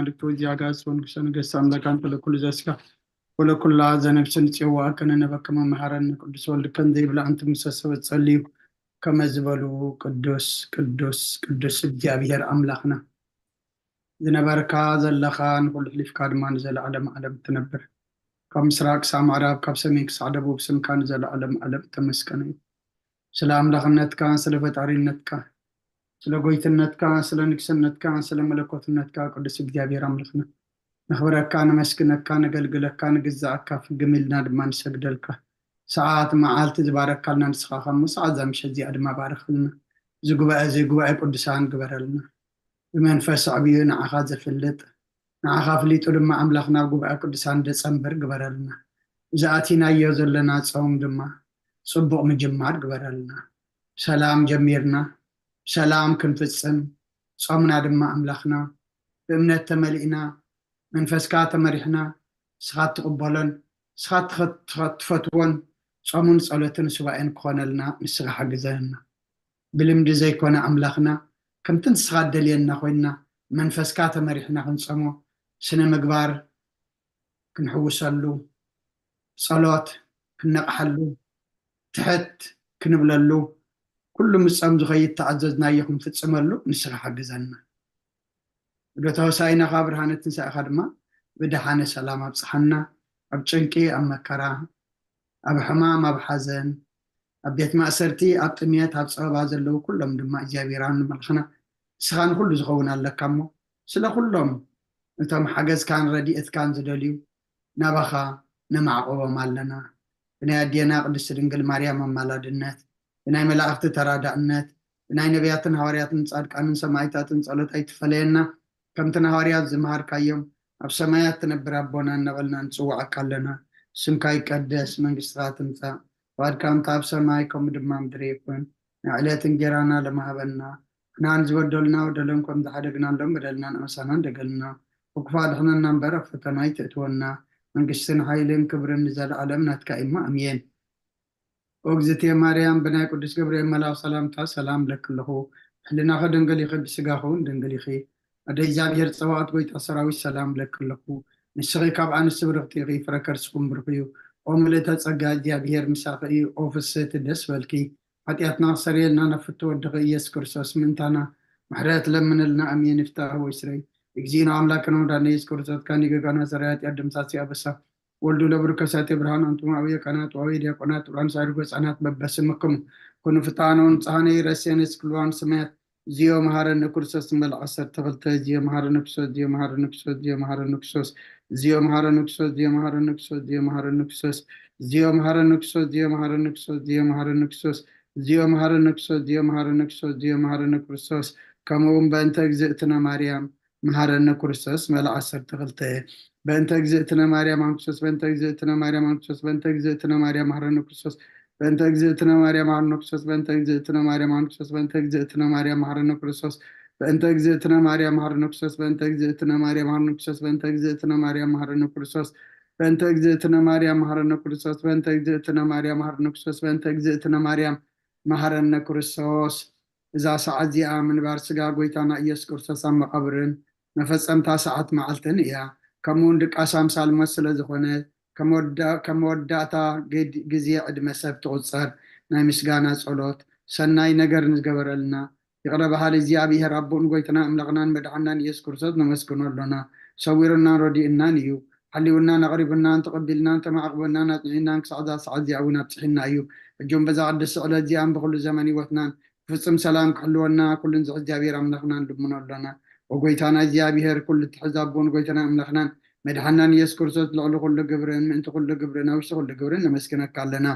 መልክት ወዚ ኣጋዝ ወንጉሰ ነገስት ኣምላክ ኣንተ ለኩሉ ዘስጋ ወለኩላ ዘነፍስን ጽዋ ከነነበከ መመሃረን ቅዱስ ወልድ ከም ዘይብላ ኣንተ ምሰ ሰበት ጸልዩ ከመ ዝበሉ ቅዱስ ቅዱስ ቅዱስ እግዚኣብሔር ኣምላኽና ዝነበርካ ዘለኻ ንኹሉ ሕሊፍካ ድማ ንዘለዓለም ዓለም ትነብር። ካብ ምስራቅ ክሳብ ምዕራብ ካብ ሰሜን ክሳዕ ደቡብ ስምካ ንዘለዓለም ዓለም ተመስገነ እዩ። ስለ ኣምላኽነትካ ስለ ፈጣሪነትካ ስለ ጎይትነትካ ስለ ንግስነትካ ስለ መለኮትነትካ ቅዱስ እግዚኣብሔር ኣምላኽና ነኽብረካ ነመስግነካ ነገልግለካ ንግዛኣካ ፍግም ኢልና ድማ ንሰግደልካ። ሰዓት መዓልቲ ዝባረካልና ንስኻ ኸሞ ሰዓት እዛ ምሸት እዚኣ ድማ ባርኽልና። እዚ ጉባኤ እዚ ጉባኤ ቅዱሳን ግበረልና። ብመንፈስ ኣዕብዩ ንዓኻ ዘፍልጥ ንዓኻ ኣፍሊጡ ድማ ኣምላኽ ናብ ጉባኤ ቅዱሳን ደጸንብር ግበረልና። እዚ ኣቲናዮ ዘለና ጾም ድማ ጽቡቕ ምጅማር ግበረልና። ሰላም ጀሚርና ሰላም ክንፍጽም ጾምና ድማ ኣምላኽና ብእምነት ተመሊእና መንፈስካ ተመሪሕና ንስኻ ትቕበሎን ንስኻ ትኸ- ትኸ- ትፈትዎን ጾሙን ጸሎትን ሱባኤን ክኾነልና ንስኻ ሓግዘና። ብልምዲ ዘይኮነ ኣምላኽና ከምቲ ንስኻ እደልየና ኮይንና መንፈስካ ተመሪሕና ክንጸሞ ስነ ምግባር ክንሕውሰሉ ጸሎት ክንነቕሓሉ ትሕት ክንብለሉ ኩሉ ምጸም ዝኸይድ ተኣዘዝናዮ ክንፍጽመሉ ንስኻ ሓግዘና። ብዶታ ሆሳኢናኻ ብርሃነ ትንሳኤኻ ድማ ብደሓነ ሰላም ኣብጽሓና። ኣብ ጭንቂ ኣብ መከራ ኣብ ሕማም ኣብ ሓዘን ኣብ ቤት ማእሰርቲ ኣብ ጥሜት ኣብ ጸበባ ዘለዉ ኩሎም ድማ እግዚኣብሔር ኣምላኽና ንስኻ ንኹሉ ዝኸውን ኣለካ እሞ ስለ ኩሎም እቶም ሓገዝካን ረድኤትካን ዝደልዩ ናባኻ ነማዕቆቦም ኣለና። ብናይ ኣዴና ቅድስቲ ድንግል ማርያም ኣማላድነት ብናይ መላእኽቲ ተራዳእነት ብናይ ነቢያትን ሃዋርያትን ጻድቃንን ሰማይታትን ጸሎት ኣይትፈለየና። ከምቲ ንሃዋርያት ዝመሃርካዮም ኣብ ሰማያት ትነብር ኣቦና እናበልና ንጽውዓካ ኣለና። ስምካ ይቀደስ መንግስትኻ ትምጻእ ፍቓድካ እንተ ኣብ ሰማይ ከምኡ ድማ ምድሪ ይኹን። ናይ ዕለት እንጌራና ለማሃበና ሕናን ዝበደሉና በደሎም ከም ዝሓደግናሎም በደልና ንኣምሳና እንደገልና። ብክፉ ኣድሕነና እምበር ኣብ ፈተና ኣይትእትወና። መንግስትን ሓይልን ክብርን ንዘለዓለም ናትካ እሞ ኣምየን። ኦግዝቴ ማርያም ብናይ ቅዱስ ገብርኤል መላው ሰላምታ ሰላም ለክልኹ ሕልናኸ ደንገሊኺ ብስጋኹ እውን ደንገሊኺ ኣደ እግዚኣብሔር ጸባዖት ጎይታ ሰራዊት ሰላም ለክልኹ ንስኺ ካብ ኣንስቲ ብርኽቲ ኢኺ ፍረ ከርስኹም ብሩኽ እዩ። ኦ ምልእተ ጸጋ እግዚኣብሔር ምሳኺ እዩ። ኦ ፍስህቲ ደስ በልኪ ሓጢኣትና ክሰርየልና ናብ ፍትወድኺ ኢየሱስ ክርስቶስ ምእንታና ምሕረት ለምንልና ኣሜን። ይፍታህ ወይ ስረይ እግዚእነ ኣምላክና ወዳነ ኢየሱስ ክርስቶስ ካን ይገጋና ሰራይ ሓጢኣት ደምሳሲ ኣበሳ ወልዱ ለብሩ ከሳቴ ብርሃን ኣንቱም ኣውየ ካህናት ወኣውየ ዲያቆናት ጥብራን ሳድጎ ህፃናት በበስምክሙ ኩኑ ፍታኖን ፀሃነ ይረሴን እስክልዋን ስማያት ዚዮ መሃረነ ክርስቶስ ንበል ዓሰርተ ክልተ ዚዮ መሃረነ ክርስቶስ ዚዮ መሃረነ ክርስቶስ ዚዮ መሃረነ ክርስቶስ ዚዮ መሃረነ ክርስቶስ ዚዮ መሃረነ ክርስቶስ ዚዮ መሃረነ ክርስቶስ ዚዮ መሃረነ ክርስቶስ ዚዮ መሃረነ ክርስቶስ ዚዮ መሃረነ ክርስቶስ ዚዮ መሃረነ ክርስቶስ ዚዮ መሃረነ ክርስቶስ ከምኡ እውን በእንተ እግዝእትነ ማርያም መሃረነ ክርስቶስ መለ ዓሰርተ ክልተ በእንተ እግዝእትነ ማርያም ኣንክሶስ በእንተ እግዝእትነ ማርያም ኣንክሶስ በእንተ እግዝእትነ ማርያም መሃረነ ክርስቶስ በእንተ እግዝእትነ ማርያም መሃረነ ክርስቶስ በእንተ እግዝእትነ ማርያም ኣንክሶስ በእንተ እግዝእትነ ማርያም መሃረነ ክርስቶስ በእንተ እግዝእትነ ማርያም መሃረነ ክርስቶስ በእንተ እግዝእትነ ማርያም መሃረነ ክርስቶስ በእንተ እግዝእትነ ማርያም መሃረነ ክርስቶስ በእንተ እግዝእትነ ማርያም መሃረነ ክርስቶስ በእንተ እግዝእትነ ማርያም መሃረነ ክርስቶስ በእንተ እግዝእትነ ማርያም መሃረነ ክርስቶስ። እዛ ሰዓት እዚኣ ምንባር ስጋ ጎይታና ኢየሱስ ክርስቶስ ኣብ መቓብርን መፈጸምታ ሰዓት መዓልትን እያ። ከምኡውን ድቃስ ኣምሳል ሞት ስለ ዝኾነ ከም መወዳእታ ግዜ ዕድመ ሰብ ትቑጸር ናይ ምስጋና ጸሎት ሰናይ ነገር ንዝገበረልና ይቕረ በሃሊ እግዚኣብሔር ኣቦኡ ንጎይታና ኣምላኽናን መድሓናን ኢየሱስ ክርስቶስ ነመስግኖ ኣሎና። ሰዊሩናን ረዲኡናን እዩ። ሓልዩናን ኣቕሪቡናን ተቐቢልናን ተማዕቕበናን ኣጽኒዕናን ክሳዕ እዛ ሰዓት እዚኣ እውን ኣብጽሒና እዩ። ሕጂ እውን በዛ ቅድስቲ ዕለት እዚኣን ብኹሉ ዘመን ህይወትናን ፍጹም ሰላም ክሕልወና ኩሉ ንዝሕ እግዚኣብሔር ኣምላኽና ንልምኖ ኣሎና። ወጎይታና እግዚኣብሔር ኩሉ እትሕዝ ኣቦን ጎይታና ኣምላኽናን መድሓናን ኢየሱስ ክርስቶስ ልዕሊ ኩሉ ግብርን ምእንቲ ኩሉ ግብርን ኣብ ውሽጢ ኩሉ ግብርን ነመስግነካ ኣለና።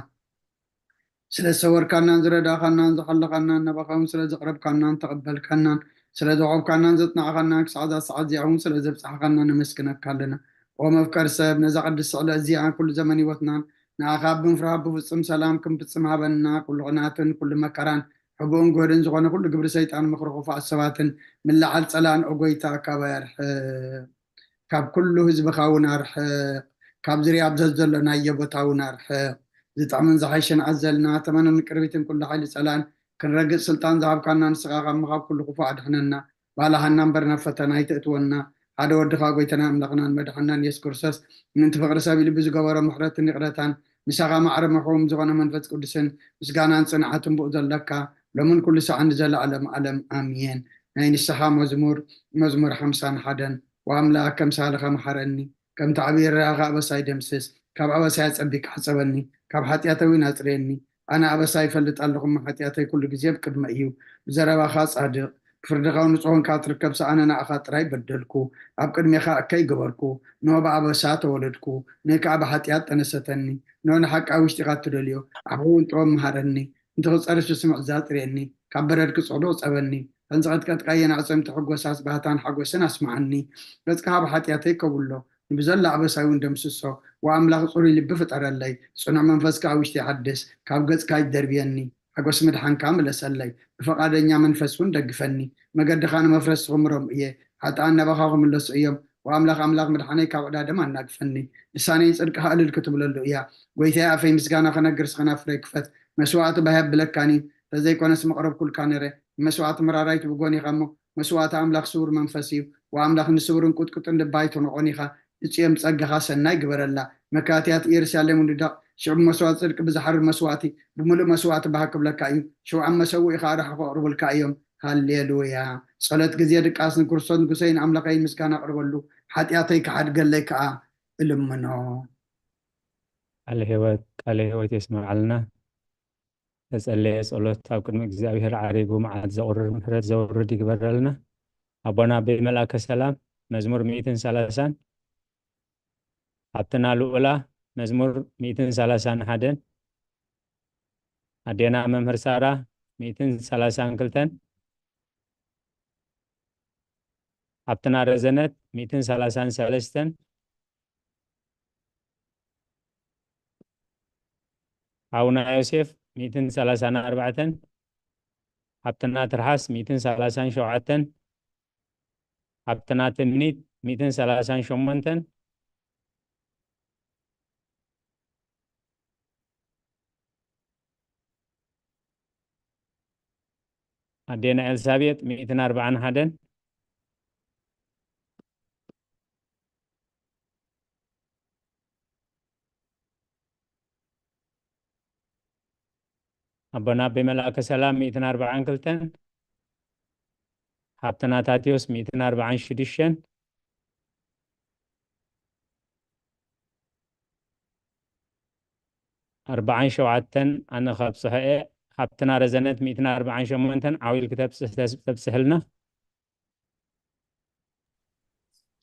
ስለ ዝሰወርካናን ዝረዳእካናን ዝሓለኻናን ናባኻ እውን ስለ ዘቕረብካናን ተቐበልካናን ስለ ዘቆምካናን ዘጽናዕኻናን ክሳዕ እዛ ሰዓት እዚኣ እውን ስለ ዘብጽሓኻና ነመስግነካ ኣለና። ኦ መፍቀር ሰብ ነዛ ቅድስቲ ዕለት እዚኣ ኩሉ ዘመን ህይወትናን ንኣኻ ብምፍራህ ብፍጹም ሰላም ክንፍጽም ሃበና። ኩሉ ቅንኣትን ኩሉ መከራን ሕቡእን ጎህድን ዝኾነ ኩሉ ግብሪ ሰይጣን ምኽሪ ክፉኣት ሰባትን ምልዓል ጸላን ኦ ጎይታ ካባይ ኣርሕቕ። ካብ ኩሉ ህዝብኻ እውን ኣርሕቕ። ካብ ዝርያ ኣብ ዘዘሎናዮ ቦታ እውን ኣርሕቕ። ዝጥዕምን ዝሓይሽን ኣዘልና ተመንን ቅርቢትን ኩሉ ሓይሊ ጸላን ክንረግጽ ስልጣን ዝሃብካና ንስኻ ካብ ምኻብ ኩሉ ክፉእ ኣድሕነና። ባልሃና እምበር ናብ ፈተና ኣይተእትወና። ሓደ ወድኻ ጎይታና ኣምላኽናን መድሓናን የሱስ ክርስቶስ ምእንቲ ፍቕሪ ሰብ ኢሉ ብዝገበሮ ምሕረትን ይቕረታን ምሳኻ ማዕረ ምሕውም ዝኾነ መንፈስ ቅዱስን ምስጋናን ጽንዓትን ብኡ ዘለካ ሎምን ኩሉ ሰዓን ንዘለዓለም ዓለም ኣሜን። ናይ ንስሓ መዝሙር መዝሙር ሓምሳን ሓደን። ወኣምላኽ ከምሳልኻ መሓረኒ፣ ከምቲ ዓብዪ ርራኻ ኣበሳይ ደምስስ፣ ካብ ኣበሳይ ኣጸቢካ ሕጸበኒ፣ ካብ ሓጢኣተይ እውን ኣጽርየኒ። ኣነ ኣበሳይ ይፈልጥ ኣለኹ፣ እሞ ሓጢኣተይ ኩሉ ግዜ ኣብ ቅድመይ እዩ። ብዘረባኻ ጻድቕ፣ ብፍርድኻ እውን ንጹህ ኾንካ ትርከብ፣ ሰኣነ ንኣኻ ጥራይ በደልኩ፣ ኣብ ቅድሜኻ እከይ ገበርኩ። ንሆ ብኣበሳ ተወለድኩ፣ ንህ ከኣ ብሓጢኣት ጠነሰተኒ። ንሆ ንሓቂ ኣብ ውሽጢኻ እትደልዮ፣ ኣፉ እውን ጥበብ መሃረኒ። እንተ ክጸርፍ ዝስምዕ ዛጥርየኒ፣ ካብ በረድ ክጽዕዶ ጸበኒ። ከም ዝቐጥቀጥካየን ኣዕጽምቲ ሕጎሳስ ባህታን ሓጎስን ኣስምዓኒ። ገጽካ ካብ ሓጢኣተይ ከብሎ፣ ንብዘላ ኣበሳይ እውን ደምስሶ። ወኣምላኽ ጽሩይ ልቢ ፍጠረለይ፣ ጽኑዕ መንፈስ ከኣ ውሽጢ ሓድስ። ካብ ገጽካ ኣይደርብየኒ፣ ሓጎስ ምድሓንካ ምለሰለይ። ብፈቓደኛ መንፈስ እውን ደግፈኒ። መገድኻ ንመፍረስ ክምሮም እየ፣ ሓጥኣን ናባኻ ክምለሱ እዮም። ወኣምላኽ ኣምላኽ ምድሓነይ ካብ ዕዳ ደም ኣናግፈኒ። ልሳነይ ጽድቅኻ እልል ክትብለሉ እያ። ጎይታየ ኣፈይ ምስጋና ክነግር ስኸናፍረይ ክፈት። መስዋዕቲ ባህ የብለካን እዩ፣ ተዘይኮነስ መቕረብኩልካ ነረ። ንመስዋዕቲ ምራራይ ትብጎን ኢኻ እሞ፣ መስዋዕቲ ኣምላኽ ስውር መንፈስ እዩ። ወኣምላኽ ንስውርን ቁጥቁጥን ልባ ኣይትንቖን ኢኻ። ንጽዮን ብጸጋኻ ሰናይ ግበረላ። መካትያት ኢየሩሳሌም ውድቕ። ሽዑ ብመስዋዕቲ ጽድቂ ብዝሓርር መስዋዕቲ፣ ብምሉእ መስዋዕቲ ባህ ክብለካ እዩ። ሽውዓን መሰውኢ ኸኣ ርሑቕ ከቕርቡልካ እዮም። ሃሌሉያ። ጸሎት ግዜ ድቃስ ንክርስቶስ ንጉሰይን ኣምላኸይን ምስጋና ኣቕርበሉ። ሓጢኣተይ ክሓድገለይ ከኣ እልምኖ። ቃለ ህይወት፣ ቃለ ህይወት የስምዓልና። ተጸለየ ጸሎት ኣብ ቅድሚ እግዚኣብሔር ዓሪጉ መዓት ዘቑርር ምሕረት ዘውርድ ይግበረልና። ኣቦና ኣበይ መልኣከ ሰላም መዝሙር ሚእትን ሰላሳን፣ ሓብትና ልኡላ መዝሙር ሚእትን ሰላሳን ሓደን፣ ኣዴና መምህር ሳራ ሚእትን ሰላሳን ክልተን፣ ሓብትና ረዘነት ሚእትን ሰላሳን ሰለስተን፣ ሓውና ዮሴፍ ሚእትን ሰላሳን ኣርባዕተን፣ ሓብትና ትርሓስ ሚእትን ሰላሳን ሸውዓተን፣ ሓብትና ትምኒት ሚእትን ሰላሳን ሸሞንተን፣ ኣዴና ኤልሳቤጥ ሚእትን ኣርባዓን ሓደን፣ ኣቦና ኣቤ መልኣከ ሰላም ሚእትን ኣርባዓን ክልተን፣ ሓብትና ታቴዎስ ሚእትን ኣርባዓን ሽዱሽተን፣ ኣርባዓን ሸውዓተን ኣነ ከብጽሖ እየ። ሓብትና ረዘነት ሚእትን ኣርባዓን ሸሞንተን ዓው ኢልኪ ተብጽሕ-፣ ተብጽሕልና።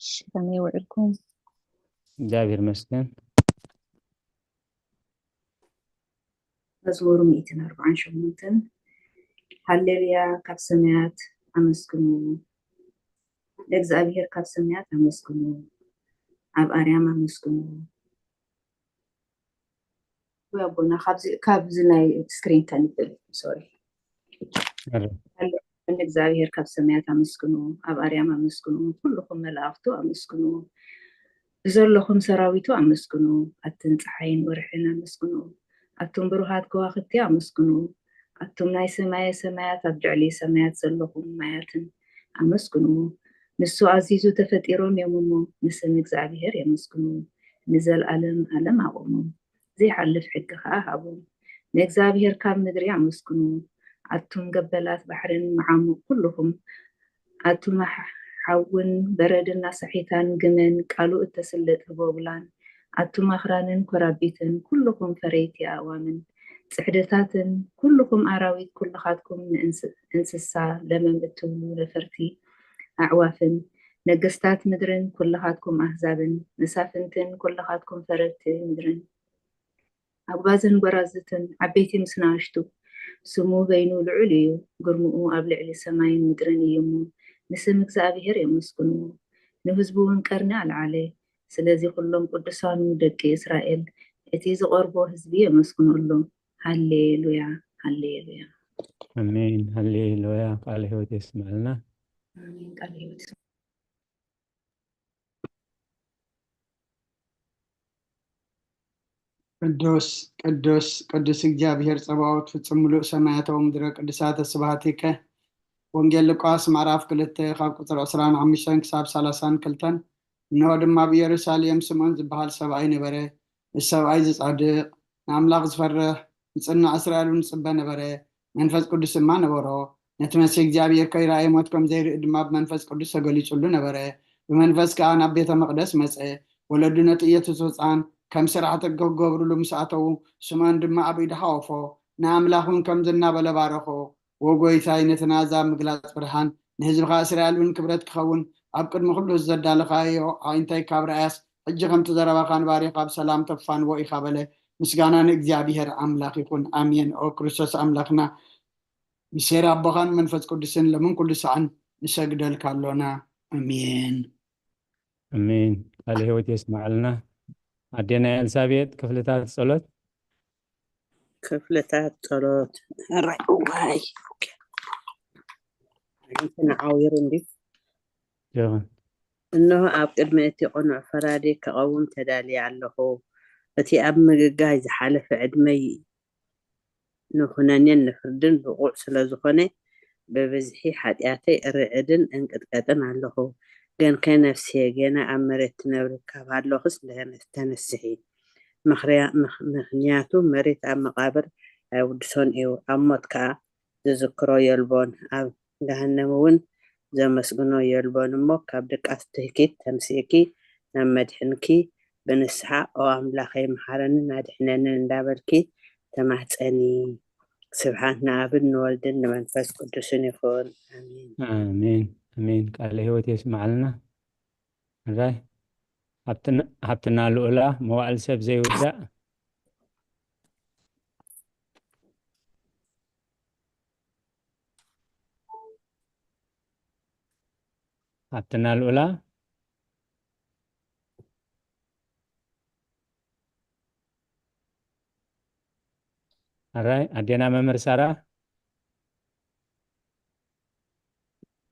እሺ፣ ከመይ ውዕልኩም? እግዚኣብሔር ይመስገን። መዝሙር ሚእትን ኣርባዓን ሸሞንተን። ሃሌሉያ፣ ካብ ሰማያት ኣመስግኑ፣ ለእግዚኣብሔር ካብ ሰማያት ኣመስግኑ፣ ኣብ ኣርያም ኣመስግኑ። ወይ ኣቦና፣ ካብዚ፣ ካብዚ ናይ ስክሪን ከንብል፣ ሶሪ። ኣረ። ንእግዚኣብሔር ካብ ሰማያት ኣመስግኑ፣ ኣብ ኣርያም ኣመስግኑ፣ ኩልኹም መላእኽቱ ኣመስግኑ፣ ብዘለኹም ሰራዊቱ ኣመስግኑ፣ ኣትን ጸሓይን ወርሕን ኣመስግኑ፣ ኣቱም ብሩሃት ከዋኽብቲ ኣመስግኑ፣ ኣቱም ናይ ሰማየ ሰማያት ኣብ ልዕሊ ሰማያት ዘለኹም ማያትን ኣመስግኑ። ንሱ ኣዚዙ ተፈጢሮም እዮም እሞ፣ ንስም እግዚኣብሔር የመስግኑ፣ ንዘለኣለም ኣለም ኣቑሙ። ዘይሓልፍ ሕጊ ኸኣ ሃቦም። ንእግዚኣብሔር ካብ ምድሪ ኣመስግኑ፣ ኣቱም ገበላት ባሕርን መዓሙቕ ኩልኹም፣ ኣቱም ሓ-፣ ሓውን በረድን ኣሳሒታን ግመን ቃሉ እተስልጥ ህቦብላን፣ ኣቱም ኣኽራንን ኮራቢትን ኩልኹም ፈረይቲ ኣእዋምን ጽሕድታትን፣ ኩልኹም ኣራዊት ኩልኻትኩም ንእንስ-፣ እንስሳ ለመም እትብሉ ነፈርቲ ኣዕዋፍን፣ ነገስታት ምድርን ኩልኻትኩም ኣህዛብን መሳፍንትን ኩልኻትኩም ፈረድቲ ምድርን፣ ኣጉባዝን ጐራዙትን፣ ዓበይቲ ምስ ንኣሽቱ፣ ስሙ በይኑ ልዑል እዩ፣ ግርምኡ ኣብ ልዕሊ ሰማይን ምድርን እዩ እሞ፣ ንስም እግዚኣብሔር የመስግንዎ። ንህዝቡ እውን ቀርኒ ኣልዓለ። ስለዚ ኵሎም ቅዱሳኑ ደቂ እስራኤል፣ እቲ ዝቐርቦ ህዝቢ የመስግኑ ኣሎ። ሃሌሉያ፣ ሃሌሉያ። ኣሜን፣ ሃሌሉያ። ቃለ ህይወት የስምዐልና። ኣሜን፣ ቃለ ህይወት። ቅዱስ፣ ቅዱስ፣ ቅዱስ እግዚኣብሔር ጸባኦት፣ ፍጹም ምሉእ ሰማያት ወምድረ ቅዱሳተ ስብሐቲከ። ወንጌል ሉቃስ ምዕራፍ ክልተ ካብ ቁፅሪ ዕስራን ሓሙሽተን ክሳብ ሰላሳን ክልተን። እንሆ ድማ ኣብ ኢየሩሳሌም ስምዖን ዝበሃል ሰብኣይ ነበረ። እዚ ሰብኣይ ዝጻድቕ፣ ንኣምላኽ ዝፈርህ፣ ዝጽንዕ፣ እስራኤል እውን ዝጽበ ነበረ። መንፈስ ቅዱስ ድማ ነበሮ። ነቲ መሲሕ እግዚኣብሔር ከይረኣየ ሞት ከም ዘይርኢ ድማ ብመንፈስ ቅዱስ ተገሊጹሉ ነበረ። ብመንፈስ ከኣ ናብ ቤተ መቕደስ መጸ። ወለዱ ነቲ ኢየሱስ ህጻን ከም ስራሕ ሕጊ ክገብሩሉ ምስ ኣተዉ፣ ስምዖን ድማ ኣብ ኢዱ ሓወፎ፣ ንኣምላኽ እውን ከምዚ እናበለ ባረኾ። ወጎይታይ ነቲ ናዛ ምግላጽ ብርሃን ንህዝብኻ እስራኤል እውን ክብረት ክኸውን ኣብ ቅድሚ ኩሉ ዘዳለኻዮ ኣዒንተይ ካብ ረኣያስ ሕጂ ከምቲ ዘረባኻ ንባሪኻ ብሰላም ተፋንዎ ኢኻ በለ። ምስጋና ንእግዚኣብሔር ኣምላኽ ይኹን። ኣሜን። ኦ ክርስቶስ ኣምላኽና፣ ብሴር ኣቦኻን መንፈስ ቅዱስን ለምን ኩሉ ሰዓን ንሰግደልካ ኣሎና። ኣሜን። ኣሜን። ቃለ ህይወት የስማዕልና። ኣዴና ኤልሳቤጥ ክፍልታት ጸሎት። ክፍልታት ጸሎት። ሕራይ እዋይ ንዓዊሩ እንዲ ይኹን። እንሆ ኣብ ቅድሚ እቲ ቅኑዕ ፈራዲ ክቐውም ተዳልየ ኣለኹ። እቲ ኣብ ምግጋይ ዝሓለፈ ዕድመይ ንኹነኔን ንፍርድን ብቑዕ ስለ ዝኾነ፣ ብብዝሒ ሓጢኣተይ እርዕድን እንቅጥቀጥን ኣለኹ። ገንከ ነፍስየ፣ ጌና ኣብ መሬት ትነብሪ ካብ ሃለኹስ ተነስሒ። ምኽንያቱ መሬት ኣብ መቓብር ኣይውድሶን እዩ፣ ኣብ ሞት ከኣ ዝዝክሮ የልቦን። ኣብ ገሃነም እውን ዘመስግኖ የልቦን እሞ፣ ካብ ድቃስ ትህኪት ተምሲእኪ ናብ መድሕንኪ ብንስሓ ኦ ኣምላኸይ መሓረንን ኣድሕነንን እንዳበልኪ ተማህፀኒ። ስብሓት ንኣብን ንወልድን ንመንፈስ ቅዱስን ይኹን። ኣሜን። ኣሜን። ኣሜን። ቃለ ህይወት የስማዓልና። ራይ ሃብትና ልኡላ መዋዕል ሰብ ዘይውዳእ። ሃብትና ልኡላ። ኣራይ ኣዴና መምህር ሳራ።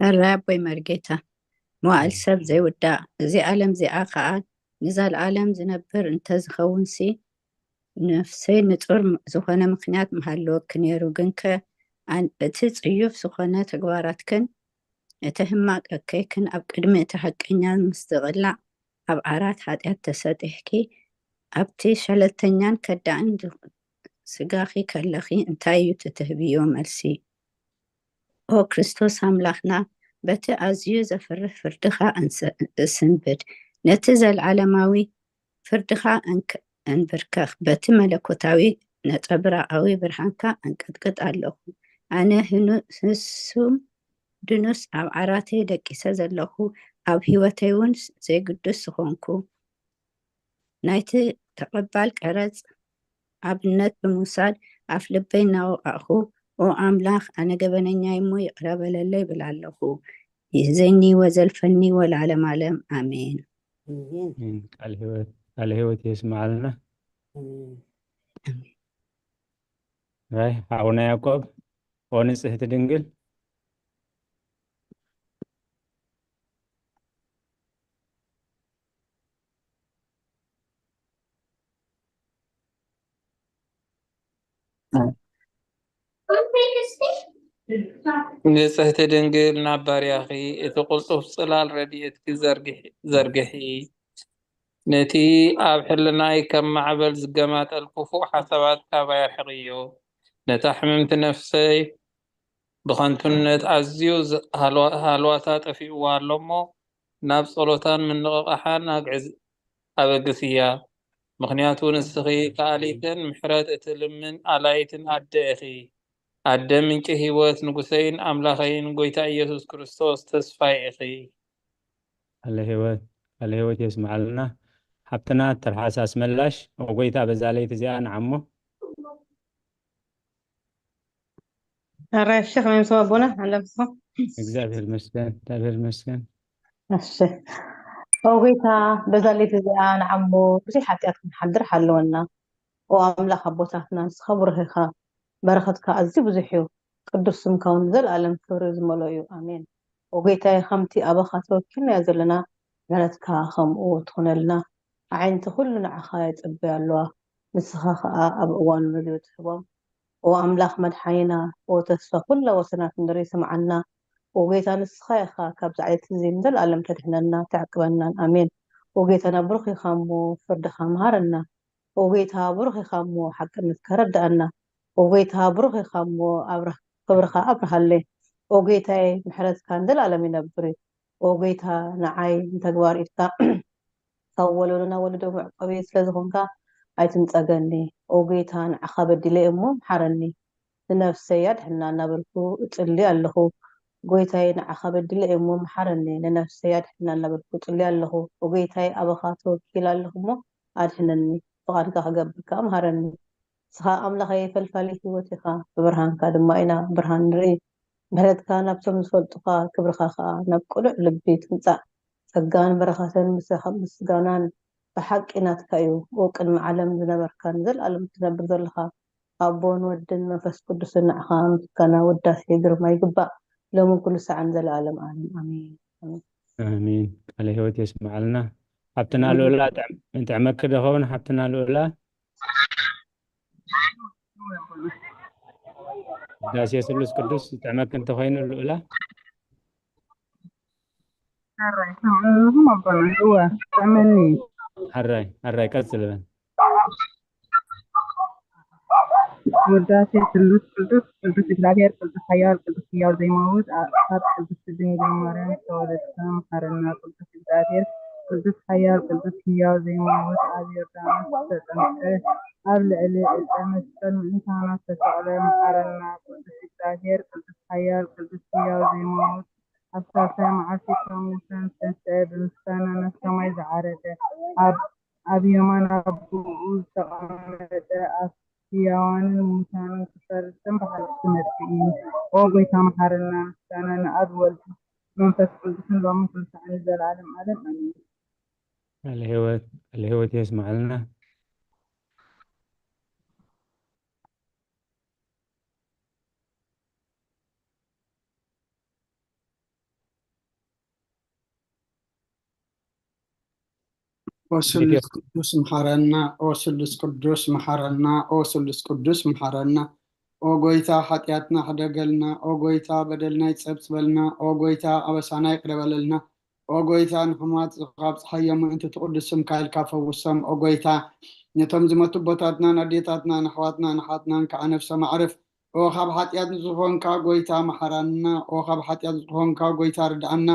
ኣራይ ኣቦይ መርጌታ፣ መዋዕል ሰብ ዘይውዳእ፣ እዚ ዓለም እዚኣ ኸኣ ንዘለኣለም ዝነብር እንተዝኸውንሲ፣ ነፍሰይ ንጹር ዝኾነ ምኽንያት ምሃለወኪ ነይሩ፣ ግንከ እቲ ጽዩፍ ዝኾነ ተግባራትክን እቲ ሕማቅ እከይክን ኣብ ቅድሚ እቲ ሓቀኛ ምስ ዝቕላዕ፣ ኣብ ዓራት ሓጢኣት ተሰጢሕኪ፣ ኣብቲ ሸለልተኛን ከዳእን ስጋኺ ከለኺ እንታይ እዩ እቲ ትህብዮ መልሲ? ኦ ክርስቶስ ኣምላኽና፣ በቲ ኣዝዩ ዘፍርህ ፍርድኻ እስንብድ፣ ነቲ ዘለዓለማዊ ፍርድኻ እንብርከኽ፣ በቲ መለኮታዊ ነጸብራቓዊ ብርሃንካ እንቅጥቅጥ ኣለኹ። ኣነ ህሱም ድኑስ ኣብ ዓራተይ ደቂሰ ዘለኹ፣ ኣብ ህይወተይ እውን ዘይግዱስ ዝኾንኩ፣ ናይቲ ተቐባል ቀረጽ ኣብነት ብምውሳድ ኣፍ ልበይ እናወቓቕኹ፣ ኦ ኣምላኽ፣ ኣነ ገበነኛይ እሞ ይቕረ በለለይ ይብል ኣለኹ። ይሕዘኒ ወዘልፈኒ ወለዓለም ዓለም ኣሜን። ቃለ ህይወት የስምዓልና። ራይ ሓውና ያዕቆብ፣ ኦ ንጽህቲ ድንግል። ንጽህቲ ድንግል ናብ ባርያኺ እቲ ቅልጡፍ ጽላል ረድኤትኪ ዘርግሒ። ነቲ ኣብ ሕልናይ ከም ማዕበል ዝገማጠል ክፉእ ሓሳባት ካባይ ኣርሕቕዮ። ነታ ሕምምቲ ነፍሰይ ብኸንቱነት ኣዝዩ ሃልዋታ ጠፊእዋ ኣሎ እሞ፣ ናብ ጸሎታን ምንቕቓሓን ኣበግስያ። ምኽንያቱ ንስኺ ከኣሊትን ምሕረት እትልምን ኣላይትን ኣደ ኢኺ። ኣደ ምንጪ ህይወት፣ ንጉሰይን ኣምላኸይን ጐይታ ኢየሱስ ክርስቶስ ተስፋይ ኢኺ። ቃለ ህይወት፣ ቃለ ህይወት የስምዓልና። ሓብትና ተርሓስ ኣስመላሽ፣ ኦ ጐይታ በዛ ለይቲ እዚኣ ንዓሞ። ኣራይ እሺ፣ ከመይ ምስ ኣቦና ኣለምስኹም? እግዚኣብሔር ይመስገን፣ እግዚኣብሔር ይመስገን። እሺ፣ ኦ ጐይታ በዛ ለይቲ እዚኣ ንዓሞ ብዙሕ ሓጢኣት ክንሓድር ሓለወና። ኦ ኣምላኽ ኣቦታትና ንስኻ ብሩህ ኢኻ፣ በረኸትካ ኣዝዩ ብዙሕ እዩ፣ ቅዱስ ስምካ እውን ንዘለኣለም ክብሪ ዝመልኦ እዩ። ኣሜን። ኦ ጐይታየ፣ ከምቲ ኣባኻ ተወኪልናዮ ዘለና፣ ምሕረትካ ከምኡ ትኹነልና። ኣዒንቲ ኩሉ ንዓኻ ይጽበያ ኣለዋ፣ ንስኻ ኸኣ ኣብ እዋኑ ነዚኡ ትህቦም። ኦ ኣምላኽ መድሓኒና፣ ኦ ተስፋ ኩላ ወሰናት ምድሪ ስምዓና። ኦጎይታ ንስኻ ኢኻ ካብዚ ዓይነት እዚ ንዘለኣለም ተድሕነና ተዕቅበናን። ኣሜን። ኦጎይታና ብሩኽ ኢኻ እሞ ፍርድኻ መሃረና። ኦጎይታ ብሩኽ ኢኻ እሞ ሓቅነትካ ረዳኣና። ኦጎይታ ብሩኽ ኢኻ እሞ ኣብርህ- ክብርኻ ኣብርሃለይ። ኦጎይታየ ምሕረትካ ንዘለኣለም ይነብር እዩ። ኦጎይታ ንዓይ ንተግባር ኢድካ ካብ ወለዶ ናብ ወለዶ መዕቆቢ ስለ ዝኾንካ ኣይትንጸገኒ። ኦጎይታ ንዓኻ በዲለ እሞ ምሓረኒ። ንነፍሰይ ኣድሕና እናበልኩ እጽሊ ኣለኹ። ጎይታይ ንዓኻ በዲለ እሞ ምሓረኒ። ንነፍሰይ ኣድሕና እናበልኩ እጽሊ ኣለኹ። ኦጎይታይ ኣባኻ ተወኪል ኣለኹ እሞ ኣድሕነኒ። ፍቓድካ ክገብር ከኣ ምሃረኒ። ንስኻ ኣምላኸይ ፈልፋሊ ህይወት ኢኻ። ብብርሃንካ ድማ ኢና ብርሃን ንርኢ። ምሕረትካ ናብቶም ዝፈልጡኻ ክብርኻ ከኣ ናብ ቅኑዕ ልቢ ትምጻእ። ጸጋን በረኸትን ምሳኻ ምስጋናን ብሓቂ ናትካ እዩ። ኦ ቅድሚ ዓለም ዝነበርካን ንዘለኣለም እትነብር ዘለኻ ኣቦን ወድን መንፈስ ቅዱስን ንዓኻ ምስጋና ውዳሴ ግርማ ይግባእ። ሎምን ኩሉ ሳዕን ዘለኣለም ዓለም ኣሜን። ኣሜን። ኣሜን። ቃለ ህይወት የስምዓልና። ሓብትና ልኡላ ጥዕመኪ ዶ ኸውን? ሓብትና ልኡላ ቅዳሴ ስሉስ ቅዱስ ጥዕመኪ እንተኾይኑ ልኡላ ሕራይ ሰምዑ ኣለኹም ኣቦና። እወ ጥዕመኒ። ሕራይ ሕራይ ቀጽል በል። ውዳሴ ስሉስ ቅዱስ ቅዱስ እግዚኣብሔር ቅዱስ ሓያል ቅዱስ ሕያው ዘይመውት ካብ ቅድስቲ ድንግል ማርያም ዝተወለድካ መሓረና ቅዱስ እግዚኣብሔር ቅዱስ ሓያል ቅዱስ ሕያው ዘይመውት ኣብ ዮርዳኖስ ዝተጠምቀ ኣብ ልዕሊ እፀ መስቀል ምእንታና ዝተሰቕለ መሓረና ቅዱስ እግዚኣብሔር ቅዱስ ሓያል ቅዱስ ሕያው ዘይመውት ኣብ ሳልሳይ መዓልቲ ካብ ሙታን ዝተንስአ ብምስጋና ናብ ሰማይ ዝዓረገ ኣብ ኣብ የማን ኣቦኡ ዝተቐመጠ ኣብ ህያዋንን ሙታንን ክፈርድን ብሓቂ ክመጽእ እዩ። ኦ ጎይታ መሓረና ምስጋና ንኣብ ወልድ መንፈስ ቅዱስን ሎምን ኩሉ ሳዕ ንዘለዓለም ዓለም ኣሜን። ቃለ ህይወት ቃለ ህይወት የስምዓልና። ኦ ስሉስ ቅዱስ ምሓረና፣ ኦ ስሉስ ቅዱስ ምሓረና፣ ኦ ስሉስ ቅዱስ ምሓረና። ኦ ጎይታ ሓጢኣትና ሕደገልና፣ ኦ ጎይታ በደልና ይጸብጽበልና፣ ኦ ጎይታ ኣበሳና ይቕረ በለልና። ኦ ጎይታ ንሕሙማት ካብ ጸሓይ የሞ እንተ ትቕዱስ ስምካ ኢልካ ፈውሶም። ኦ ጎይታ ነቶም ዝመቱ ኣቦታትናን ኣዴታትናን ኣሕዋትናን ኣሓትናን ከኣ ነፍሶም ኣዕርፍ። ኦ ካብ ሓጢኣት ንጹህ ዝኾንካ ጎይታ መሓራና፣ ኦ ካብ ሓጢኣት ንጹህ ዝኾንካ ጎይታ ርድኣና።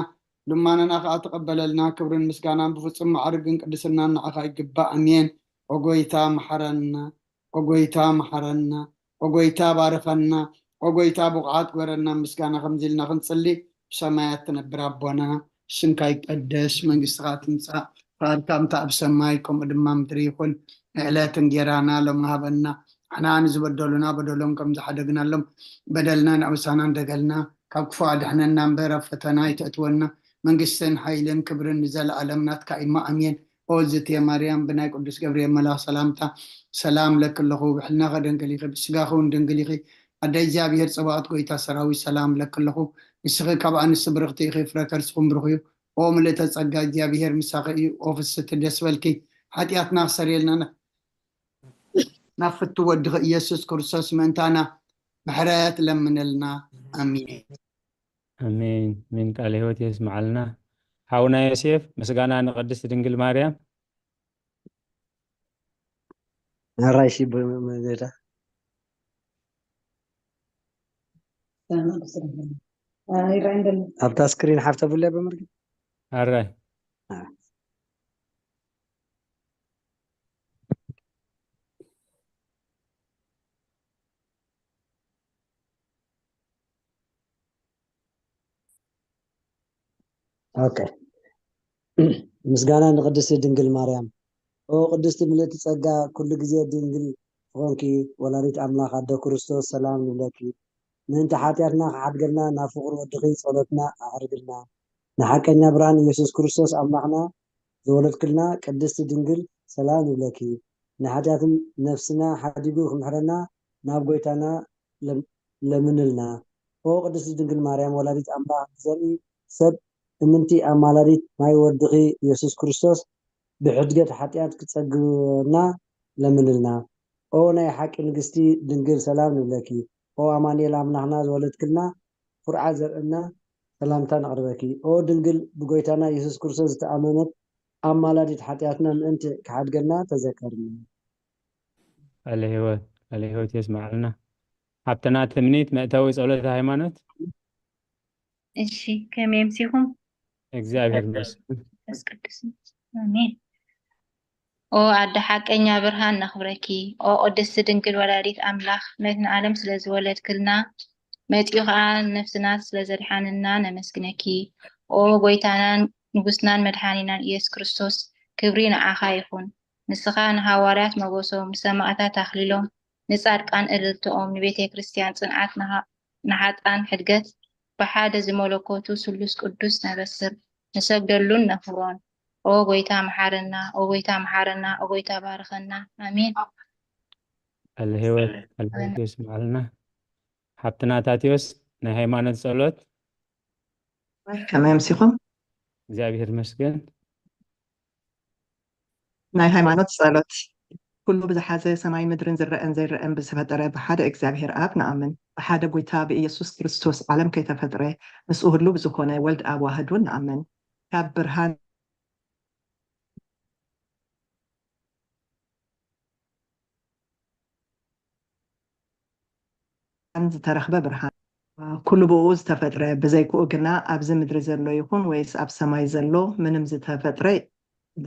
ልማናና ከኣ ተቐበለልና። ክብርን ምስጋናን ብፍጹም ማዕርግን ቅድስናን ንዓኻ ይግባእ። ኣሜን። ኦ ጎይታ መሓረና፣ ኦ ጎይታ መሓረና፣ ኦ ጎይታ ባርኸና፣ ኦ ጎይታ ብቑዓት ግበረና። ምስጋና ከምዚ ኢልና ክንጽሊ፣ ብሰማያት ትነብር ኣቦና፣ ስምካ ይቀደስ፣ መንግስትኻ ትምጻእ፣ ፍቓድካ ከምታ ኣብ ሰማይ ከምኡ ድማ ምድሪ ይኹን። ንዕለት እንጌራና ሎሚ ሃበና። ንሕና ንዝበደሉና በደሎም ከም ዝሓደግናሎም በደልና ንኣበሳና እንደገልና፣ ካብ ክፉእ ኣድሕነና እምበር ኣብ ፈተና ኣይተእትወና። መንግስትን ሓይልን ክብርን ንዘለኣለም ናትካ እዩ። ኣሜን። ኦ ዝእቲ ማርያም ብናይ ቅዱስ ገብርኤል መልኣኽ ሰላምታ ሰላም እለኪ ኣለኹ። ብሕልናኺ ድንግል ኢኺ፣ ብስጋኺ እውን ድንግል ኢኺ። ኣደ እግዚኣብሔር ጸባኦት ጎይታ ሰራዊት ሰላም እለኪ ኣለኹ። ንስኺ ካብ ኣንስቲ ብርኽቲ ኢኺ፣ ፍረ ከርስኹም ብሩኽ እዩ። ኦ ምልእተ ጸጋ እግዚኣብሔር ምሳኺ እዩ። ኦ ፍስቲ ደስ በልኪ። ሓጢኣትና ክሰርየልና ናብ ፍቱ ወድኺ ኢየሱስ ክርስቶስ ምእንታና ምሕረት ለምንልና። ኣሜን። ኣሜን ኣሜን። ቃለ ህይወት የስምዓልና። ሓውና ዮሴፍ ምስጋና ንቅድስት ድንግል ማርያም። ኣራይ ሺ ብመገዳ ኣብታ ስክሪን ሓፍተ ብለ ብምርግ ኣራይ ኦኬ። ምስጋና ንቅድስቲ ድንግል ማርያም። ኦ ቅድስቲ ምልእቲ ጸጋ፣ ኩሉ ግዜ ድንግል ዝኾንኪ ወላዲት ኣምላኽ ኣደ ክርስቶስ ሰላም ንብለኪ። ምእንቲ ሓጢኣትና ክሓድገልና ናብ ፍቕሪ ወድኺ ጸሎትና ኣዕርግልና። ንሓቀኛ ብርሃን ኢየሱስ ክርስቶስ ኣምላኽና ዝወለድክልና ቅድስቲ ድንግል ሰላም ንብለኪ። ንሓጢኣትን ነፍስና ሓዲጉ ክምሕረና ናብ ጎይታና ለምንልና። ኦ ቅድስቲ ድንግል ማርያም ወላዲት ኣምላኽ ንዘርኢ ሰብ እምንቲ ኣማላዲት ናይ ወድኺ ኢየሱስ ክርስቶስ ብሕድገት ሓጢኣት ክጸግበና ለምንልና። ኦ ናይ ሓቂ ንግስቲ ድንግል ሰላም ንብለኪ። ኦ ኣማኑኤል ኣምላኽና ዝወለድክልና ኩርዓት ዘርእና ሰላምታ ነቕርበኪ። ኦ ድንግል፣ ብጎይታና ኢየሱስ ክርስቶስ ዝተኣመነት ኣማላዲት ሓጢኣትና ምእንቲ ክሓድገልና ተዘከርኒ። ቃለ ሕይወት፣ ቃለ ሕይወት የስምዓልና። ሓብትና ትምኒት፣ መእተዊ ጸሎተ ሃይማኖት። እሺ፣ ከመይ ኣምሲኹም? እግዚኣብሔር ይመስገን። መንፈስ ቅዱስ። ኣሜን። ኦ ኣደ ሓቀኛ ብርሃን ነኽብረኪ። ኦ ቅድስቲ ድንግል ወላዲት ኣምላኽ፣ መድኃኔ ዓለም ስለ ዝወለድክልና፣ መጺኡ ኸኣ ነፍስና ስለ ዘድሓንና ነመስግነኪ። ኦ ጎይታናን ንጉስናን መድሓኒናን ኢየሱስ ክርስቶስ፣ ክብሪ ንዓኻ ይኹን። ንስኻ ንሃዋርያት ሞገሶም፣ ንሰማእታት ኣኽሊሎም፣ ንጻድቃን እልልትኦም፣ ንቤተ ክርስቲያን ጽንዓት፣ ንሃ- ንሓጣን ሕድገት፣ ብሓደ ዝመለኮቱ ስሉስ ቅዱስ ነበስር፣ ንሰግደሉን ነኽብሮን። ኦ ጎይታ መሓረና፣ ኦ ጎይታ መሓረና፣ ኦ ጎይታ ባርኸና። ኣሜን። ቃለ ሕይወት፣ ቃለ ሕይወት የስምዓልና። ሓብትና ታትዮስ ናይ ሃይማኖት ጸሎት። ከመይ ኣምሲኹም? እግዚኣብሔር ይመስገን። ናይ ሃይማኖት ጸሎት። ኩሉ ብዝሓዘ ሰማይ ምድርን ዝረአን ዘይረአን ብዝፈጠረ ብሓደ እግዚኣብሔር ኣብ ንኣምን። ብሓደ ጎይታ ብኢየሱስ ክርስቶስ ዓለም ከይተፈጥረ ምስኡ ህሉ ብዝኾነ ወልድ ኣብ ዋህድ እውን ንኣምን። ካብ ብርሃን ዝተረኽበ ብርሃን። ኩሉ ብኡ ዝተፈጥረ፣ ብዘይክኡ ግና ኣብዚ ምድሪ ዘሎ ይኹን ወይስ ኣብ ሰማይ ዘሎ ምንም ዝተፈጥረ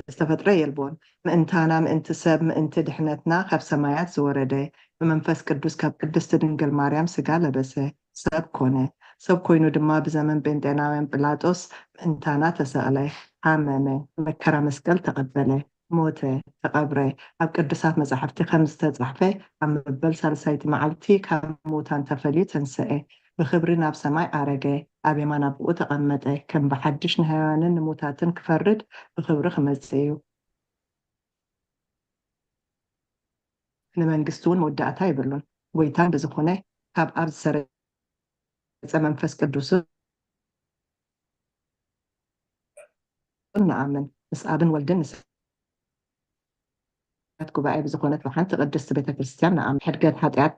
ዝተፈጥረ የልቦን። ምእንታና፣ ምእንቲ ሰብ፣ ምእንቲ ድሕነትና ካብ ሰማያት ዝወረደ፣ ብመንፈስ ቅዱስ ካብ ቅድስቲ ድንግል ማርያም ስጋ ለበሰ፣ ሰብ ኮነ። ሰብ ኮይኑ ድማ ብዘመን ጴንጤናውያን ጲላጦስ ምእንታና ተሰቕለ፣ ሓመመ፣ መከራ መስቀል ተቐበለ፣ ሞተ፣ ተቐብረ። ኣብ ቅዱሳት መጻሕፍቲ ከም ዝተጻሕፈ ኣብ መበል ሳልሳይቲ መዓልቲ ካብ ሙታን ተፈልዩ ተንሰኤ፣ ብኽብሪ ናብ ሰማይ ዓረገ፣ ኣብ የማን ኣቦኡ ተቐመጠ። ከም ብሓድሽ ንሕያዋንን ንሙታትን ክፈርድ ብኽብሪ ክመጽእ እዩ። ንመንግስቱ እውን መወዳእታ የብሉን። ጎይታን ብዝኾነ ካብ ኣብ ዝሰረጸ መንፈስ ቅዱስ ንኣምን። ምስ ኣብን ወልድን ንስብሐት ጉባኤ ብዝኾነት ብሓንቲ ቅድስቲ ቤተ ክርስቲያን ንኣምን። ሕድገት ሓጢኣት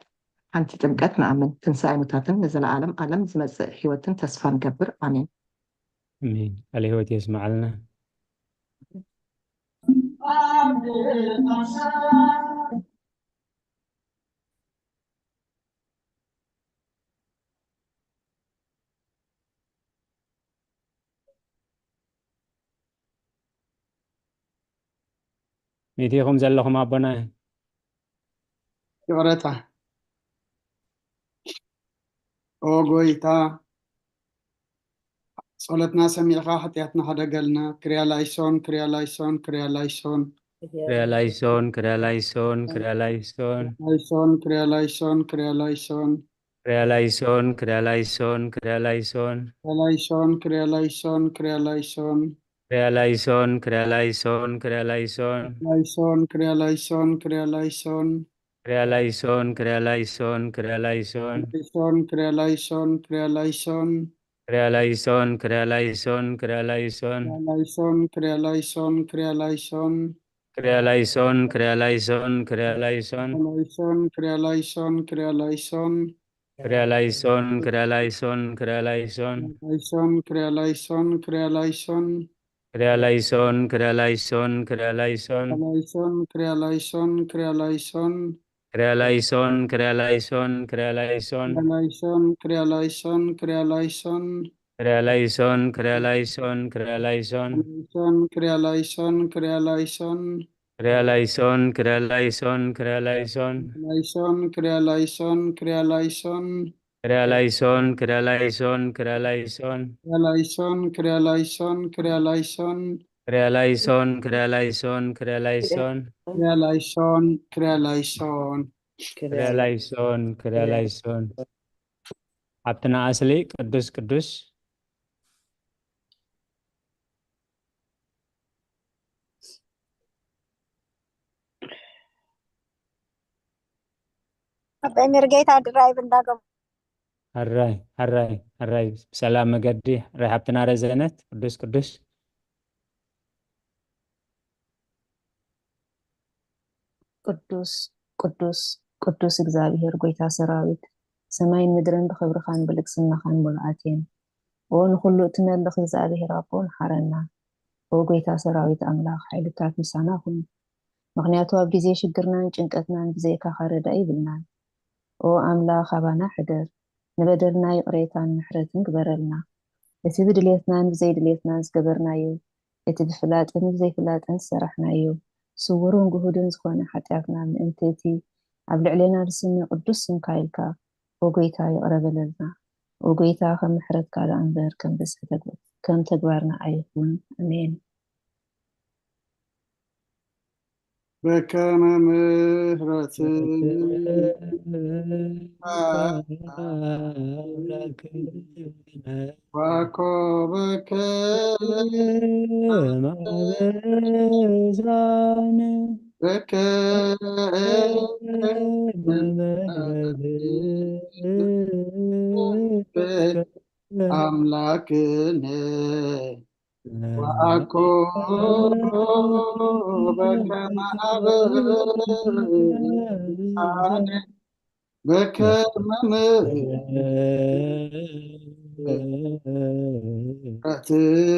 ሓንቲ ጥምቀት ንኣምን። ትንሳኤ ሙታትን ንዘለዓለም ዓለም ዝመጽእ ሕይወትን ተስፋ ንገብር። ኣሜን። ኣሜን። ቃለ ሕይወት የስምዓልና። ሚእቲ ኢኹም ዘለኹም ኣቦና። ይቕረታ። ኦ ጎይታ፣ ጸሎትና ሰሚዕኻ ሓጢኣትና ሓደገልና። ክርያ ላይሶን፣ ክርያ ላይሶን፣ ክርያ ላይሶን። ክርያ ላይሶን፣ ክርያ ላይሶን፣ ክርያ ላይሶን። ላይሶን፣ ክርያ ላይሶን፣ ክርያ ላይሶን። ክርያ ላይሶን፣ ክርያ ላይሶን፣ ክርያ ላይሶን። ላይሶን፣ ክርያ ላይሶን፣ ክርያ ላይሶን። ክርያ ላይሶን፣ ክርያ ላይሶን፣ ክርያ ላይሶን። ላይሶን፣ ክርያ ላይሶን፣ ክርያ ላይሶን። ክርያ ላይሶን፣ ክርያ ላይሶን፣ ክርያ ላይሶን። ላይሶን፣ ክርያ ላይሶን፣ ክርያ ላይሶን። ክርያ ላይሶን፣ ክርያ ላይሶን፣ ክርያ ላይሶን። ላይሶን፣ ክርያ ላይሶን፣ ክርያ ላይሶን። ክርያ ላይሶን፣ ክርያ ላይሶን፣ ክርያ ላይሶን። ላይሶን፣ ክርያ ላይሶን፣ ክርያ ላይሶን። ክርያ ላይሶን፣ ክርያ ላይሶን፣ ክርያ ላይሶን። ላይሶን፣ ክርያ ላይሶን፣ ክርያ ላይሶን። ክርያ ላይሶን፣ ክርያ ላይሶን፣ ክርያ ላይሶን። ላይሶን፣ ክርያ ላይሶን፣ ክርያ ላይሶን። ክርያ ላይሶን፣ ክርያ ላይሶን፣ ክርያ ላይሶን። ላይሶን፣ ክርያ ላይሶን፣ ክርያ ላይሶን። ክርያ ላይሶን፣ ክርያ ላይሶን፣ ክርያ ላይሶን። ላይሶን፣ ክርያ ላይሶን፣ ክርያ ላይሶን። ክርያ ላይሶን፣ ክርያ ላይሶን፣ ክርያ ላይሶን። ላይሶን፣ ክርያ ላይሶን፣ ክርያ ላይሶን። ክርያ ላይሶን፣ ክርያ ላይሶን፣ ክርያ ላይሶን። ክርያ ላይሶን፣ ክርያ ላይሶን፣ ክርያ ላይሶን። ክርያ ላይሶን፣ ክርያ ላይሶን፣ ክርያ ላይሶን። ክርያ ላይሶን፣ ክርያ ላይሶን። ክርያ ላይሶን፣ ክርያ ላይሶን። ሓብትና ኣስሊ ቅዱስ ቅዱስ። ኣባይ መርጌታ ድራይቭ እንዳገቡ። ሕራይ፣ ሕራይ፣ ሕራይ፣ ብሰላም መገዲ፣ ሕራይ ሓብትና ረዘነት፣ ቅዱስ ቅዱስ። ቅዱስ፣ ቅዱስ፣ ቅዱስ እግዚኣብሔር ጐይታ ሰራዊት፣ ሰማይን ምድርን ብኽብርኻን ብልግስናኻን ምሉኣት እየን። ኦ ንኹሉ እትመልኽ እግዚኣብሔር ኣቦ፣ መሓረና። ኦ ጎይታ ሰራዊት ኣምላኽ፣ ሓይልታት ምሳና ኩን። ምኽንያቱ ኣብ ግዜ ሽግርናን ጭንቀትናን ብዘይካኻ ረዳኢ ይብልናን። ኦ ኣምላኽ፣ ኣባና ሕደር። ንበደልና ይቕሬታን ምሕረትን ግበረልና። እቲ ብድሌትናን ብዘይድሌትናን ዝገበርናዮ፣ እቲ ብፍላጥን ብዘይፍላጥን ዝሰራሕናዮ፣ ስውርን ግሁድን ዝኾነ ሓጢኣትና ምእንቲ እቲ ኣብ ልዕሌና ዝስነ ቅዱስ ስምካ ኢልካ፣ ኦ ጎይታ፣ ይቕረ በለልና። ኦ ጎይታ፣ ከም ምሕረትካ ደኣ እምበር ከም ብዝሒ ተግባ-፣ ከም ተግባርና ኣይኹን። ኣሜን። በከመ ምሕረትከ ወኮበከ በከመ ምሕረትከ ኣምላክነ ወአኮ በከመ አበሳነ በከመ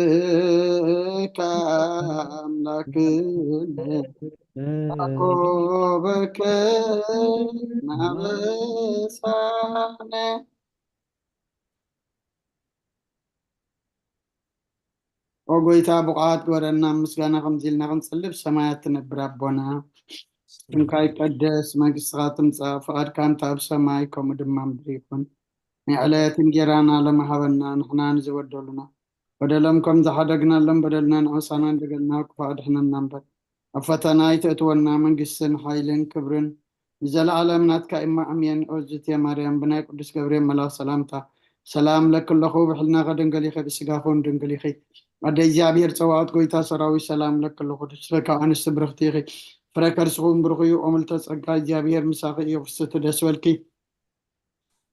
ምሕረትከ አምላክነ ወአኮ በከመ አበሳነ። ኦ ጎይታ፣ ብቑዓት ግበረና። ምስጋና ከምዚ ኢልና ክንጽሊ፣ ብሰማያት ትነብር ኣቦና፣ ስምካ ይቀደስ፣ መንግስትኻ ትምጻእ፣ ፍቓድካ እንተ ኣብ ሰማይ ከምኡ ድማ ምድሪ ይኹን። ናይ ዕለት እንጌራና ሎሚ ሃበና፣ ንሕና ንዝበደሉና በደሎም ከም ዝሓደግናሎም በደልና ንዓሳና እንደገልና፣ ክፉእ ኣድሕነና እምበር፣ ኣብ ፈተና ኣይተእትወና። መንግስትን ሓይልን ክብርን ንዘለዓለም ናትካ እማ፣ ኣሜን። ኦዝቴ ማርያም፣ ብናይ ቅዱስ ገብርኤል መልኣኽ ሰላምታ ሰላም ለኪ ኣለኹ፣ ብሕልና ከደንገል ኢኺ፣ ብስጋ ከውን ድንግል ኢኺ። ኣደ እግዚኣብሔር ጸባኦት፣ ጎይታ ሰራዊት፣ ሰላም ለኪ ኣለኹ፣ ንስኺ ካብ ኣንስቲ ብርኽቲ ኢኺ፣ ፍረ ከርስኹም ብሩኽ እዩ። ኦምልተ ጸጋ፣ እግዚኣብሔር ምሳኺ እዩ፣ ፍስቲ ደስ በልኪ።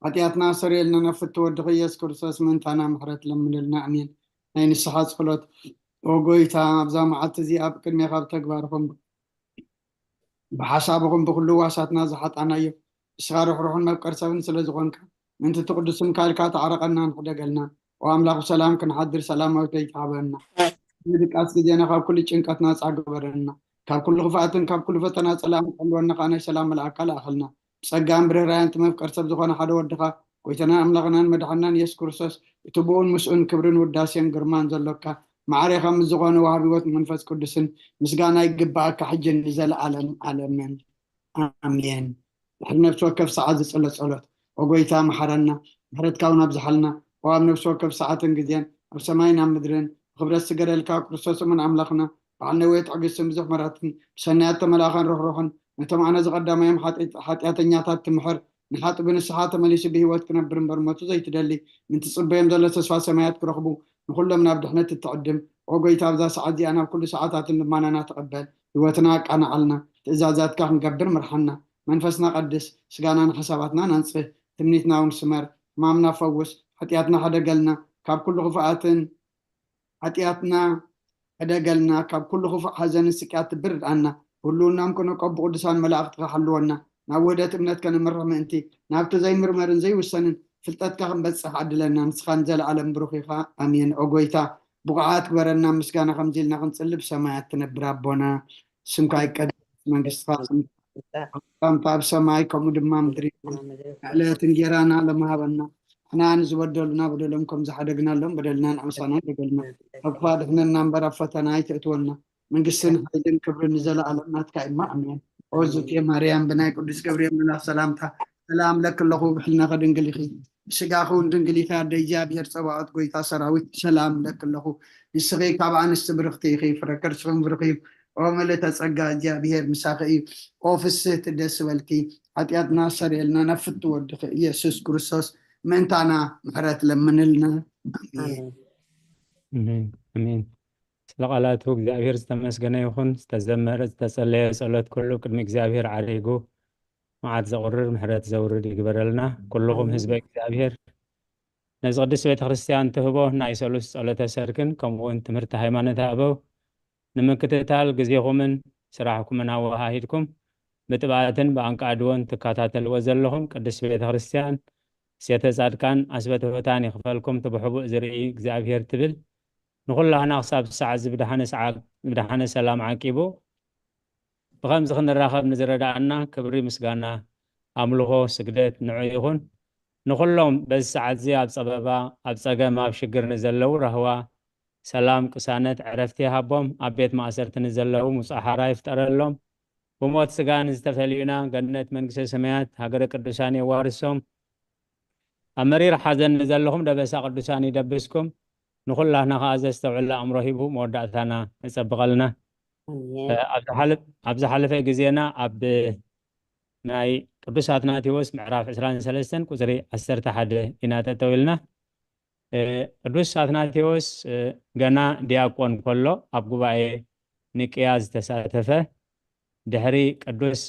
ሓጢኣትና ሰረየልና፣ ናብ ፍትወ ወድኺ ኢየሱስ ክርስቶስ ምእንታና ምሕረት ለምንልና። ኣሜን። ናይ ንስሓ ጸሎት። ኦ ጎይታ፣ ኣብዛ መዓልቲ እዚኣ ኣብ ቅድሜኻ ብተግባርኹም ብሓሳብኹም ብኹሉ ዋሳትና ዝሓጣናዮ፣ ንስኻ ርሕሩሕን መፍቀር ሰብን ስለ ዝኾንካ፣ ምእንቲ እቲ ቅዱስ ስምካ ኢልካ ተዓረቐናን ሕደገልናን። ኦ ኣምላኽ፣ ብሰላም ክንሓድር ሰላማዊት ለይቲ ሃበና። ንድቃስ ግዜና ካብ ኩሉ ጭንቀት ናጻ ግበረና። ካብ ኩሉ ክፍኣትን ካብ ኩሉ ፈተና ጸላእን ክሕልወና ከኣ ናይ ሰላም መልኣካ ለኣኸልና። ብጸጋን ብርህራያን እቲ መፍቀር ሰብ ዝኾነ ሓደ ወድኻ፣ ጎይታናን ኣምላኽናን መድሓንናን ኢየሱስ ክርስቶስ፣ እቲ ብኡን ምስኡን ክብርን ውዳሴን ግርማን ዘሎካ፣ ማዕሬኻ ምስ ዝኾነ ወሃቢ ህይወት መንፈስ ቅዱስን ምስጋና ይግብኣካ፣ ሕጂ ንዘለኣለም ዓለምን። ኣሜን። ድሕሪ ነፍሲ ወከፍ ሰዓት ዝጽሎ ጸሎት። ኦ ጎይታ፣ መሓረና፣ ምሕረትካ እውን ኣብዝሓልና። ኦ ኣብ ነፍሲ ወከፍ ሰዓትን ግዜን፣ ኣብ ሰማይን ኣብ ምድርን፣ ብኽብረት ዝስገደልካ ክርስቶስ እሙን ኣምላኽና፣ በዓል ነዊሕ ትዕግስትን ብዙሕ ምሕረትን፣ ብሰናያት ተመልኣኸን ርሕሩሕን፣ ነቶም ኣነ ዝቐዳማዮም ሓጢ-፣ ሓጢኣተኛታት ትምሕር፣ ንሓጢ ብንስሓ ተመሊሱ ብህይወት ክነብር እምበር ሞቱ ዘይትደሊ፣ ምእንቲ ጽበዮም ዘሎ ተስፋ ሰማያት ክረኽቡ፣ ንኹሎም ናብ ድሕነት እትዕድም። ኦ ጎይታ፣ ኣብዛ ሰዓት እዚኣ ናብ ኩሉ ሰዓታትን ልማናና ተቐበል። ህይወትና ኣቃንዓልና፣ ትእዛዛትካ ክንገብር ምርሓና። መንፈስና ቀድስ፣ ስጋናን ሓሳባትናን ኣንጽህ፣ ትምኒትና እውን ስመር፣ ሕማምና ፈውስ፣ ሓጢኣትና ሕደገልና፣ ካብ ኩሉ ክፉኣትን ሓጢኣትና ሕደገልና፣ ካብ ኩሉ ክፉእ ሓዘንን ስቅያት ትብርድኣና። ህልውናም ከነቆ ብቅዱሳን መላእኽትኻ ሓልወና፣ ናብ ውህደት እምነት ከነምርሕ ምእንቲ፣ ናብቲ ዘይምርመርን ዘይውሰንን ፍልጠትካ ክንበጽሕ ዓድለና። ንስኻ ንዘለኣለም ብሩኽ ኢኻ። ኣሜን። ኦ ጎይታ፣ ብቑዓት ግበረና፣ ምስጋና ከምዚ ኢልና ክንጽሊ፣ ብሰማያት ትነብር ኣቦና፣ ስምካ ይቀደስ፣ መንግስትኻ ትምጻእ፣ ፍቃድካ ኣብ ሰማይ ከምኡ ድማ ምድሪ ይኹን። ዕለት እንጌራና ሎሚ ሃበና፣ ንሕና ንዝበደሉና በደሎም ከም ዝሓደግናሎም በደልና ንዓሳና ይደገልና፣ ካብ ክፉእ ኣድሕነና እምበር ኣብ ፈተና ኣይተእትወና። መንግስትን ሓይልን ክብርን ንዘለኣለም ናትካ እማ፣ ኣሜን። ኦ ዝቴ ማርያም፣ ብናይ ቅዱስ ገብርኤል መልኣኽ ሰላምታ ሰላም ለኪ ኣለኹ፣ ብሕልናኺ ድንግል ኢኺ፣ ብስጋኺ እውን ድንግል ኢኺ። ኣደ እግዚኣብሔር ጸባኦት፣ ጎይታ ሰራዊት፣ ሰላም ለኪ ኣለኹ። ንስኺ ካብ ኣንስቲ ብርኽቲ ኢኺ፣ ፍረ ከርስኺ እውን ብሩኽ እዩ። ኦ ምልእተ ጸጋ፣ እግዚኣብሔር ምሳኺ እዩ። ኦ ፍስህቲ፣ ደስ በልኪ፣ ሓጢኣትና ሰረየልና፣ ናብ ፍትው ወድኺ ኢየሱስ ክርስቶስ ምእንታና ምሕረት ለምንልና። ኣሜን። ኣሜን። ኣሜን። ስለ ቃላቱ እግዚኣብሔር ዝተመስገነ ይኹን። ዝተዘመረ፣ ዝተጸለየ ጸሎት ኩሉ ቅድሚ እግዚኣብሔር ዓሪጉ መዓት ዘቑርር ምሕረት ዘውርድ ይግበረልና። ኩልኹም ህዝበ እግዚኣብሔር ነዚ ቅድስት ቤተ ክርስቲያን ትህቦ ናይ ሰሉስ ጸሎተ ሰርክን ከምኡ እውን ትምህርቲ ሃይማኖት ኣበው ንምክትታል ግዜኹምን ስራሕኩምን ኣወሃሂድኩም ብጥብኣትን ብኣንቃድዎን ትከታተልዎ ዘለኹም ቅድስት ቤተ ክርስቲያን ሴተ ጻድቃን ኣስበተ ወታን ይኽፈልኩም፣ እቲ ብሕቡእ ዝርኢ እግዚኣብሔር ትብል። ንኹላህና ክሳብ ሰዓት እዚ ብደሓነ ሰዓት፣ ብደሓነ ሰላም ዓቂቡ ብኸምዚ ክንራኸብ ንዝረዳኣና ክብሪ፣ ምስጋና፣ ኣምልኾ፣ ስግደት ንዑ ይኹን። ንኹሎም በዚ ሰዓት እዚ ኣብ ጸበባ፣ ኣብ ጸገም፣ ኣብ ሽግር ንዘለዉ ራህዋ፣ ሰላም፣ ቅሳነት፣ ዕረፍቲ ይሃቦም። ኣብ ቤት ማእሰርቲ ንዘለዉ ምጹእ ሓራ ይፍጠረሎም። ብሞት ስጋ ንዝተፈልዩና ገነት መንግስተ ሰማያት ሃገረ ቅዱሳን የዋርሶም። ኣብ መሪር ሓዘን ንዘለኹም ደበሳ ቅዱሳን ይደብስኩም። ንኹላህና ከኣ ዘስተውዕል ኣእምሮ ሂቡ መወዳእታና የጸብቐልና። ኣሜን። እ፣ ኣብ ዝሓለ-፣ ኣብ ዝሓለፈ ግዜና ኣብ ናይ ቅዱስ ኣትናቴዎስ ምዕራፍ ዕስራን ሰለስተን ቁጽሪ ዓሰርተ ሓደ ኢና ጠጠው ኢልና። እ፣ ቅዱስ ኣትናቴዎስ፣ እ፣ ገና ዲያቆን ከሎ ኣብ ጉባኤ ኒቅያ ዝተሳተፈ፣ ድሕሪ ቅዱስ፣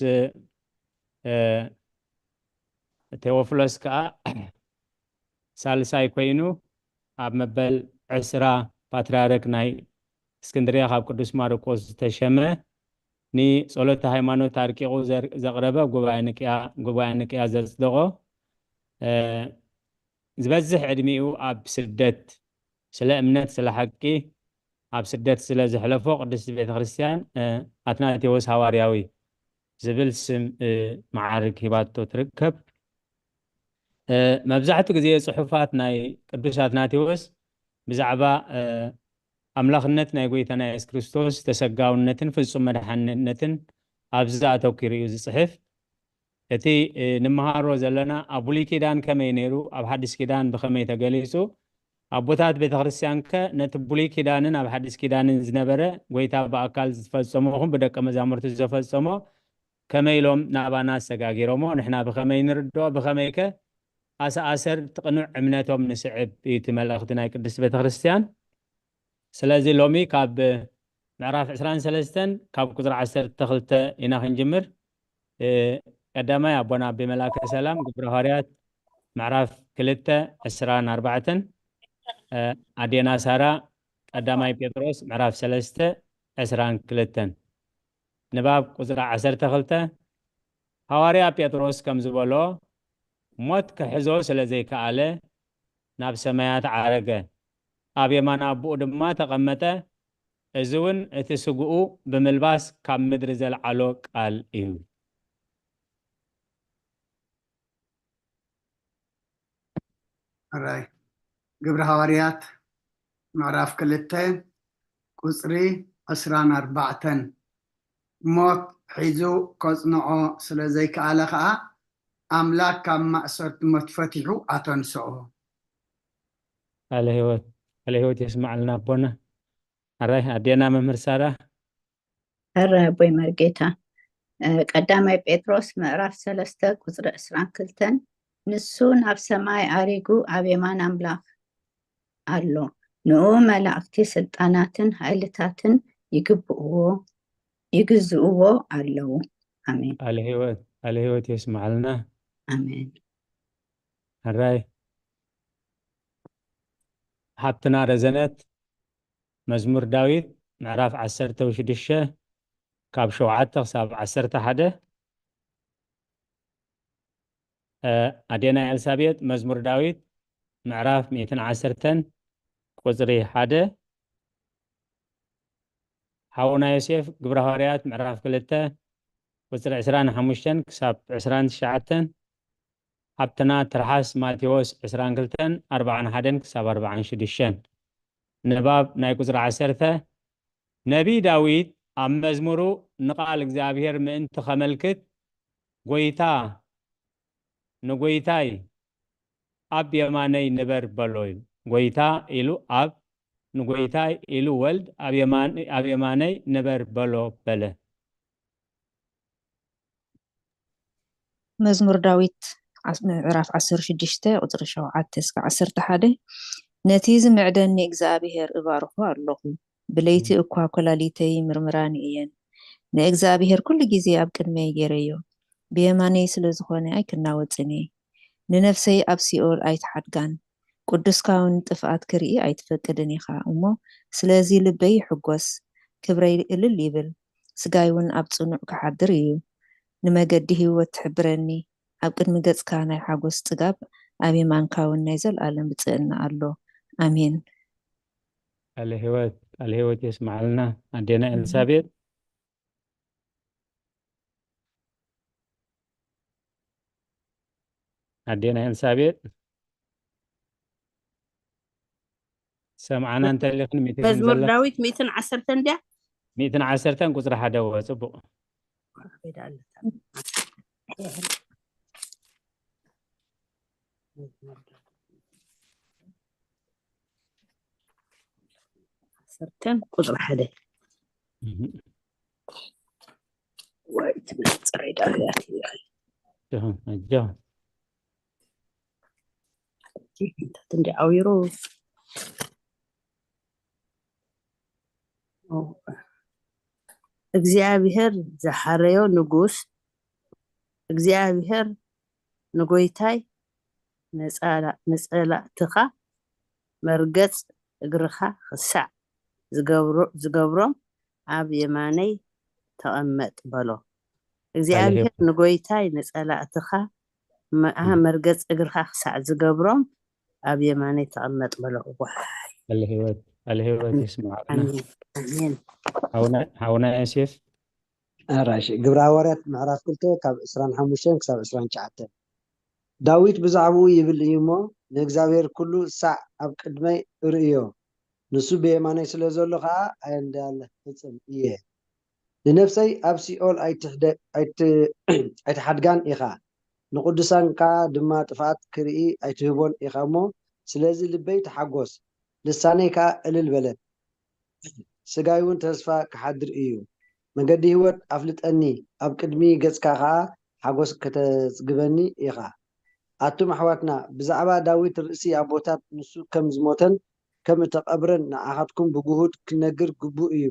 እ፣ ቴዎፍሎስ ከኣ ሳልሳይ ኮይኑ ኣብ መበል ዕስራ ፓትርያርክ ናይ እስክንድርያ ካብ ቅዱስ ማርቆስ ዝተሸመ ንጸሎተ ሃይማኖት ኣርቂቑ ዘር-፣ ዘቕረበ ጉባኤ ንቅያ፣ ጉባኤ ንቅያ ዘጽደቖ፣ እ፣ ዝበዝሕ ዕድሚኡ ኣብ ስደት ስለ እምነት፣ ስለ ሓቂ ኣብ ስደት ስለ ዘሕለፎ ቅድስቲ ቤተ ክርስቲያን፣ እ፣ ኣትናቴዎስ ሃዋርያዊ ዝብል ስም፣ እ፣ መዓርግ ሂባቶ ትርከብ። እ፣ መብዛሕትኡ ግዜ ጽሑፋት ናይ ቅዱስ ኣትናቴዎስ ብዛዕባ፣ እ፣ ኣምላኽነት ናይ ጎይታና የሱስ ክርስቶስ ተሰጋውነትን ፍጹም መድሓንነትን ኣብዚ ኣተኲሩ እዩ ዝጽሕፍ። እቲ፣ እ፣ ንመሃሮ ዘለና ኣብ ብሉይ ኪዳን ከመይ ነይሩ፣ ኣብ ሓድሽ ኪዳን ብኸመይ ተገሊጹ፣ ኣቦታት ቤተ ክርስቲያን ከ ነቲ ብሉይ ኪዳንን ኣብ ሓድሽ ኪዳንን ዝነበረ ጎይታ ብኣካል ዝፈጸሞ ይኹን ብደቀ መዛሙርቱ ዘፈጸሞ ከመይ ኢሎም ናባና ኣሰጋጊሮሞ፣ ንሕና ብኸመይ ንርድኦ፣ ብኸመይ ከ ኣሰኣሰር እቲ ቅኑዕ እምነቶም ንስዕብ እዩ እቲ መልእኽቲ ናይ ቅድስቲ ቤተ ክርስቲያን። ስለዚ ሎሚ ካብ ምዕራፍ ዕስራን ሰለስተን ካብ ቁጽሪ ዓሰርተ ክልተ ኢና ክንጅምር። እ፣ ቀዳማይ ኣቦና ኣቤ መልኣከ ሰላም ግብረ ሃዋርያት ምዕራፍ ክልተ ዕስራን ኣርባዕተን፣ እ፣ ኣዴና ሳራ ቀዳማይ ጴጥሮስ ምዕራፍ ሰለስተ ዕስራን ክልተን። ንባብ ቁጽሪ ዓሰርተ ክልተ፣ ሃዋርያ ጴጥሮስ ከም ዝበሎ፣ ሞት ክሕዞ ስለ ዘይከኣለ ናብ ሰማያት ዓረገ፣ ኣብ የማን ኣቦኡ ድማ ተቐመጠ። እዚ እውን እቲ ስግኡ ብምልባስ ካብ ምድሪ ዘልዓሎ ቃል እዩ። ኣራይ፣ ግብሪ ሃዋርያት ምዕራፍ ክልተ ቁጽሪ ዕስራን ኣርባዕተን። ሞት ሒዙ ከጽንዖ ስለ ዘይከኣለ ከኣ፣ ኣምላክ ካብ ማእሰርቲ ሞት ፈቲሑ ኣተንስኦ። ቃለ ህይወት፣ ቃለ ህይወት የስማዓልና ኣቦና። ኣራይ፣ ኣዴና መምህር ሳራ። ኣረ ኣቦይ መርጌታ፣ እ፣ ቀዳማይ ጴጥሮስ ምዕራፍ ሰለስተ ቁጽሪ ዕስራን ክልተን፣ ንሱ ናብ ሰማይ ኣሪጉ ኣብ የማን ኣምላኽ ኣሎ። ንኡ መላእኽቲ ስልጣናትን ሓይልታትን ይግብእዎ፣ ይግዝእዎ ኣለዉ። ኣሜን። ቃለ ህይወት፣ ቃለ ህይወት የስማዓልና። ኣሜን። ኣራይ፣ ሓብትና ረዘነት፣ መዝሙር ዳዊት ምዕራፍ ዓሰርተ ሽዱሽተ ካብ ሸውዓተ ክሳብ ዓሰርተ ሓደ። እ፣ ኣዴና ኤልሳቤጥ መዝሙር ዳዊት ምዕራፍ ሚእትን ዓሰርተን ቁጽሪ ሓደ። ሓውና ዮሴፍ ግብረ ሃዋርያት ምዕራፍ ክልተ ቁጽሪ ዕስራን ሓሙሽተን ክሳብ ዕስራን ትሽዓተን። ሓብትና ትርሓስ ማቴዎስ ዕስራን ክልተን ኣርባዓን ሓደን ክሳብ ኣርባዓን ሽዱሽተን። ንባብ ናይ ቁጽሪ ዓሰርተ። ነቢይ ዳዊት ኣብ መዝሙሩ ንቓል እግዚኣብሔር ምእንቲ ኸመልክት፣ "ጐይታ ንጐይታይ፣ ኣብ የማነይ ንበር" በሎ ኢሉ። "ጐይታ" ኢሉ ኣብ፣ "ንጐይታይ" ኢሉ ወልድ፣ "ኣብ የማን-፣ ኣብ የማነይ ንበር" በሎ በለ። መዝሙር ዳዊት ዓስ-፣ ምዕራፍ ዓሰርተ ሽዱሽተ ቁጽሪ ሸውዓተ እስከ ዓሰርተ ሓደ። ነቲ ዝምዕደኒ እግዚኣብሔር እባርኾ ኣለኹ። ብለይቲ እኳ ኰላሊተይ ይምርምራኒ እየን። ንእግዚኣብሔር ኩሉ ግዜ ኣብ ቅድመይ ገይረዮ። ብየማነይ ስለ ዝኾነ ኣይክናወጽን እየ። ንነፍሰይ ኣብ ሲኦል ኣይትሓድጋን። ቅዱስካውን ጥፍኣት ክርኢ ኣይትፈቅድን ኢኻ እሞ፣ ስለዚ ልበይ ይሕጐስ፣ ክብረይ እልል ይብል፣ ስጋይ እውን ኣብ ጽኑዕ ክሓድር እዩ። ንመገዲ ህይወት ትሕብረኒ፣ ኣብ ቅድሚ ገጽካ ናይ ሓጎስ ጽጋብ ኣብ የማንካ እውን ናይ ዘለኣለም ብፅእና ኣሎ። ኣሜን። ቃለ ህይወት ቃለ ህይወት የስማዓልና ኣዴና ኤልሳቤጥ። ኣዴና ኤልሳቤጥ ሰምዓና እንተሊኽን ሚእቲ መዝሙር ዘላ- ዳዊት ሚእትን ዓሰርተን ድያ? ሚእትን ዓሰርተን ቁፅሪ ሓደ ወ ፅቡቕ። ከይዳ ኣለታ። ዓሰርተን ቁፅሪ ሓደ። ወይ ትብል ፅሬ ዳዊት ጆን ጆን እንዲ ዓዊሩ። እግዚኣብሔር ዝሓረዮ ንጉስ፣ እግዚኣብሔር ንጎይታይ ንጸላ- ንጸላእትኻ መርገጽ እግርኻ ክሳዕ ዝገብሮ- ዝገብሮም ኣብ የማነይ ተቐመጥ በሎ። እግዚኣብሔር ንጎይታይ ንጸላእትኻ መ- መርገጽ እግርኻ ክሳዕ ዝገብሮም ኣብ የማነይ ተቐመጥ በሎ። ዋይ ቃለ ህይወት ቃለ ህይወት ይስማዓልና። ኣሜን ኣሜን። ሓውና ሓውና ዮሴፍ ኣራሽ ግብረ ሃዋርያት ምዕራፍ ክልተ ካብ ዕስራን ሓሙሽተን ክሳብ ዕስራን ትሽዓተን። ዳዊት ብዛዕባኡ ይብል እዩ እሞ፣ ንእግዚኣብሔር ኩሉ ሳዕ ኣብ ቅድመይ እርእዮ፣ ንሱ ብየማነይ ስለ ዘሎ ኸዓ ኣየንዳልፍጽን እየ። ንነፍሰይ ኣብ ሲኦል ኣይትሕደ- ኣይት- ኣይትሓድጋን ኢኻ፣ ንቕዱሳንካ ድማ ጥፍኣት ክርኢ ኣይትህቦን ኢኻ እሞ፣ ስለዚ ልበይ ተሓጎስ፣ ልሳነይ ከኣ እልል በለት። ስጋይ እውን ተስፋ ክሓድር እዩ። መገዲ ህይወት ኣፍልጠኒ፣ ኣብ ቅድሚ ገጽካ ኸኣ ሓጎስ ከተጽግበኒ ኢኻ። ኣቱም ኣሕዋትና፣ ብዛዕባ ዳዊት ርእሲ ኣቦታት ንሱ ከም ዝሞተን ከም እተቐብረን ንዓኻትኩም ብግሁድ ክነግር ግቡእ እዩ።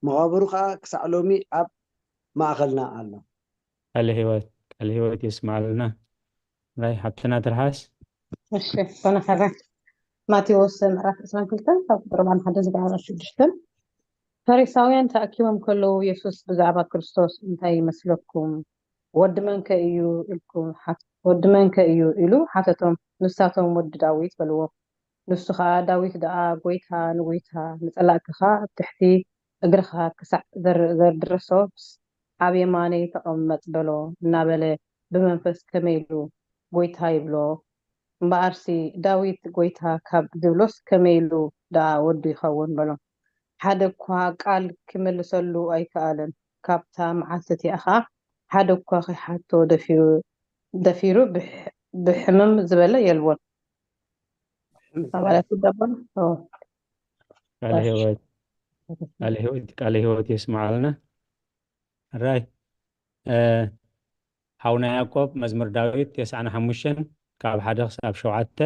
መቓብሩ ኸኣ ክሳዕ ሎሚ ኣብ ማእኸልና ኣሎ። ቃለ ህይወት ቃለ ህይወት የስማዓልና። ናይ ሓብትና ትርሓስ እሺ ኮነ ከረ ማቴዎስ ምዕራፍ ዕስራን ክልተን ካብ ቁፅሪ ኣርባዕን ሓደ ዝገበረ ሽዱሽተን። ፈሪሳውያን ተኣኪቦም ከለዉ የሱስ ብዛዕባ ክርስቶስ እንታይ ይመስለኩም? ወዲ መንከ እዩ ኢልኩም ሓት- ወዲ መንከ እዩ ኢሉ ሓተቶም። ንሳቶም ወዲ ዳዊት በልዎ። ንሱ ኸዓ ዳዊት ደኣ ጎይታ ንጎይታ ንጸላእትኻ ኣብ ትሕቲ እግርኻ ክሳዕ ዘር- ዘርድረሶስ ኣብ የማነይ ተቐመጥ በሎ እናበለ ብመንፈስ ከመይ ኢሉ ጎይታ ይብሎ? እምበኣርሲ ዳዊት ጎይታ ካብ ዝብሎስ ከመይ ኢሉ ደኣ ወዱ ይኸውን በሎ። ሓደ እኳ ቃል ክምልሰሉ ኣይከኣለን። ካብታ መዓልቲ እቲኣ ኸዓ ሓደ እኳ ኺሓቶ ደፊሩ ደፊሩ ብሕ- ብሕምም ዝበለ የልቦን። ኣባላት ይዳቦን ቃለ ህይወት ቃለ ህይወት ቃለ ህይወት የስማዓልና። ራይ ሓውና ያዕቆብ መዝሙር ዳዊት ተስዓን ሓሙሽተን ካብ ሓደ ክሳብ ሸውዓተ።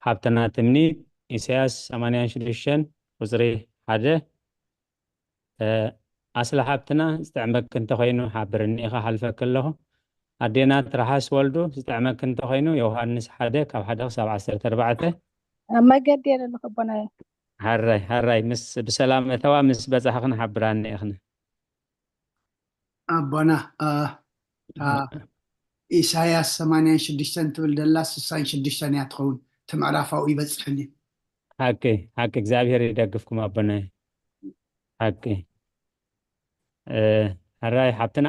ሓብትና ትምኒት ኢሳያስ ሰማንያን ሽዱሽተን ቁፅሪ ሓደ። ኣስሊ ሓብትና ዝጥዕመኪ እንተኮይኑ ሓብርኒ ኢኻ ሓልፈኪ ኣለኹ። ኣዴና ትርሓስ ወልዱ ዝጥዕመኪ እንተኮይኑ ዮሃንስ ሓደ ካብ ሓደ ክሳብ ዓሰርተ ኣርባዕተ። ኣብ መገዲ የለለኹ ኣቦናየ። ሓራይ ሓራይ ምስ ብሰላም እተዋ ምስ በጻሕኽን ሓብራኒ ኢኽን። ኣቦና እታ ኢሳያስ ሰማንያን ሽዱሽተን ትብል ደላ ስሳን ሽዱሽተን እያ ትኸውን። እቲ ምዕራፋው ይበፅሕን እዩ። ሓቂ ሓቂ እግዚኣብሔር ይደግፍኩም ኣቦናይ። ሓቂ ሓራይ ሓብትና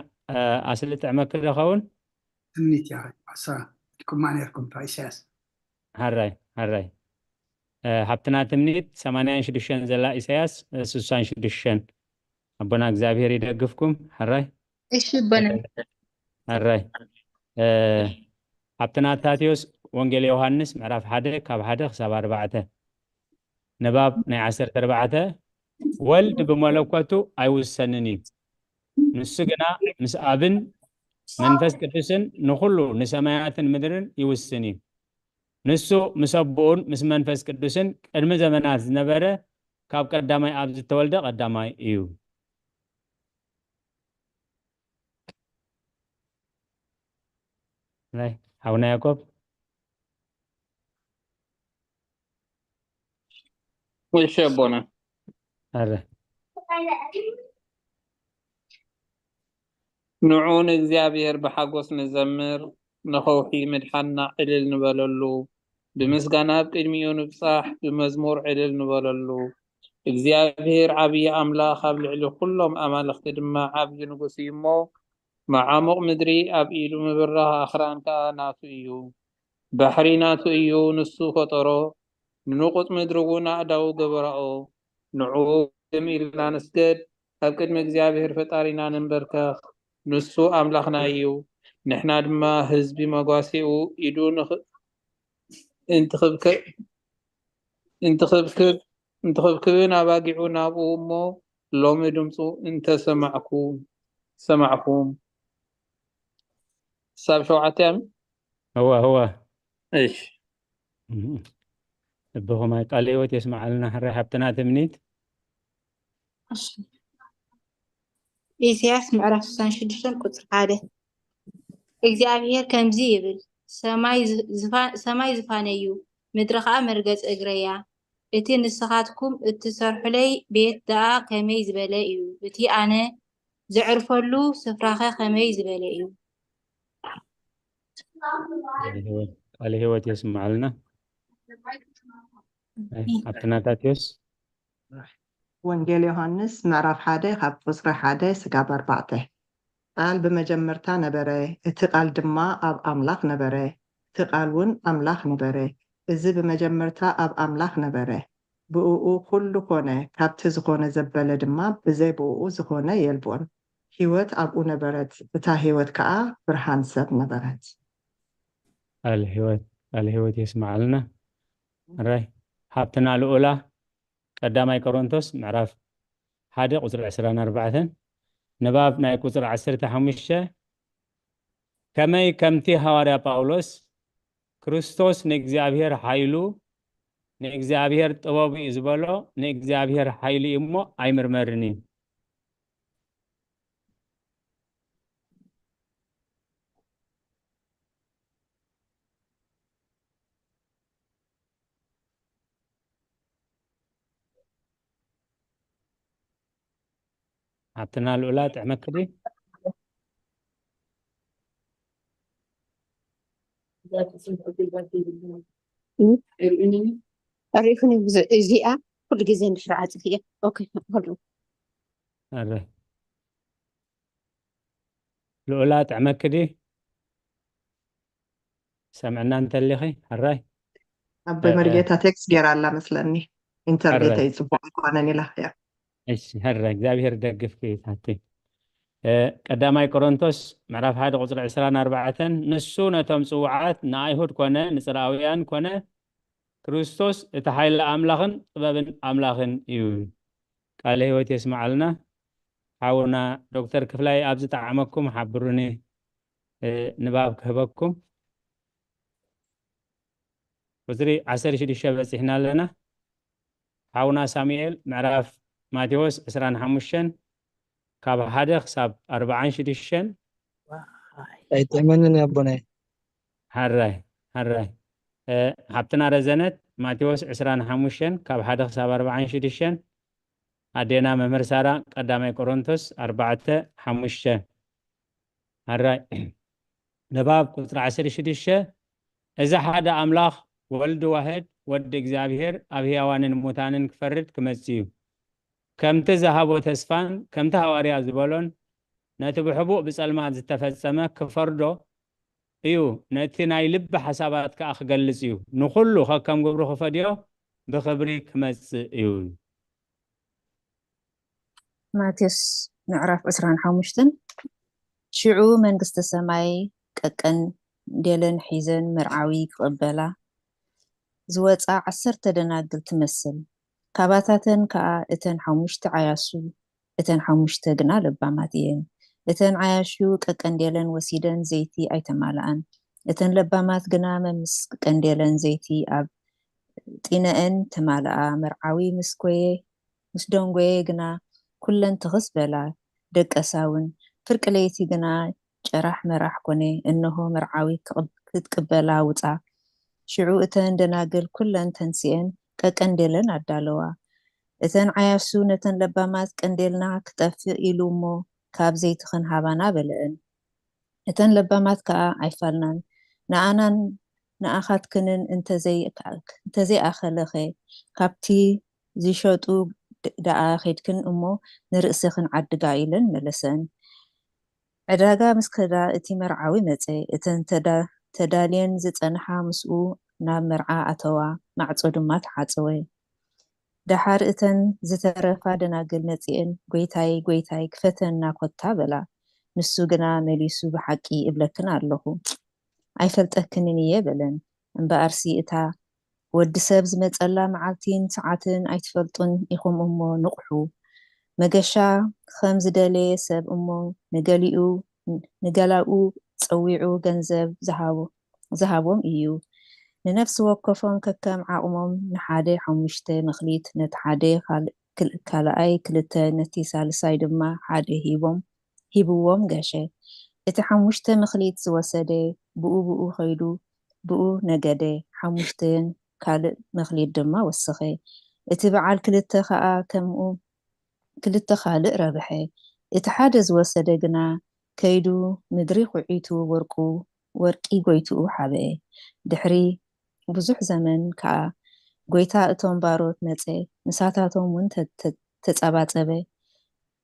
ኣስሊ ጥዕመኪ ዶ ኸውን? እምኒት እያ ኣሳ ኢልኩማ ነርኩም እታ ኢሳያስ። ሓራይ ሓራይ ሓብትና ትምኒት ሰማንያን ሽዱሽተን ዘላ ኢሳያስ ስሳን ሽዱሽተን። ኣቦና እግዚኣብሔር ይደግፍኩም። ሓራይ እሺ ኣቦና። ሓራይ ሓብትና ታቴዎስ ወንጌል ዮሃንስ ምዕራፍ ሓደ ካብ ሓደ ክሳብ ኣርባዕተ። ንባብ ናይ ዓሰርተ ኣርባዕተ። ወልድ ብመለኮቱ ኣይውሰንን እዩ፣ ንሱ ግና ምስ ኣብን መንፈስ ቅዱስን ንኹሉ ንሰማያትን ምድርን ይውስን እዩ። ንሱ ምስ ኣቦኡን ምስ መንፈስ ቅዱስን ቅድሚ ዘመናት ዝነበረ ካብ ቀዳማይ ኣብ ዝተወልደ ቀዳማይ እዩ። ናይ ሓውና ያዕቆብ እሺ ኣቦና። ኣረ ንዑ ንእግዚኣብሔር ብሓጎስ ንዘምር፣ ንኸውሒ ምድሓንና ዕልል ንበለሉ። ብምስጋና ኣብ ቅድሚኡ ንብጻሕ፣ ብመዝሙር ዕልል ንበለሉ። እግዚኣብሔር ዓብዪ ኣምላኽ ኣብ ልዕሊ ኩሎም ኣማልኽቲ ድማ ዓብዪ ንጉስ እዩ እሞ፣ መዓሙቕ ምድሪ ኣብ ኢዱ ምብራኽ ኣኽራን ከኣ ናቱ እዩ። ባሕሪ ናቱ እዩ፣ ንሱ ፈጠሮ። ንንቑጽ ምድሪ እውን ኣእዳዉ ገበራኦ። ንዕኡ ግም ኢልና ንስገድ፣ ኣብ ቅድሚ እግዚኣብሔር ፈጣሪና ንንበርከኽ። ንሱ ኣምላኽና እዩ፣ ንሕና ድማ ህዝቢ መጓሴኡ። ኢዱ ንኽ-፣ እንትኽብከ-፣ እንትኽብክብ-፣ እንትኽብክብን ኣባጊዑ ናብኡ እሞ ሎሚ ድምፁ እንተሰማዕኩ-፣ ሰማዕኹም። ክሳብ ሸውዓተ እያ። እወ፣ እወ። እሺ። እህ። ልብኹም ኣይ-፣ ቃለ ህይወት የስምዓልና። ሕራይ ሓብትና ትምኒት። እሺ። ኢሳያስ ምዕራፍ ስሳን ሽዱሽተን ቁጽሪ ሓደ። እግዚኣብሔር ከምዚ ይብል፣ ሰማይ ዝ-፣ ዝፋ-፣ ሰማይ ዝፋነይ እዩ፣ ምድሪ ኸኣ መርገጺ እግረይ እያ። እቲ ንስኻትኩም እትሰርሑለይ ቤት ደኣ ከመይ ዝበለ እዩ! እቲ ኣነ ዘዕርፈሉ ስፍራኸ ከመይ ዝበለ እዩ! ቃለ ህይወት፣ ቃለ ህይወት የስምዓልና። ኣይ፣ ሓብትና ታትዮስ። ወንጌል ዮሃንስ ምዕራፍ ሓደ ካብ ቁጽሪ ሓደ ስጋብ ኣርባዕተ። ቃል ብመጀመርታ ነበረ፣ እቲ ቃል ድማ ኣብ ኣምላኽ ነበረ፣ እቲ ቃል እውን ኣምላኽ ነበረ። እዚ ብመጀመርታ ኣብ ኣምላኽ ነበረ። ብእኡ ኩሉ ኮነ፣ ካብቲ ዝኾነ ዘበለ ድማ ብዘይ ብእኡ ዝኾነ የልቦን። ህይወት ኣብኡ ነበረት፣ እታ ህይወት ከኣ ብርሃን ሰብ ነበረት። ቃል ህይወት፣ ቃል ህይወት የስምዓልና። ራይ ሓብትና ልኡላ፣ ቀዳማይ ቆሮንቶስ ምዕራፍ ሓደ ቁጽሪ ዕስራን ኣርባዕተን፣ ንባብ ናይ ቁጽሪ ዓሰርተ ሓሙሽተ፣ ከመይ ከምቲ ሃዋርያ ጳውሎስ፣ ክርስቶስ ንእግዚኣብሔር ሓይሉ፣ ንእግዚኣብሔር ጥበቡ እዩ ዝበሎ፣ ንእግዚኣብሔር ሓይሉ እዩ እሞ ኣይምርመርን እዩ። ሓብትና ልኡላ ጥዕመክዲ። ሪኢኹኒ፣ እዚ-፣ እዚኣ ኩሉ ግዜ እንድሕር ዓፂፍ እየ። ኦኬ፣ hold on። ኣረ። ልኡላ ጥዕመክዲ። ሰምዕና እንተሊኺ፣ ሕራይ። ኣቦይ እ፣ እ። መርጌታ ቴክስት ገይራ ኣላ መስለኒ። ኢንተርኔት ሕራይ። ኣይጽቡቕ ኣይኮነን ኢላ። ያ። እሺ፣ ሕራይ። እግዚኣብሔር ደግፍኪ ታቲ። እ፣ ቀዳማይ ቆሮንቶስ ምዕራፍ ሓደ ቁጽሪ ዕስራን ኣርባዕተን፣ ንሱ ነቶም ጽዉዓት ንኣይሁድ ኮነ ንጽርኣውያን ኮነ ክርስቶስ እቲ ሓይሊ ኣምላኽን ጥበብን ኣምላኽን እዩ። ቃለ ህይወት የስምዓልና። ሓውና ዶክተር ክፍላይ ኣብ ዝጠዓመኩም ሓብሩኒ፣ እ፣ ንባብ ክህበኩም። ቁጽሪ ዓሰርተ ሽዱሽተ በጺሕና ኣለና። ሓውና ሳሙኤል ምዕራፍ ማቴዎስ ዕስራን ሓሙሽተን ካብ ሓደ ክሳብ ኣርባዓን ሽዱሽተን። ኣይጥዕመንን ኣቦናይ። ሓራይ፣ ሓራይ። እ፣ ሓብትና ረዘነት ማቴዎስ ዕስራን ሓሙሽተን ካብ ሓደ ክሳብ ኣርባዓን ሽዱሽተን። ኣዴና መምህር ሳራ ቀዳማይ ቆሮንቶስ ኣርባዕተ ሓሙሽተ። ኣራይ። ንባብ ቁጽሪ ዓሰርተ ሽዱሽተ፣ እዚ ሓደ ኣምላኽ ወልድ ዋህድ ወዲ እግዚኣብሔር ኣብ ህያዋንን ሙታንን ክፈርድ ክመጽእ እዩ። ከምቲ ዝሃቦ ተስፋን ከምቲ ሃዋርያ ዝበሎን ነቲ ብሕቡእ ብጸልማት ዝተፈጸመ ክፈርዶ እዩ፣ ነቲ ናይ ልቢ ሓሳባት ከኣ ክገልጽ እዩ። ንኹሉ ከከም ግብሩ ክፈድዮ ብኽብሪ ክመጽእ እዩ። ማቴዎስ ምዕራፍ ዕስራን ሓሙሽተን። ሽዑ መንግስተ ሰማይ ቀቀንዴለን ሒዘን መርዓዊ ክቕበላ ዝወጻ ዓሰርተ ደናግል ትመስል። ካባታተን ከኣ እተን ሓሙሽተ ዓያሱ፣ እተን ሓሙሽተ ግና ለባማት እየን። እተን ዓያሹ ቀቀንዴለን ወሲደን ዘይቲ ኣይተማልኣን። እተን ለባማት ግና መምስ ቀንዴለን ዘይቲ ኣብ ጢነአን ተማልኣ። መርዓዊ ምስ ጐየ፣ ምስ ደንጎየ ግና ኩለን ትኽስ በላ፣ ደቀሳ እውን። ፍርቂ ለይቲ ግና ጨራሕ መራሕ ኮነ፣ እንሆ፣ መርዓዊ ክቕብ-፣ ክትቅበላ ውጻ። ሽዑ እተን ደናግል ኩለን ተንሲአን ቀቀንዴለን ኣዳለዋ። እተን ዓያሱ ነተን ለባማት፣ "ቀንዴልና ክጠፍእ ኢሉ እሞ፣ ካብ ዘይትኽን ሃባና" በለአን። እተን ለባማት ከኣ፣ "ኣይፋልናን፣ ንኣናን ንኣኻትክንን እንተዘይኣኸለኸ፣ ካብቲ ዝሸጡ ደኣ ኸድክን እሞ ንርእስኽን ዓድጋ ኢለን መለሰን። ዕዳጋ ምስ ከዳ እቲ መርዓዊ መጸ። እተን ተዳልየን ዝጸንሓ ምስኡ ናብ መርዓ ኣተዋ፣ ማዕጾ ድማ ተዓጸወ። ደሓር እተን ዝተረፋ ደናግል መጺኤን፣ "ጐይታይ፣ ጐይታይ፣ ክፈተና ኰታ" በላ። ንሱ ግና መሊሱ፣ "ብሓቂ እብለክን ኣለኹ፣ ኣይፈልጠክንን እየ" በለን። እምበኣርሲ እታ ወዲ ሰብ ዝመጸላ መዓልቲን ሰዓትን ኣይትፈልጡን ኢኹም እሞ ንቕሑ። መገሻ ከም ዝደለየ ሰብ እሞ ንገሊኡ ንገላኡ ጸዊዑ ገንዘብ ዝሃቦም እዩ። ንነፍሲ ወከፎም ከከም ዓቕሞም ንሓደ ሓሙሽተ መኽሊት፣ ነቲ ሓደ ካልኣይ ክልተ፣ ነቲ ሳልሳይ ድማ ሓደ ሂቦም ሂብዎም ገሸ። እቲ ሓሙሽተ መኽሊት ዝወሰደ ብኡ ብኡ ከይዱ ብኡ ነገደ፣ ሓሙሽተን ካልእ መኽሊት ድማ ወሰኸ። እቲ በዓል ክልተ ኸኣ ከምኡ ክልተ ካልእ ረብሐ። እቲ ሓደ ዝወሰደ ግና ከይዱ ምድሪ ኹዒቱ ወርቁ ወርቂ ጎይትኡ ሓበኤ። ድሕሪ ብዙሕ ዘመን ከኣ ጎይታ እቶም ባሮት መጸ፣ ምሳታቶም እውን ተጸባጸበ።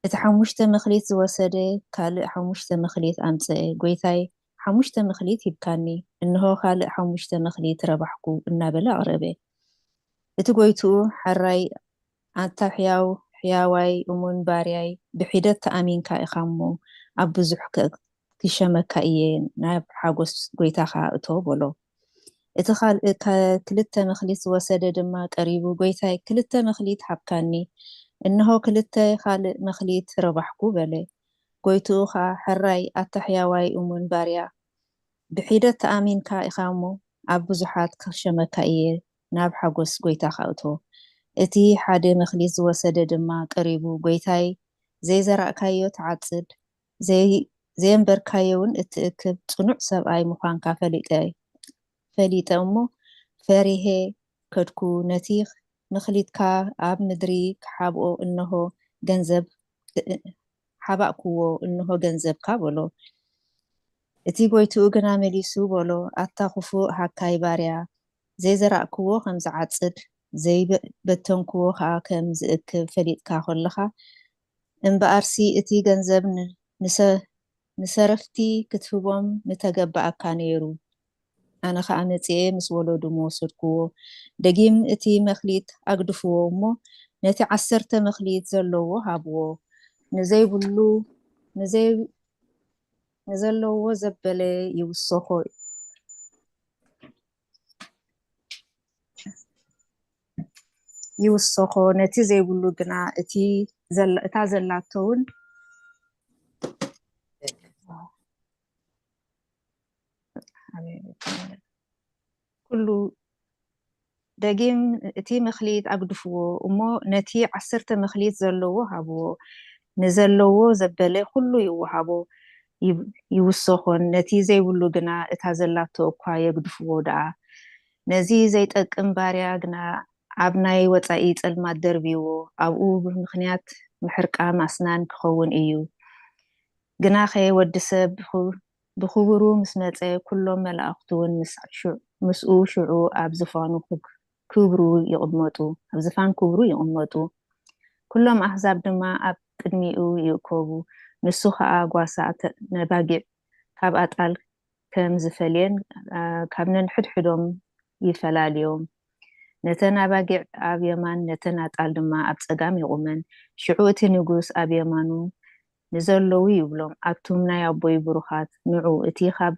እቲ ሓሙሽተ መኽሊት ዝወሰደ ካልእ ሓሙሽተ መኽሊት ኣምጸኤ፣ "ጎይታይ፣ ሓሙሽተ መኽሊት ሂብካኒ፣ እንሆ ካልእ ሓሙሽተ መኽሊት ረባሕኩ" እናበለ ኣቕረበ። እቲ ጎይትኡ፣ "ሕራይ ኣታ ሕያው ሕያዋይ እሙን ባርያይ፣ ብሒደት ተኣሚንካ ኢኻ እሞ፣ ኣብ ብዙሕ ክሸመካ እየ፣ ናብ ሓጎስ ጎይታኻ እቶ" በሎ። እቲ ካልእ ክልተ መኽሊት ዝወሰደ ድማ ቀሪቡ፣ "ጎይታይ፣ ክልተ መኽሊት ሃብካኒ፣ እንሆ ክልተ ካልእ መኽሊት ረባሕኩ" በለ። ጎይትኡ ኸኣ፣ "ሕራይ ኣታ ሕያዋይ እሙን ባርያ፣ ብሒደት ተኣሚንካ ኢኻ እሞ፣ ኣብ ብዙሓት ክሸመካ እየ፣ ናብ ሓጎስ ጎይታኻ እቶ" እቲ ሓደ መኽሊት ዝወሰደ ድማ ቀሪቡ፣ "ጐይታይ፣ ዘይዘራእካዮ ትዓጽድ፣ ዘየንበርካዮ እውን እትእክብ ጽኑዕ ሰብኣይ ምዃንካ ፈሊጠ እሞ፣ ፈሪሄ ከድኩ፣ ነቲ መኽሊትካ ኣብ ምድሪ ክሓብኦ እንሆ ገንዘብ ሓባእክዎ፣ እንሆ ገንዘብካ" በሎ። እቲ ጎይትኡ ግና መሊሱ በሎ፣ "ኣታ ክፉእ ሃካይ ባርያ፣ ዘይዘራእክዎ ከም ዝዓጽድ፣ ዘይበተንክዎ ኸኣ ከም ዝእክብ ፈሊጥካ ኸለኻ፣ እምበኣርሲ እቲ ገንዘብ ንሰረፍቲ ክትህቦም ምተገበኣካ ነይሩ። ኣነ ኸኣ መጺኤ ምስ ወለዱ ምወሰድክዎ። ደጊም እቲ መኽሊት ኣግድፍዎ እሞ፣ ነቲ ዓሰርተ መኽሊት ዘለዎ ሃብዎ። ንዘይብሉ ንዘይ ንዘለዎ ዘበለ ይውሰኾ ይውሰኾ፣ ነቲ ዘይብሉ ግና እቲ እታ ዘላቶ እውን ኩሉ ደጊም እቲ መኽሊት ኣግድፍዎ እሞ ነቲ ዓሰርተ መኽሊት ዘለዎ ሃብዎ። ንዘለዎ ዘበለ ኩሉ ይወሃቦ ይውሰኾን፣ ነቲ ዘይብሉ ግና እታ ዘላቶ እኳ የግድፍዎ ደኣ። ነዚ ዘይጠቅም ባርያ ግና ኣብ ናይ ወጻኢ ጸልማት ደርብይዎ፣ ኣብኡ ብምኽንያት ምሕርቃም ኣስናን ክኸውን እዩ። ግናኸ ወዲ ሰብ ብኽብሩ ምስ መጸ፣ ኩሎም መላእኽቱ እውን ምስኡ ሽዑ ኣብ ዝፋኑ ክብሩ ይቕመጡ፣ ኣብ ዝፋን ክብሩ ይቕመጡ። ኩሎም ኣህዛብ ድማ ኣብ ቅድሚኡ ይእከቡ። ንሱ ኸኣ ጓሳ ነባጊዕ ካብ ኣጣል ከም ዝፈልየን፣ ካብ ነንሕድሕዶም ይፈላልዮም። ነተን ኣባጊዕ ኣብ የማን፣ ነተን ኣጣል ድማ ኣብ ጸጋም ይቑመን። ሽዑ እቲ ንጉስ ኣብ የማኑ ንዘለዉ ይብሎም፣ ኣቱም ናይ ኣቦይ ብሩኻት፣ ንዑ፣ እቲ ካብ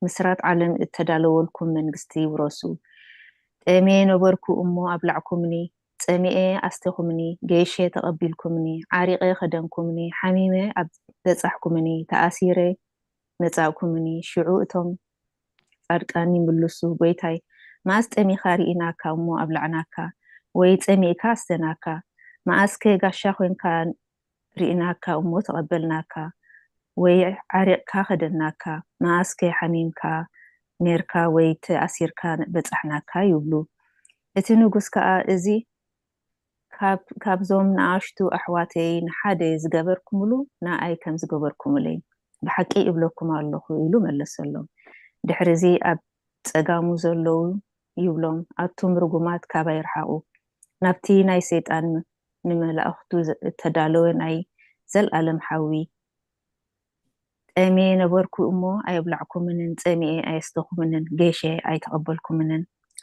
ምስራት ዓለም እተዳለወልኩም መንግስቲ ውረሱ። ጠምየ ነበርኩ እሞ ኣብላዕኩምኒ፣ ጸሚኤ ኣስቴኹምኒ፣ ገይሸ ተቐቢልኩምኒ፣ ዓሪቐ ከደንኩምኒ፣ ሓሚመ ኣብ በጻሕኩምኒ፣ ተኣሲረ መጻእኩምኒ። ሽዑ እቶም ጻድቃን ይምልሱ፣ ጎይታይ፣ መኣስ ጠሚኻ ርኢናካ እሞ ኣብላዕናካ፣ ወይ ጸሚእካ ኣስተናካ? መኣስከ ጋሻ ኮንካ ርኢናካ እሞ ተቐበልናካ፣ ወይ ዓሪቕካ ከደናካ? መኣስከ ሓሚምካ ኔርካ ወይ ተኣሲርካ በጻሕናካ? ይብሉ። እቲ ንጉስ ከኣ፣ እዚ ካብዞም ንኣሽቱ ኣሕዋተይ ንሓደ ዝገበርኩምሉ ንኣይ ከም ዝገበርኩምለይ ብሓቂ እብለኩም ኣለኹ ኢሉ መለሰሎም። ድሕርዚ ኣብ ጸጋሙ ዘለዉ ይብሎም፣ ኣቱም ርጉማት ካባይ ርሓቑ፣ ናብቲ ናይ ሰይጣን ንመላእኽቱ እተዳለወ ናይ ዘለኣለም ሓዊ። ጠምየ ነበርኩ እሞ ኣየብላዕኩምንን፣ ጸሚኤ ኣየስተኹምንን፣ ገይሸ ኣይተቐበልኩምንን፣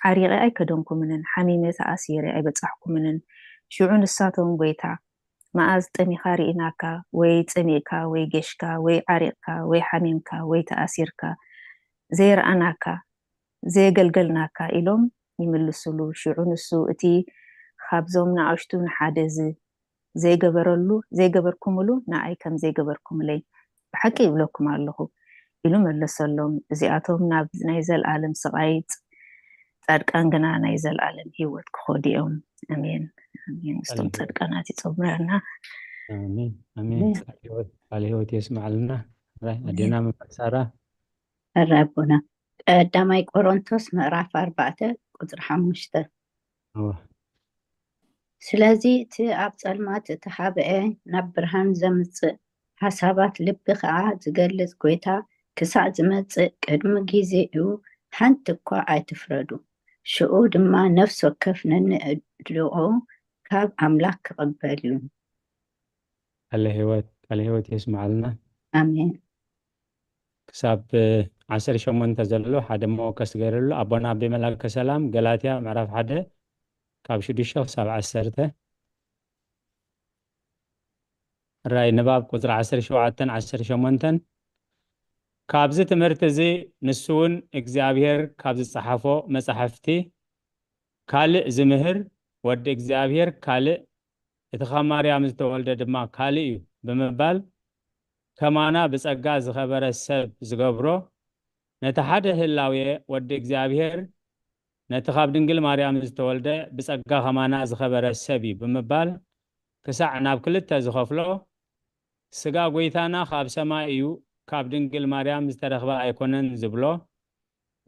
ዓሪቐ ኣይከደንኩምንን፣ ሓሚመ ተኣሲረ ኣይበጻሕኩምንን። ሽዑ ንሳቶም፣ ጐይታ፣ መኣዝ ጠሚኻ ርኢናካ፣ ወይ ጸሚእካ፣ ወይ ጌሽካ፣ ወይ ዓሪቕካ፣ ወይ ሓሚምካ፣ ወይ ተኣሲርካ፣ ዘይረኣናካ፣ ዘየገልገልናካ? ኢሎም ይምልሱሉ። ሽዑ ንሱ፣ እቲ ኻብዞም ንኣሽቱ ንሓደ ዝ-፣ ዘይገበረሉ፣ ዘይገበርኩምሉ ንኣይ ከም ዘይገበርኩምለይ ብሓቂ ይብለኩም ኣለኹ፣ ኢሉ መለሰሎም። እዚኣቶም ናብ ናይ ዘለኣለም ስቓይ፣ ጻድቃን ግና ናይ ዘለኣለም ህይወት ክኸዱ እዮም። ኣሜን። ኣሜን። ምስቶም ኣሜን። ጻድቃናት ይጸምረና። ኣሜን። ኣሜን። ኣሜን። ቃለ ህይወት፣ ቃለ ህይወት የስምዓልና። ራይ ኣሜን። ኣዴና መምህር ሳራ። ሕራይ ኣቦና። ቀዳማይ ቆሮንቶስ ምዕራፍ ኣርባዕተ ቁጽሪ ሓሙሽተ። እወ። ስለዚ እቲ ኣብ ጸልማት እተሓብአ ናብ ብርሃን ዘምጽእ፣ ሓሳባት ልቢ ኸኣ ዝገልጽ ጐይታ ክሳዕ ዝመጽእ ቅድሚ ግዜኡ ሓንቲ እኳ ኣይትፍረዱ። ሽኡ ድማ ነፍሲ ወከፍ ነንእድኡ ካብ ኣምላኽ ክቕበል እዩ። ቃለ ህይወት፣ ቃለ ህይወት የስምዓልና። ኣሜን። ክሳብ ዓሰርተ ሸሞንተ ዘሎ ሓደ መወከሲ ገይረሉ። ኣቦና ኣቤ መላከ ሰላም፣ ገላትያ ምዕራፍ ሓደ ካብ ሽዱሽተ ክሳብ ዓሰርተ። ራይ ንባብ ቁጽሪ ዓሰርተ ሸውዓተን ዓሰርተ ሸሞንተን። ካብዚ ትምህርቲ እዚ ንሱ እውን እግዚኣብሔር ካብ ዝጸሓፎ መጻሕፍቲ ካልእ ዝምህር፣ ወዲ እግዚኣብሔር ካልእ፣ እቲ ካብ ማርያም ዝተወልደ ድማ ካልእ እዩ ብምባል፣ ከማና ብጸጋ ዝኸበረ ሰብ ዝገብሮ፣ ነቲ ሓደ ህላዌ ወዲ እግዚኣብሔር፣ ነቲ ካብ ድንግል ማርያም ዝተወልደ ብጸጋ ከማና ዝኸበረ ሰብ እዩ ብምባል፣ ክሳዕ ናብ ክልተ ዝኸፍሎ፣ ስጋ ጐይታና ካብ ሰማይ እዩ፣ ካብ ድንግል ማርያም ዝተረኽበ ኣይኮነን ዝብሎ፣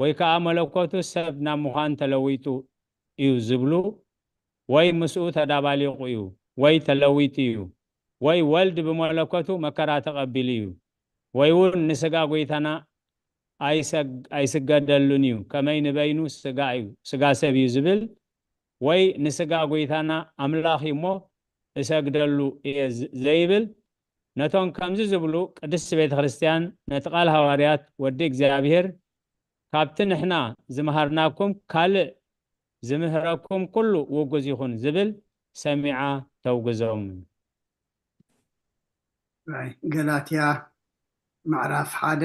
ወይ ከኣ መለኮቱ ሰብ ናብ ምዃን ተለዊጡ እዩ ዝብሉ፣ ወይ ምስኡ ተዳባሊቑ እዩ፣ ወይ ተለዊጡ እዩ፣ ወይ ወልድ ብመለኮቱ መከራ ተቐቢሉ እዩ፣ ወይ እውን ንስጋ ጐይታና ኣይሰግ-፣ ኣይስገደሉን እዩ፣ ከመይ ንበይኑ ስጋ እዩ፣ ስጋ ሰብ እዩ ዝብል፣ ወይ ንስጋ ጐይታና ኣምላኽ እዩ እሞ እሰግደሉ እየ ዝ-፣ ዘይብል፣ ነቶም ከምዚ ዝብሉ ቅድስቲ ቤተ ክርስቲያን ነቲ ቃል ሃዋርያት ወዲ እግዚኣብሔር ካብቲ ንሕና ዝመሃርናኩም ካልእ ዝምህረኩም ኩሉ ውጉዝ ይኹን ዝብል ሰሚዓ ተውግዞም። ራይ ገላትያ ምዕራፍ ሓደ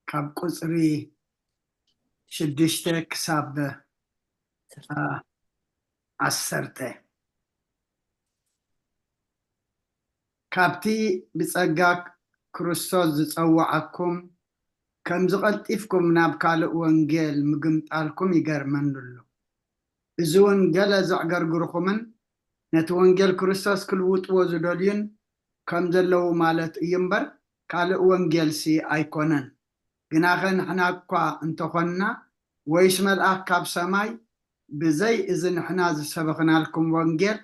ካብ ቁጽሪ ሽዱሽተ ክሳብ፣ አ፣ ዓሰርተ። ካብቲ ብጸጋ ክርስቶስ ዝጸውዓኩም፣ ከምዚ ቀልጢፍኩም ናብ ካልእ ወንጌል ምግምጣልኩም ይገርመኒ ኣሎ። እዚ እውን ገለ ዘዕገርግርኹምን ነቲ ወንጌል ክርስቶስ ክልውጥዎ ዝደልዩን ከም ዘለዉ ማለት እዩ እምበር፣ ካልእ ወንጌልሲ ኣይኮነን። ግናኸ ንሕና እኳ እንተኾንና፣ ወይስ መልኣኽ ካብ ሰማይ፣ ብዘይ እዚ ንሕና ዝሰበኽናልኩም ወንጌል፣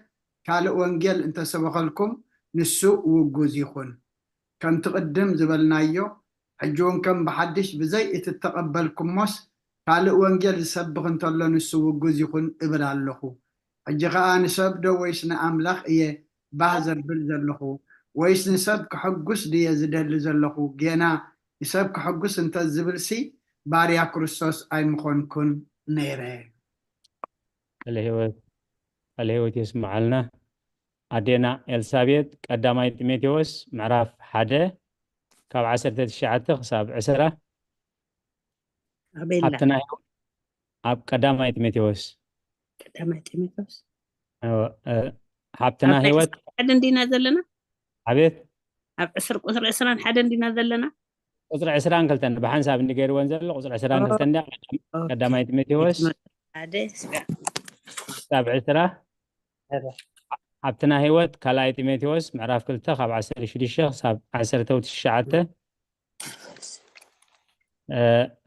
ካልእ ወንጌል እንተሰበኸልኩም፣ ንሱ ውጉዝ ይኹን። ከምቲ ቅድም ዝበልናዮ፣ ሕጂ እውን ከም ብሓድሽ ብዘይ እቲ እተቐበልኩሞስ፣ ካልእ ወንጌል ዝሰብኽ እንተሎ፣ ንሱ ውጉዝ ይኹን እብል ኣለኹ። ሕጂ ኸኣ ንሰብ ዶ ወይስ ንኣምላኽ እየ ባህ ዘብል ዘለኹ? ወይስ ንሰብ ከሐጉስ ድየ ዝደሊ ዘለኹ? ጌና ንሰብ ከሐጉስ እንተ ዝብልሲ፣ ባርያ ክርስቶስ ኣይምኾንኩን ነይረ። ቃለ ህይወት፣ ቃለ ህይወት የስምዓልና። ኣዴና ኤልሳቤጥ፣ ቀዳማይ ጢሞቴዎስ ምዕራፍ ሓደ ካብ ዓሰርተ ትሽዓተ ክሳብ ዕስራ። ኣበይ ኣላ? ኣብቲ ናይ፣ ኣብ ቀዳማይ ጢሞቴዎስ። ቀዳማይ ጢሞቴዎስ። እወ፣ እ፣ ሓብትና ኣብ ናይ ህይወት። ዕስራን ሓደን እንዲና ዘለና? ኣቤት? ኣብ ዕስር፣ ቁጽሪ ዕስራን ሓደን እንዲና ዘለና? ቁጽሪ ዕስራን ክልተን ብሓንሳብ እንዲ ገይርወን ዘሎ፣ ቁጽሪ ዕስራን ኦ፣ ክልተን እንዲያ። ኦኬ። ቀዳማይ ጢሞቴዎስ ሓደ ስጋ። ክሳብ ዕስራ። እወ። ሓብትና ህይወት፣ ካልኣይ ጢሞቴዎስ ምዕራፍ ክልተ ካብ ዓሰርተ ሽዱሽተ ክሳብ ዓሰርተ ትሽዓተ። እ፣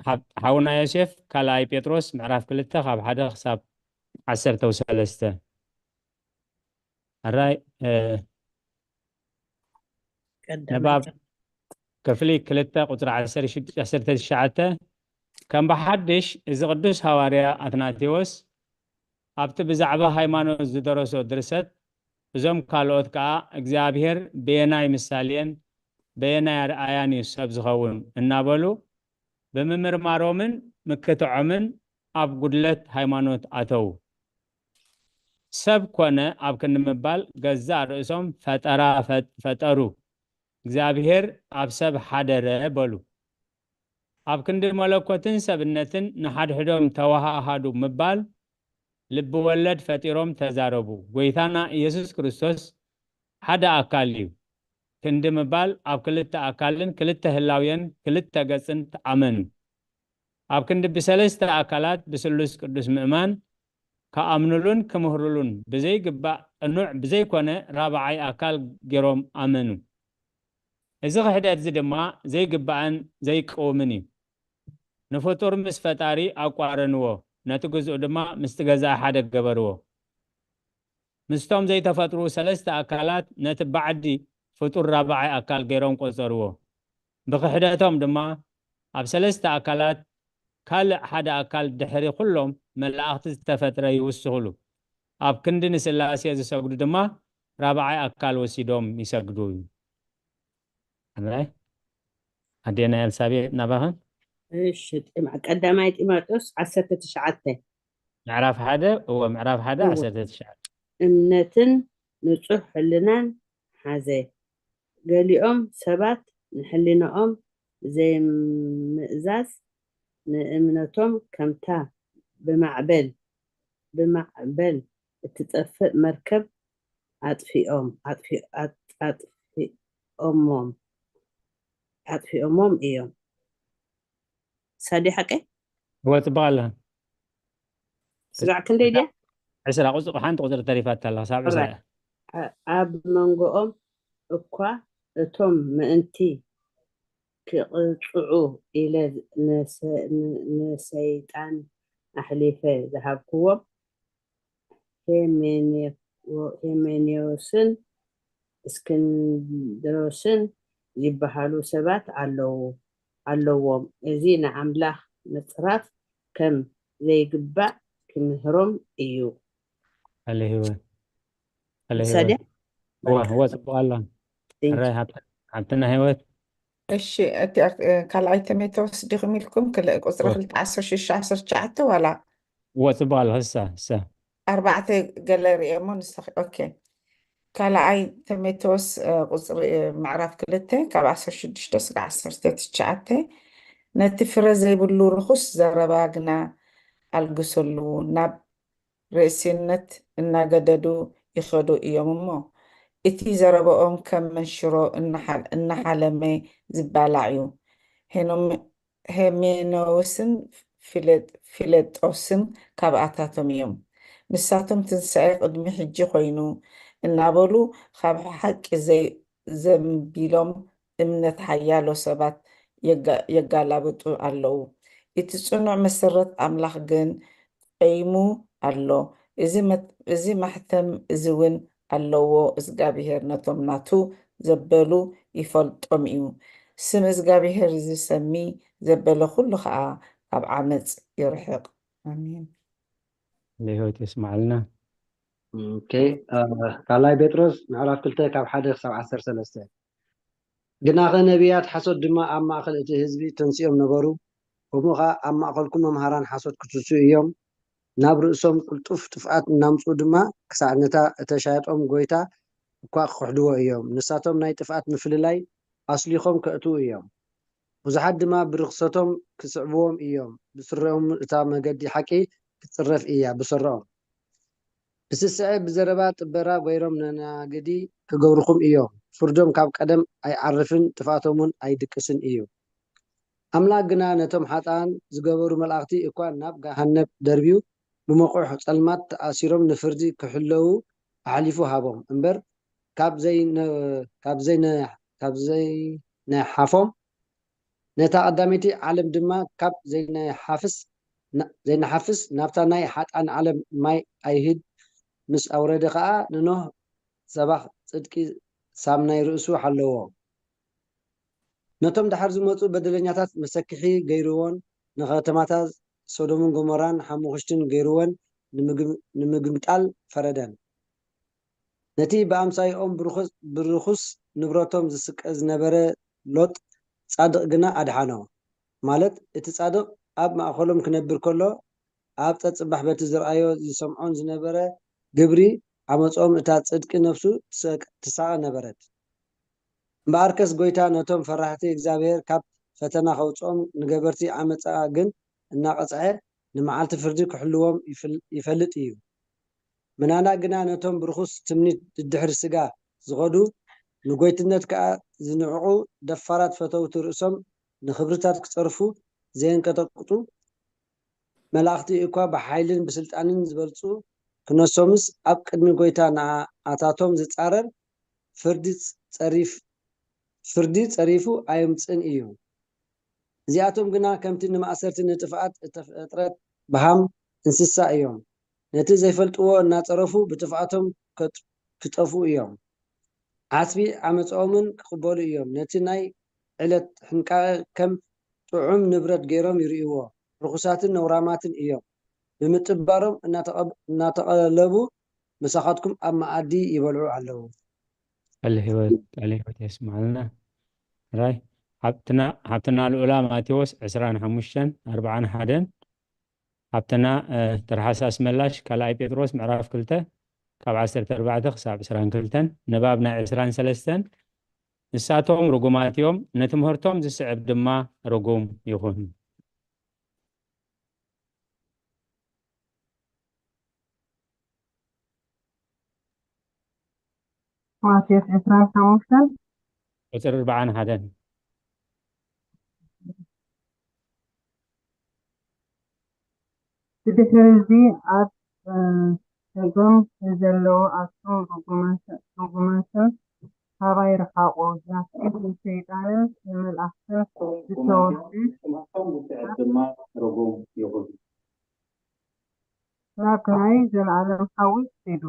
ሓብ-፣ ሓውና ዮሴፍ፣ ካልኣይ ጴጥሮስ ምዕራፍ ክልተ ካብ ሓደ ክሳብ ዓሰርተ ሰለስተ። ኣራይ፣ እ፣ ቀዳማይ ንባብ ጢ-፣ ክፍሊ ክልተ ቁጽሪ ዓሰርተ ትሽዓተ። ከም ብሓድሽ እዚ ቅዱስ ሃዋርያ ኣትናቴዎስ ኣብቲ ብዛዕባ ሃይማኖት ዝደረሶ ድርሰት፣ እዞም ካልኦት ከኣ እግዚኣብሔር በየናይ ምሳሌን በየናይ ኣርኣያን እዩ ሰብ ዝኸውን እናበሉ ብምምርማሮምን ምክትዖምን ኣብ ጉድለት ሃይማኖት ኣተዉ። ሰብ ኮነ ኣብ ክንዲ ምባል ገዛእ ርእሶም ፈጠራ ፈ- ፈጠሩ። እግዚኣብሔር ኣብ ሰብ ሓደረ በሉ። ኣብ ክንዲ መለኮትን ሰብነትን ንሓድሕዶም ተዋሃሃዱ ምባል ልቢ ወለድ ፈጢሮም ተዛረቡ። ጎይታና ኢየሱስ ክርስቶስ ሓደ ኣካል እዩ። ክንዲ ምባል ኣብ ክልተ ኣካልን ክልተ ህላውየን ክልተ ገጽን ተኣመኑ። ኣብ ክንዲ ብሰለስተ ኣካላት ብስሉስ ቅዱስ ምእማን ከኣምኑሉን ክምህሩሉን ብዘይግባእ ቅኑዕ ብዘይኮነ ራብዓይ ኣካል ገይሮም ኣመኑ። እዚ ክሕደት እዚ ድማ ዘይግባእን ዘይቅውምን እዩ። ንፍጡር ምስ ፈጣሪ ኣቋረንዎ፣ ነቲ ግዝኡ ድማ ምስቲ ገዛኢ ሓደ ገበርዎ። ምስቶም ዘይተፈጥሩ ሰለስተ ኣካላት ነቲ ባዕዲ ፍጡር ራብዓይ ኣካል ገይሮም ቆጸርዎ። ብክሕደቶም ድማ ኣብ ሰለስተ ኣካላት ካልእ ሓደ ኣካል ድሕሪ ኩሎም መላእኽቲ ዝተፈጥረ ይውስኹሉ። ኣብ ክንዲ ንስላሴ ዝሰግዱ ድማ ራብዓይ ኣካል ወሲዶም ይሰግዱ። ኣራይ ኣዴና ኤልሳቤጥ ናባኸን። እሺ፣ ጢማ- ቀዳማይ ጢሞቴዎስ ዓሰርተ ትሽዓተ። ምዕራፍ ሓደ እወ ምዕራፍ ሓደ እወ። ዓሰርተ ትሽዓተ። እምነትን ንጹህ ሕልናን ሓዘ። ገሊኦም ሰባት ንሕልናኦም ዘይምእዛዝ ንእምነቶም ከምታ ብማዕበል ብማዕበል እትጠፍእ መርከብ ኣጥፊኦም ኣጥፊ- ኣጥ- ኣጥፊኦሞም ኣጥፊኦሞም እዮም። ሳዲ ሓቀይ እወ ጽቡቕ ኣላ። ስጋዕ ክንደይ ድያ? ዕስራ ቁጽሪ ሓንቲ ቁጽሪ ተሪፋታ ኣላ ክሳብ ዕስራ Alright. ኣ- ኣብ መንጎኦም እኳ እቶም ምእንቲ ክቕጽዑ ኢለ ንሰ- ን- ንሰይጣን ኣሕሊፈ ዝሃብክዎም ሄሜኔዎ- ሄሜኔዎስን እስክንድሮስን ዝበሃሉ ሰባት ኣለዉ ኣለዎም። እዚ ንኣምላኽ ምጽራፍ ከም ዘይግባእ ክምህሮም እዩ። ኣለ ህይወት ኣለ ሳድያ ህይወት እዋ እዋ ጽቡቕ ኣላ። ሕራይ ሃብትና ህይወት እሺ እቲ ካልኣይ ቲሞቴዎስ ዲኹም ኢልኩም ክልእ ቁፅሪ ክልተ ዓሰርተ ሽዱሽተ ዓሰርተ ትሽዓተ ዋላ እዋ ጽቡቕ ኣሎ። ህሳ ህሳ ኣርባዕተ ገለ ርእየሞ ንስኺ ኦኬ። ካልኣይ ቲሞቴዎስ ቁፅሪ ምዕራፍ ክልተ ካብ ዓሰርተ ሽዱሽተ ስጋ ዓሰርተ ትሽዓተ ነቲ ፍረ ዘይብሉ ርኹስ ዘረባ ግና ኣልግሰሉ ናብ ርእሲነት እናገደዱ ይኸዱ እዮም እሞ፣ እቲ ዘረባኦም ከም መንሽሮ እናሓለመ ዝባላዕ እዩ። ሄሜኖስን ፊለጦስን ካብኣታቶም እዮም። ንሳቶም ትንሳኤ ቅድሚ ሕጂ ኮይኑ እናበሉ ካብ ሓቂ ዘንቢሎም እምነት ሓያሎ ሰባት የጋላብጡ ኣለዉ። እቲ ጽኑዕ መሰረት ኣምላኽ ግን ቆይሙ ኣሎ። እዚ ማሕተም እዚ እውን ኣለዎ። እዝጋብሄር ነቶም ናቱ ዘበሉ ይፈልጦም እዩ። ስም እዝጋብሄር ዝሰሚ ዘበለ ኩሉ ኸዓ ካብ ዓመፅ ይርሕቕ። ኣሜን። ለህይወት የስማዕልና። ካልኣይ ጴጥሮስ ምዕራፍ ክልተ ካብ ሓደ ክሳብ ዓሰርተ ሰለስተ ግናኸ ነቢያት ሓሶት ድማ ኣብ ማእኸል እቲ ህዝቢ ተንሲኦም ነበሩ። ከምኡ ኸዓ ኣብ ማእኸልኩም መምሃራን ሓሶት ክትስኡ እዮም። ናብ ርእሶም ቅልጡፍ ጥፍኣት እናምፅኡ ድማ ክሳዕ ነታ እተሻየጦም ጎይታ እኳ ክኽሕድዎ እዮም። ንሳቶም ናይ ጥፍኣት ምፍልላይ ኣስሊኾም ከእትዉ እዮም። ብዙሓት ድማ ብርኽሰቶም ክስዕብዎም እዮም። ብስረኦም እታ መገዲ ሓቂ ክትፅረፍ እያ። ብስረኦም ብስስዐ ብዘረባ ጥበራ ገይሮም ነናግዲ ክገብርኹም እዮም። ፍርዶም ካብ ቀደም ኣይዓርፍን፣ ጥፍኣቶም እውን ኣይድቅስን እዩ። ኣምላኽ ግና ነቶም ሓጥኣን ዝገበሩ መላእኽቲ እኳ ናብ ገሃነብ ደርብዩ፣ ብመቑሕ ጸልማት ተኣሲሮም ንፍርዲ ክሕለዉ ኣሕሊፉ ሃቦም እምበር፣ ካብ ዘይነ- ካብ ዘይነ- ካብ ዘይነሓፎም ነታ ቀዳመይቲ ዓለም ድማ ካብ ዘይነሓፍስ ዘይነሓፍስ ናብታ ናይ ሓጥኣን ዓለም ማይ ኣይህድ ምስ ኣውረደ ኸኣ ንኖህ ሰባኽ ጽድቂ ሳም ናይ ርእሱ ሓለዎ። ነቶም ደሓር ዝመጹ በደለኛታት መሰክሒ ገይርዎን ንኸተማታት ሶዶምን ጎሞራን ሓሙኽሽትን ገይርወን ንምግም- ንምግምጣል ፈረደን። ነቲ ብኣምሳይኦም ብርኹስ- ብርኹስ ንብረቶም ዝስቀ ዝነበረ ሎጥ ጻድቕ ግና ኣድሓኖ። ማለት እቲ ጻድቕ ኣብ ማእከሎም ክነብር ከሎ ኣብ ጸጽባሕ በቲ ዝረኣዮ ዝሰምዖን ዝነበረ ግብሪ ዓመጾም እታ ጽድቂ ነፍሱ ትሰቅ- ትሳቐ ነበረት። እምበኣርከስ ጐይታ ነቶም ፈራህቲ እግዚኣብሔር ካብ ፈተና ከውጽኦም ንገበርቲ ዓመጻ ግን እናቐጽዐ ንመዓልቲ ፍርዲ ክሕልዎም ይፍል- ይፈልጥ እዩ። ምናና ግና ነቶም ብርኹስ ትምኒት ድድሕሪ ስጋ ዝኸዱ ንጎይትነት ከኣ ዝንዕቑ ደፋራት ፈተውቲ ርእሶም ንኽብርታት ክጸርፉ ዘየንቀጠቅጡ መላእኽቲ እኳ ብሓይልን ብስልጣንን ዝበልጹ ክነሶምስ ኣብ ቅድሚ ጎይታ ንኣታቶም ዝጻረር ፍርዲ ጸሪፍ ፍርዲ ጸሪፉ ኣየምጽእን እዩ። እዚኣቶም ግና ከምቲ ንማእሰርቲ ንጥፍኣት እተፈጥረት በሃም እንስሳ እዮም። ነቲ ዘይፈልጥዎ እናጸረፉ ብጥፍኣቶም ከጥ- ክጠፍኡ እዮም። ዓስቢ ዓመፅኦምን ክቕበሉ እዮም። ነቲ ናይ ዕለት ሕንቃቐ ከም ጥዑም ንብረት ገይሮም ይርእይዎ። ርኹሳትን ነውራማትን እዮም። ብምጥባሮም እናተቐብ- እናተቐለቡ ምሳኻትኩም ኣብ መኣዲ ይበልዑ ኣለዉ። ቃለ ህይወት ቃለ ህይወት የስማዕልና። ራይ ሓብትና ሓብትና ልኡላ ማቴዎስ ዕስራን ሓሙሽተን ኣርባዓን ሓደን ሓብትና ትርሓስ ኣስመላሽ ካልኣይ ጴጥሮስ ምዕራፍ ክልተ ካብ ዓሰርተ ኣርባዕተ ክሳብ ዕስራን ክልተን ንባብ ናይ ዕስራን ሰለስተን ንሳቶም ርጉማት እዮም፣ ንትምህርቶም ዝስዕብ ድማ ርጉም ይኹን። ማቴዎስ ዕስራን ሓሙሽተን ቁፅሪ ኣርባዓን ሓደን ብድሕሪ እዚ ኣብ እ፣ ጸገም ንዘለዉ ኣቱም ርጉማት- ርጉማትን ካባይ ርሓቑ፣ ናብቲ ብሰይጣንን ብመላእኽትን ዝተወስደ ድማ ርጉም ይኹን። ናብ ናይ ዘለኣለም ሓዊ ኪዱ።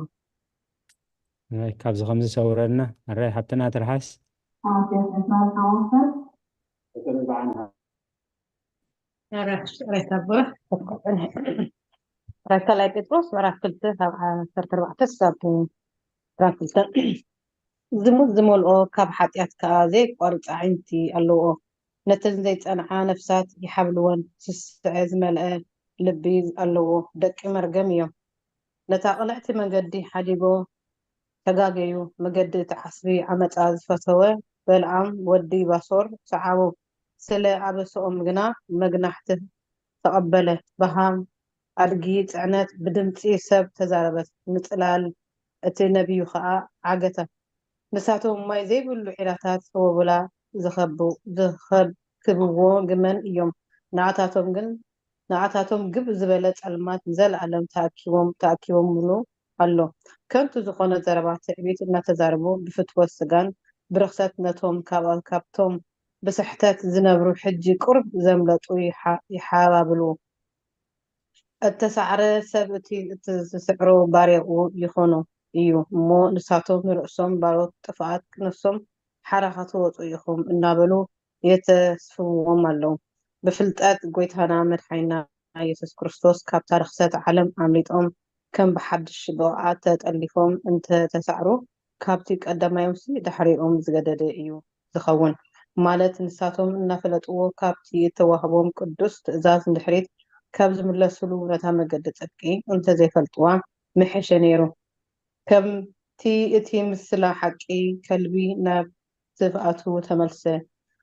ኣይ፣ ካብዚ ከም ዝሰውረና ኣራይ ሓብትና ትርሓስ ማቴዎስ ዕስራን ሓሙሽተን ቁፅሪ ኣርባዓን ራይ ካልኣይ ጴጥሮስ ምዕራፍ ክልተ ካብ ዓሰርተ ኣርባዕተ ክሳብ ዕስራን ክልተን። ዝሙት ዝመልኦ ካብ ሓጢኣት ከኣ ዘየቋርጽ ኣዒንቲ ኣለዎ። ነተን ዘይጸንዓ ነፍሳት ይሓብልወን፣ ስስዐ ዝመልአ ልቢ ኣለዎ። ደቂ መርገም እዮም። ነታ ቅንዕቲ መንገዲ ሓዲጎ ተጋገዩ። መገዲ እቲ ዓስቢ ዓመጻ ዝፈተወ በለዓም ወዲ ባሶር ሰዓቦ። ስለ ኣበስኦም ግና መግናሕቲ ተቐበለ። በሃም ኣድጊ ጽዕነት ብድምጺ ሰብ ተዛረበት፣ ንጽላል እቲ ነብዩ ኸኣ ዓገተ። ንሳቶም ማይ ዘይብሉ ዒላታት ህቦብላ ዝኸብዎ ግመን እዮም። ንኣታቶም ግን ንኣታቶም ግብ ዝበለ ጸልማት ንዘለኣለም ተኣኪቦም ተኣኪቦምሉ ኣሎ። ከንቱ ዝኾነ ዘረባ ትዕቢት እናተዛረቡ ብፍትወት ስጋን ብርኽሰት ነቶም ካብ ካብቶም ብስሕተት ዝነብሩ ሕጂ ቁሩብ ዘምለጡ ይሓባብሉ። እተሳዕረ ሰብ እቲ እትስዕሮ ባርያኡ ይኾኖ እዩ እሞ ንሳቶም ንርእሶም ባሮት ጥፍኣት ክነሶም ሓራ ክትወፁ ኢኹም እናበሉ የተስፍዎም ኣለዉ። ብፍልጠት ጎይታና መድሓኒና የሱስ ክርስቶስ ካብታ ርኽሰት ዓለም ኣምሊጦም ከም ብሓድሽ ብቕዓት ተጠሊፎም እንተተሳዕሩ ካብቲ ቀዳማዮምሲ ዳሕሪኦም ዝገደደ እዩ ዝኸውን። ማለት ንሳቶም እናፈለጥዎ ካብቲ እተዋህቦም ቅዱስ ትእዛዝ ንድሕሪት ካብ ዝምለስሉ ነታ መገዲ ጽድቂ እንተዘይፈልጥዋ ምሐሸ ነይሩ። ከምቲ እቲ ምስላ ሓቂ ከልቢ ናብ ትፍኣቱ ተመልሰ፣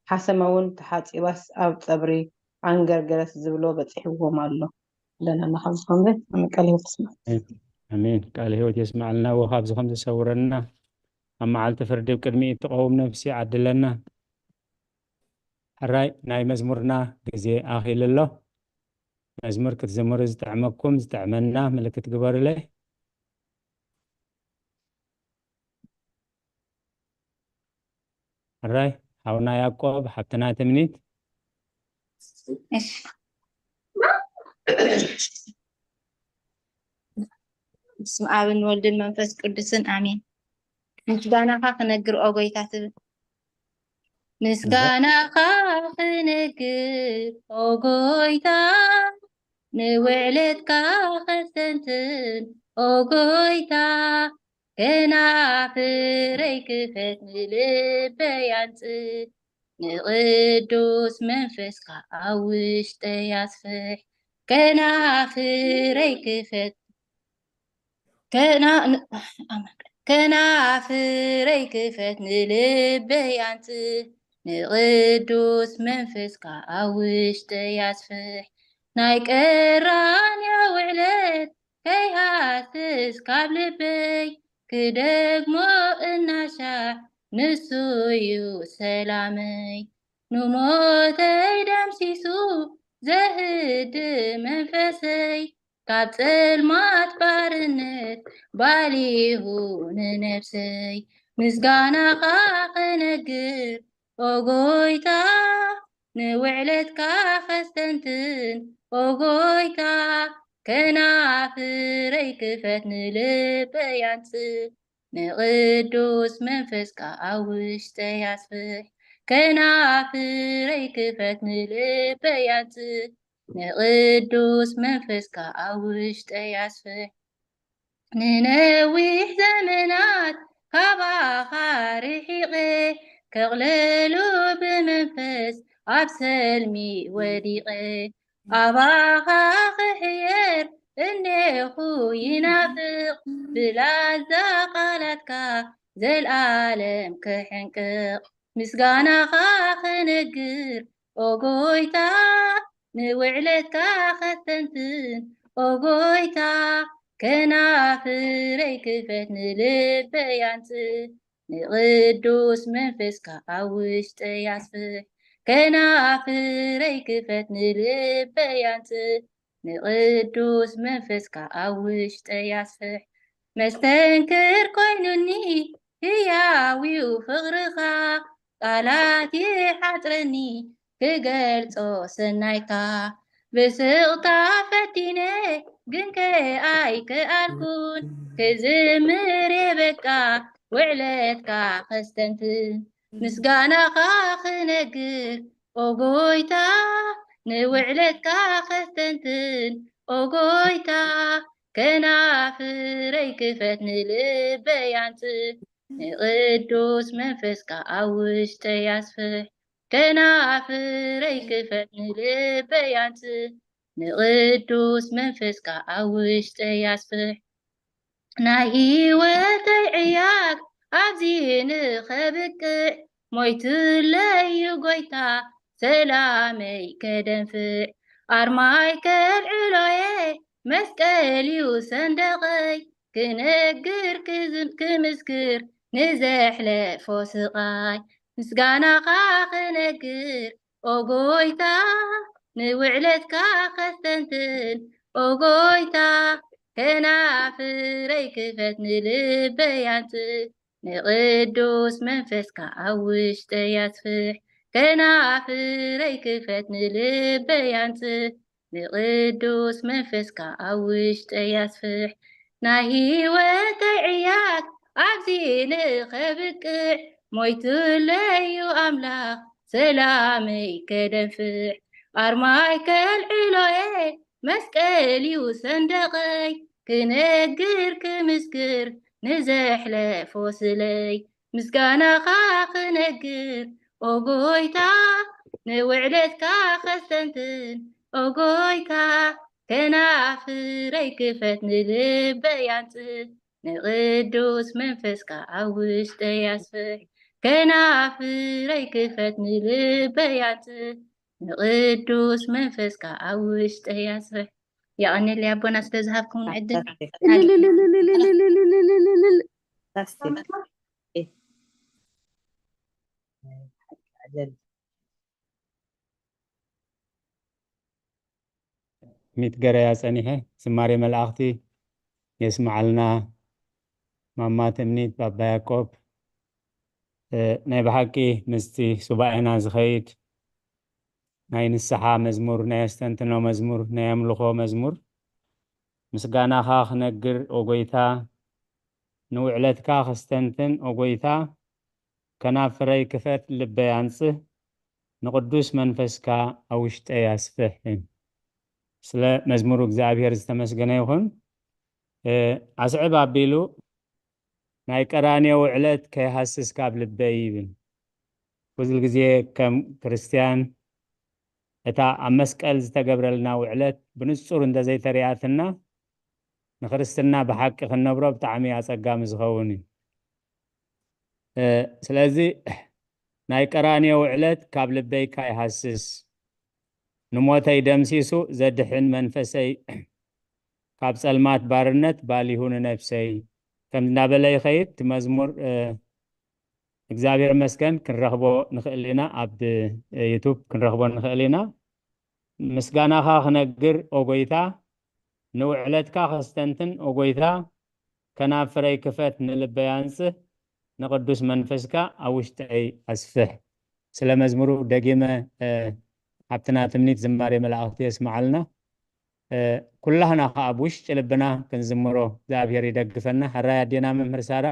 ሓሰማ እውን ተሓጺባስ ኣብ ጸብሪ ዓንገርገረስ ዝብሎ በጺሕዎም ኣሎ። ለና ካብ ዝኸምዚ ኣመቀል ይወስማ ኣሜን። ቃለ ህይወት የስማዕልና ወኻብዚ ከም ዝሰውረና ኣብ መዓልቲ ፍርዲ ኣብ ቅድሚ እትቐውም ነፍሲ ዓድለና። ሕራይ ናይ መዝሙርና ግዜ ኣኺሉ ኣሎ። መዝሙር ክትዝምሩ ዝጥዕመኩም ዝጥዕመና ምልክት ግበሩለይ። ሕራይ ሓውና ያዕቆብ ሓብትና ትምኒት እሺ ብስም ኣብን ወልድን መንፈስ ቅዱስን ኣሜን። ምስጋናኻ ክነግር ኦ ጎይታ ትብል ምስጋናኻ ክነግር ኦ ጎይታ፣ ንውዕለትካ ከስተንትን ኦ ጎይታ፣ ከናፍረይ ክፈት ንልበይ ኣንጽህ፣ ንቕዱስ መንፈስካ ኣብ ውሽጠይ ኣስፍሕ፣ ከናፍረይ ክፈት ከና- ን- ኣማን። ከናፍረይ ክፈት ንልበይ ኣንጽህ፣ ንቕዱስ መንፈስካ ኣብ ውሽጠይ ኣስፍሕ፣ ናይ ቀራንዮ ውዕለት ከይሃስስ ካብ ልበይ፣ ክደግሞ እናሻዕ ንሱ እዩ ሰላመይ፣ ንሞተይ ደምሲሱ ዘህድእ መንፈሰይ፣ ካብ ጸልማት ባርነት ባሊሁ ንነፍሰይ፣ ምስጋናኻ ክነግር ኦ ጎይታ፣ ንውዕለትካ ከስተንትን ኦ ጎይታ፣ ከናፍረይ ክፈት ንልበይ ኣንጽህ፣ ንቕዱስ መንፈስካ ኣብ ውሽጠይ ኣስፍሕ፣ ከናፍረይ ክፈት ንልበይ ኣንጽህ፣ ንቕዱስ መንፈስካ ኣብ ውሽጠይ ኣስፍሕ። ንነዊሕ ዘመናት ካባኻ ርሒቐ፣ ከቕለሉ ብመንፈስ ኣብ ሰልሚ ወዲቐ፣ ኣባኻ ክሕየር እኔኹ ይናፍቕ፣ ብላዛ ቃላትካ ዘልኣለም ክሕንቅቕ፣ ምስጋናኻ ክነግር ኦ ጎይታ፣ ንውዕለትካ ከስተንትን ኦ ጎይታ፣ ከናፍረይ ክፈት ንልበይ ኣንጽህ፣ ንቕዱስ መንፈስካ ኣብ ውሽጠይ ኣስፍሕ፣ ከናፍረይ ክፈት ንልበይ ኣንጽህ፣ ንቕዱስ መንፈስካ ኣብ ውሽጠይ ኣስፍሕ፣ መስተንክር ኮይኑኒ ህያዊው ፍቕርኻ፣ ቃላት ይሓጽረኒ ክገልጾ ሰናይካ፣ ብስቕታ ፈቲነ ግን ከኣይከኣልኩን፣ ክዝምር የበቃ ውዕለትካ ከስተንትን፣ ምስጋናኻ ክነግር ኦ ጎይታ፣ ንውዕለትካ ከስተንትን ኦ ጎይታ፣ ከናፍረይ ክፈት ንልበይ ኣንጽህ፣ ንቕዱስ መንፈስካ ኣብ ውሽጠይ ኣስፍሕ፣ ከናፍረይ ክፈት ንልበይ ኣንጽህ፣ ንቕዱስ መንፈስካ ኣብ ውሽጠይ ኣስፍሕ፣ ናይ ህይወተይ ዕያት ኣብዚ ንኸብቅዕ፣ ሞይቱለይ እዩ ጎይታ ሰላመይ ከደንፍዕ፣ ኣርማይ ከልዕሎየ መስቀል እዩ ሰንደቐይ፣ ክነግር ክዝም- ክምስክር ንዘሕለፎ ስቓይ፣ ምስጋናኻ ክነግር ኦ ጎይታ፣ ንውዕለትካ ከስተንትን ኦ ጎይታ፣ ከናፍረይ ክፈት ንልበይ ኣንጽህ፣ ንቕዱስ መንፈስካ ኣብ ውሽጠይ ኣስፍሕ፣ ከናፍረይ ክፈት ንልበይ ኣንጽህ፣ ንቕዱስ መንፈስካ ኣብ ውሽጠይ ኣስፍሕ፣ ናይ ህይወተይ ዕያት ኣብዚ ንኸብቅዕ፣ ሞይቱለይ እዩ ኣምላኽ ሰላመይ ከደንፍዕ፣ ኣርማይ ከልዕሎየ መስቀል እዩ ሰንደቐይ፣ ክነግር ክምስክር ንዘሕለፎ ስለይ፣ ምስጋናኻ ክነግር ኦ ጎይታ፣ ንውዕለትካ ከስተንትን ኦ ጎይታ፣ ከናፍረይ ክፈት ንልበይ ኣንጽህ፣ ንቕዱስ መንፈስካ ኣብ ውሽጠይ ኣስፍሕ፣ ከናፍረይ ክፈት ንልበይ ኣንጽህ፣ ንቕዱስ መንፈስካ ኣብ ውሽጠይ ኣስፍሕ። የቐንየለይ ኣቦና ስለ ዝሃብኩምን ዕድል። ሚት ገረያ ጸኒሐ ዝማሬ መላእኽቲ የስምዓልና ማማ ትምኒት ባባ ያዕቆብ። እ፣ ናይ ብሓቂ ምስቲ ሱባኤና ዝኸይድ ናይ ንስሓ መዝሙር፣ ናይ ኣስተንትኖ መዝሙር፣ ናይ ኣምልኾ መዝሙር፣ ምስጋናኻ ክነግር ኦ ጎይታ፣ ንውዕለትካ ከስተንትን ኦ ጎይታ፣ ከናፍረይ ክፈት፣ ልበይ ኣንጽህ፣ ንቕዱስ መንፈስካ ኣብ ውሽጠይ ኣስፍሕ። ስለ መዝሙሩ እግዚኣብሔር ዝተመስገነ ይኹን። እ፣ ኣስዕብ ኣቢሉ ናይ ቀራንዮ ውዕለት ከይሃስስ ካብ ልበይ ይብል። ኩሉ ግዜ ከም ክርስትያን እታ ኣብ መስቀል ዝተገብረልና ውዕለት ብንጹር እንተዘይተሪኣትና ንክርስትና ብሓቂ ክንነብሮ ብጣዕሚ ኣጸጋሚ ዝኸውን እዩ። እ፣ ስለዚ ናይ ቀራንዮ ውዕለት ካብ ልበይ ካይሃስስ፣ ንሞተይ ደምሲሱ ዘድሕን መንፈሰይ ካብ ጸልማት ባርነት ባሊሁ ንነፍሰይ ከም እናበለ ይኸይድ። እቲ መዝሙር፣ እ፣ እግዚኣብሔር መስገን ክንረኽቦ ንኽእል ኢና፣ ኣብ፣ እ፣ ዩቱብ ክንረኽቦ ንኽእል ኢና። ምስጋናኻ ክነግር ኦ ጎይታ፣ ንውዕለትካ ከስተንትን ኦ ጎይታ፣ ከናፍረይ ክፈት ንልበይ ኣንጽህ፣ ንቅዱስ መንፈስካ ኣብ ውሽጠይ ኣስፍሕ። ስለ መዝሙሩ ደጊመ፣ እ፣ ሓብትና ትምኒት ዝማሬ መላእኽቲ የስምዓልና። እ፣ ኩላህና ኸኣ ብውሽጢ ልብና ክንዝምሮ እግዚኣብሔር ይደግፈና። ሕራይ ኣዴና መምህር ሳራ።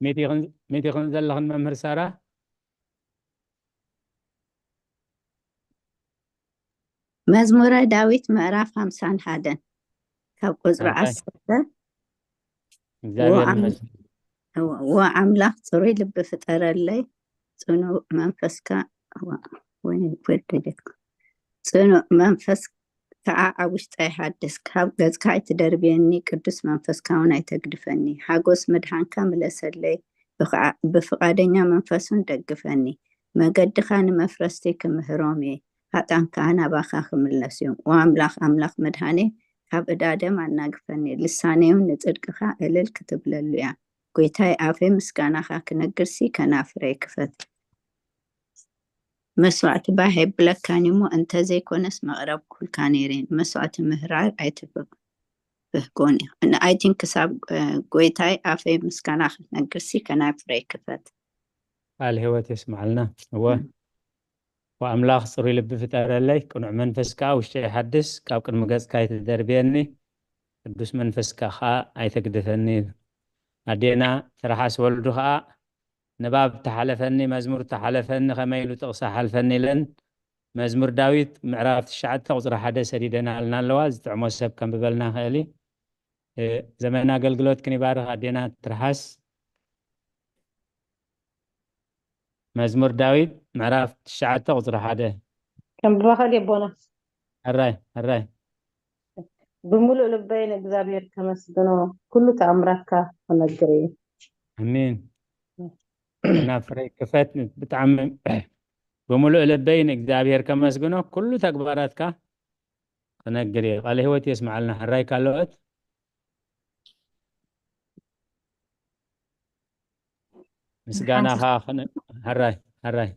ሚት ኢኽን፣ ሚት ኢኽን ዘለኽን መምህር ሳራ? መዝሙረ ዳዊት ምዕራፍ ሓምሳን ሓደን ካብ ቁጽሪ ኣምሳይ። ዓሰርተ። እግዚኣብሔር ወኣም-፣ ይመስገን። እወ፣ ወኣምላኽ ጽሩይ ልቢ ፍጠረለይ፣ ጽኑዕ መንፈስካ፣ እወ፣ ወይ ወደደትካ። ጽኑዕ መንፈስ ከዓ ኣብ ውሽጠይ ሓድስ፣ ካብ ገጽካ ኣይትደርብየኒ፣ ቅዱስ መንፈስካ እውን ኣይተግድፈኒ። ሓጎስ ምድሓንካ ምለሰለይ፣ ብፍቓ-፣ ብፍቓደኛ መንፈስ እውን ደግፈኒ። መገድኻ ንመፍረስቲ ክምህሮም እየ፣ ሃጣን ከዓ ናባኻ ክምለሱ እዮም። ኦ ኣምላኽ፣ ኣምላኽ መድሃኔ፣ ካብ እዳ ደም ኣናግፈኒ፣ ልሳነይ እውን ንጽድቅኻ እልል ክትብለሉ እያ። ጎይታይ፣ ኣፈይ ምስጋናኻ ክነግርሲ ከናፍረይ ክፈት። መስዋዕቲ ባህ የብለካን እሞ፣ እንተዘይኮነስ መቕረብኩልካ ነይረ፣ ንመስዋዕቲ ምህራር ኣይትፍህጎን እየ። ንኣይቲን ክሳብ፣ እ፣ ጎይታይ፣ ኣፈይ ምስጋና ክትነግርሲ ከናፍረይ ክፈት። ቃል ህይወት የስምዓልና። እወ። እም። ወኣምላኽ ጽሩይ ልቢ ፍጠረለይ፣ ቅኑዕ መንፈስ ከኣ ውሽጠይ ሓድስ፣ ካብ ቅድሚ ገጽካ ኣይትደርብየኒ፣ ቅዱስ መንፈስካ ከኣ ኣይተግድፈኒ። ኣዴና ትርሓስ ወልዱ ከኣ ንባብ ተሓለፈኒ፣ መዝሙር ተሓለፈኒ፣ ከመይ ኢሉ ጥቕሲ ሓልፈኒ ኢለን መዝሙር ዳዊት ምዕራፍ ትሽዓተ ቁጽሪ ሓደ ሰዲደናልና ኣለዋ። ዝጥዕሞ ሰብ ከንብበልና ክእል እዩ። እ፣ ዘመን ኣገልግሎትክን ይባርኽ ኣዴና ትርሓስ። መዝሙር ዳዊት ምዕራፍ ትሽዓተ ቁጽሪ ሓደ። ከንብባ ክእል እየ ኣቦና። ሕራይ፣ ሕራይ። ብምሉእ ልበይ ንእግዚኣብሔር ከመስግኖ፣ ኩሉ ተኣምራትካ ክነግር እየ። ኣሜን። ከናፍረይ ክፈት፣ ብጣዕሚ ብምሉእ ልበይ ንእግዚኣብሔር ከመስግኖ፣ ኩሉ ተግባራትካ ክነግር እየ። ቃለ ህይወት የስምዓልና። ሕራይ ካልኦት? ምስጋናኻ ክነ-፣ ሕራይ፣ ሕራይ።